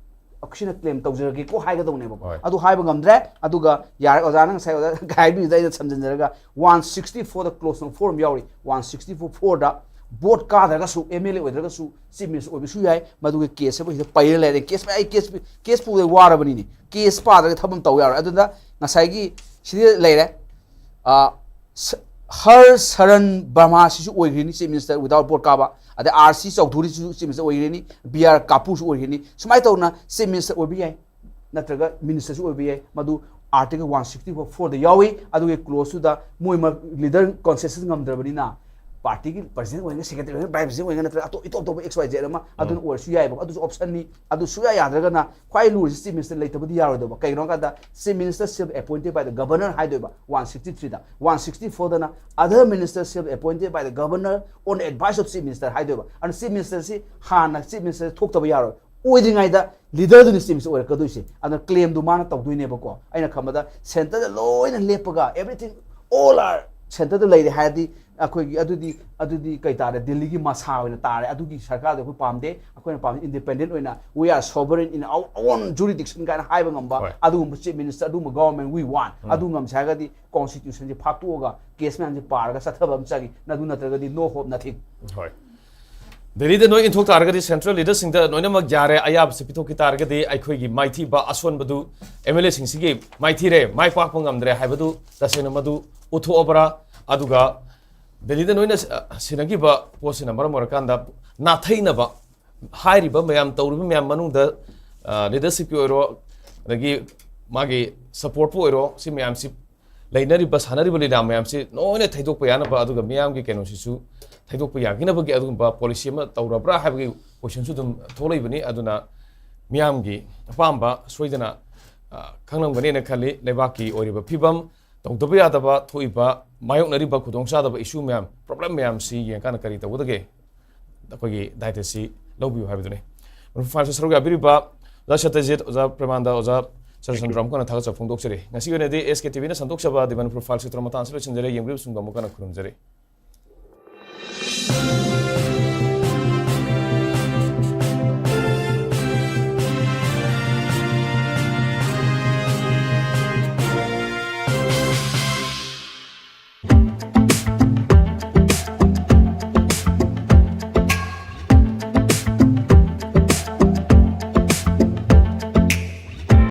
ꯑꯩꯈꯣꯏꯅ claim ꯇꯧꯖꯔꯒꯦꯀꯣ ꯍꯥꯏꯒꯗꯧꯅꯦꯕꯀꯣ꯫ ꯍꯣꯏ꯫ ꯑꯗꯨ ꯍꯥꯏꯕ ꯉꯝꯗ꯭ꯔꯦ꯫ ꯑꯗꯨꯒ ꯌꯥꯔꯦ, ꯑꯣꯖꯥꯅ ꯉꯁꯥꯏ ꯑꯣꯖꯥ ꯍꯥꯏꯕꯤꯕꯗ ꯑꯩꯅ ꯁꯝꯖꯤꯟꯖꯔꯒ, one sixty four ꯗ clause number four ꯑꯃ ꯌꯥꯎꯔꯤ꯫ One sixty four four the vote ꯀꯥꯗ꯭ꯔꯒꯁꯨ, M L A ꯑꯣꯏꯗ꯭ꯔꯒꯁꯨ chief minister ꯑꯣꯏꯕꯁꯨ ꯌꯥꯏ꯫ ꯃꯗꯨꯒꯤ case ꯁꯤꯕꯨ ꯁꯤꯗ ꯄꯩꯔ ꯂꯩꯔꯦ꯫ Case ꯑꯩ case case ꯄꯨꯕꯗ ꯋꯥꯔꯕꯅꯤꯅꯦ꯫ Case ꯄꯥꯗ꯭ꯔꯒ ꯊꯕꯛ ꯑꯃ ꯇꯧ ꯌꯥꯔꯣꯏ꯫ ꯑꯗꯨꯅ ꯉꯁꯥꯏꯒꯤ ꯁꯤꯗ ꯂꯩꯔꯦ꯫ ꯑ, ꯁ-, ꯍꯔ ꯁꯔꯟ ꯕꯔꯃꯥꯁꯤꯁꯨ ꯑꯣꯏꯈ꯭ꯔꯤꯅꯤ chief minister without vote ꯀꯥꯕ꯫ ꯑꯗꯩ R C ꯆꯧꯙꯨꯔꯤꯁꯤꯁꯨ chief minister ꯑꯣꯏꯈ꯭ꯔꯤꯅꯤ, B R ꯀꯥꯄꯨꯔꯁꯨ ꯑꯣꯏꯈ꯭ꯔꯤꯅꯤ꯫ ꯁꯨꯃꯥꯏꯅ ꯇꯧꯅ chief minister ꯑꯣꯏꯕ ꯌꯥꯏ, ꯅꯠꯇ꯭ꯔꯒ minister ꯁꯨ ꯑꯣꯏꯕ ꯌꯥꯏ꯫ ꯃꯗꯨ Article one sixty four ꯗ ꯌꯥꯎꯏ꯫ ꯑꯗꯨꯒꯤ clause ꯇꯨꯗ ꯃꯣꯏ ꯃꯔꯛ leader consensus ꯉꯝꯗ꯭ꯔꯕꯅꯤꯅ party ꯒꯤ president ꯑꯣꯏꯅ, secretary ꯑꯣꯏꯅ, vice president ꯑꯣꯏꯅ, ꯅꯠꯇ꯭ꯔꯒ ꯑꯇꯣꯞ, ꯏꯇꯣꯞ ꯇꯣꯞꯄ X Y Z ꯑꯃ ꯑꯗꯨꯅ ꯑꯣꯏꯔꯁꯨ ꯌꯥꯏꯑꯕ꯫ ꯑꯗꯨꯁꯨ option ꯅꯤ꯫ ꯑꯗꯨ ꯁꯨꯌꯥ ꯌꯥꯗ꯭ꯔꯒꯅ ꯈ꯭ꯋꯥꯏ ꯂꯨꯔꯤꯁꯤ chief minister ꯂꯩꯇꯕꯗꯤ ꯌꯥꯔꯣꯏꯗꯧꯕ꯫ ꯀꯩꯒꯤꯅꯣ ꯍꯥꯏ ꯀꯥꯟꯗ chief minister shall be appointed by the governor ꯍꯥꯏꯗꯣꯏꯕ one sixty three the. One sixty four ꯗꯅ other minister shall be appointed by the governor on the advice of chief minister ꯍꯥꯏꯗꯣꯏꯕ꯫ ꯑꯗꯨꯅ chief minister ꯁꯤ ꯍꯥꯟꯅ chief minister ꯊꯣꯛꯇꯕ ꯌꯥꯔꯣꯏ꯫ ꯑꯣꯏꯗ꯭ꯔꯤꯉꯩꯗ leader ꯗꯨꯅ chief minister ꯑꯣꯏꯔꯛꯀꯗꯣꯏꯁꯦ꯫ ꯑꯗꯨꯅ claim ꯗꯨ ꯃꯥꯅ ꯇꯧꯗꯣꯏꯅꯦꯕꯀꯣ꯫ ꯑꯩꯅ ꯈꯟꯕꯗ centre ꯗ ꯂꯣꯏꯅ ꯂꯦꯞꯄꯒ everything, all are centre ꯗ ꯂꯩꯔꯦ ꯍꯥꯏꯔꯗꯤ ꯑꯩꯈꯣꯏꯒꯤ ꯑꯗꯨꯗꯤ, ꯑꯗꯨꯗꯤ ꯀꯩ ꯇꯥꯔꯦ, ꯗꯤꯜꯂꯤꯒꯤ ꯃꯁꯥ ꯑꯣꯏꯅ ꯇꯥꯔꯦ꯫ ꯑꯗꯨꯒꯤ ꯁꯔꯀꯥꯔꯗꯣ ꯑꯩꯈꯣꯏ ꯄꯥꯝꯗꯦ꯫ ꯑꯩꯈꯣꯏꯅ ꯄꯥꯝꯕ independent ꯑꯣꯏꯅ, we are sovereign in our own jurisdiction ꯀꯥꯏꯅ ꯍꯥꯏꯕ ꯉꯝꯕ ꯍꯣꯏ꯫ ꯑꯗꯨꯒꯨꯝꯕ chief minister, ꯑꯗꯨꯒꯨꯝꯕ government we want꯫ ꯑꯗꯨ ꯉꯝꯁꯦ ꯍꯥꯏꯔꯒꯗꯤ constitution ꯁꯦ ꯐꯥꯛꯇꯣꯛꯑꯒ case ꯃꯌꯥꯝꯁꯦ ꯄꯥꯔꯒ ꯆꯠꯊꯕ ꯑꯃ ꯆꯪꯉꯤ꯫ ꯑꯗꯨ ꯅꯠꯇ꯭ꯔꯒꯗꯤ no hope, nothing꯫ ꯍꯣꯏ꯫ ꯗꯦꯜꯂꯤꯗ ꯅꯣꯏ ꯏꯟꯊꯣꯛ ꯇꯥꯔꯒꯗꯤ ꯁꯦꯟꯇ꯭ꯔꯦꯜ ꯂꯤꯗꯔꯁꯤꯡꯗ ꯂꯣꯏꯅꯃꯛ ꯌꯥꯔꯦ, ꯑꯌꯥꯕꯁꯤ ꯄꯤꯊꯣꯛꯈꯤ ꯇꯥꯔꯒꯗꯤ ꯑꯩꯈꯣꯏꯒꯤ ꯃꯥꯏꯊꯤꯕ ꯑꯁꯣꯟꯕꯗꯨ ꯑꯦꯝ ꯑꯦꯜ ꯑꯦꯁꯤꯡꯁꯤꯒꯤ ꯃꯥꯏꯊꯤꯔꯦ, ꯃꯥꯏ ꯄꯥꯛꯄ ꯉꯝꯗ꯭ꯔꯦ ꯍꯥꯏꯕꯗꯨ ꯇꯁꯦꯡꯅ ꯃꯗꯨ ꯎꯠꯊꯣꯛꯑꯕ꯭ꯔꯥ? ꯑꯗꯨꯒ ꯗꯦꯜꯂꯤꯗ ꯅꯣꯏꯅ ꯁꯤ-, ꯁꯤꯟꯅꯈꯤꯕ ꯄꯣꯠꯁꯤꯅ ꯃꯔꯝ ꯑꯣꯏꯔꯀꯥꯟꯗ ꯅꯥꯊꯩꯅꯕ ꯍꯥꯏꯔꯤꯕ ꯃꯌꯥꯝ, ꯇꯧꯔꯤꯕ ꯃꯌꯥꯝ ꯃꯅꯨꯡꯗ ꯂꯤꯗꯔꯁꯤꯞꯀꯤ ꯑꯣꯏꯔꯣ, ꯑꯗꯒꯤ ꯃꯥꯒꯤ ꯁꯄꯣꯔꯠꯄꯨ ꯑꯣꯏꯔꯣ, ꯁꯤ ꯃꯌꯥꯝꯁꯤ ꯂꯩꯅꯔꯤꯕ, ꯁꯥꯟꯅꯔꯤꯕ ꯂꯤꯂꯥ ꯃꯌꯥꯝꯁꯤ ꯂꯣꯏꯅ ꯊꯩꯗꯣꯛꯄ ꯌꯥꯅꯕ, ꯑꯗꯨꯒ ꯃꯤꯌꯥꯝꯒꯤ ꯀꯩꯅꯣꯁꯤꯁꯨ ꯊꯩꯗꯣꯛꯄ ꯌꯥꯈꯤꯅꯕꯒꯤ ꯑꯗꯨꯒꯨꯝꯕ ꯄꯣꯂꯤꯁꯤ ꯑꯃ ꯇꯧꯔꯕ꯭ꯔꯥ ꯍꯥꯏꯕꯒꯤ ꯀꯣꯏꯁꯟꯁꯨ ꯑꯗꯨꯝ ꯊꯣꯛꯂꯛꯏꯕꯅꯤ꯫ ꯑꯗꯨꯅ ꯃꯤꯌꯥꯝꯒꯤ ꯑꯄꯥꯝꯕ ꯁꯣꯏꯗꯅ, ꯑ, ꯈꯪꯂꯝꯒꯅꯤꯅ ꯈꯜꯂꯤ꯫ ꯂꯩꯕꯥꯛꯀꯤ ꯑꯣꯏꯔꯤꯕ ꯐꯤꯕꯝ, ꯇꯧꯗꯕ ꯌꯥꯗꯕ ꯊꯣꯛꯏꯕ, ꯃꯥꯌꯣꯛꯅꯔꯤꯕ ꯈꯨꯗꯣꯡꯆꯥꯗꯕ ꯏꯁꯨ ꯃꯌꯥꯝ, ꯄ꯭ꯔꯣꯕ꯭ꯂꯦꯝ ꯃꯌꯥꯝꯁꯤ ꯌꯦꯡꯀꯥꯟꯗ ꯀꯔꯤ ꯇꯧꯒꯗꯒꯦ? ꯑꯩꯈꯣꯏꯒꯤ ꯗꯥꯏꯇꯁꯤ ꯂꯧꯕꯤꯌꯨ ꯍꯥꯏꯕꯗꯨꯅꯤ꯫ ꯃꯅꯤꯄꯨꯔ ꯐꯥꯏꯜꯁꯇ ꯁꯔꯨꯛ ꯌꯥꯕꯤꯔꯤꯕ ꯑꯣꯖꯥ ꯁꯇ꯭ꯌꯖꯤꯠ, ꯑꯣꯖꯥ ꯄ꯭ꯔꯦꯃꯥꯅꯟꯗ, ꯑꯣꯖꯥ ꯁꯔꯆꯟꯗ꯭ꯔ ꯑꯃꯨꯛ ꯍꯟꯅ ꯊꯥꯒꯠꯆꯕ ꯐꯣꯡꯗꯣꯛꯆꯔꯤ꯫ ꯉꯁꯤꯒꯤ ꯑꯣꯏꯅꯗꯤ ꯑꯦꯁ ꯀꯦ ꯇꯤ ꯚꯤꯅ ꯁꯟꯗꯣꯛꯆꯕ ꯗꯤ ꯃꯅꯤꯄꯨꯔ ꯐꯥꯏꯜꯁ ꯈꯛꯇꯪ ꯃꯇꯥꯡ ꯑꯁꯤꯗ ꯂꯣꯏꯁꯤꯟꯖꯔꯦ꯫ ꯌꯦꯡꯕꯤꯔꯤꯕꯁꯤꯡꯕꯨ ꯑꯃꯨꯛ ꯍꯟꯅ ꯈꯨꯔꯨꯝꯖꯔꯤ꯫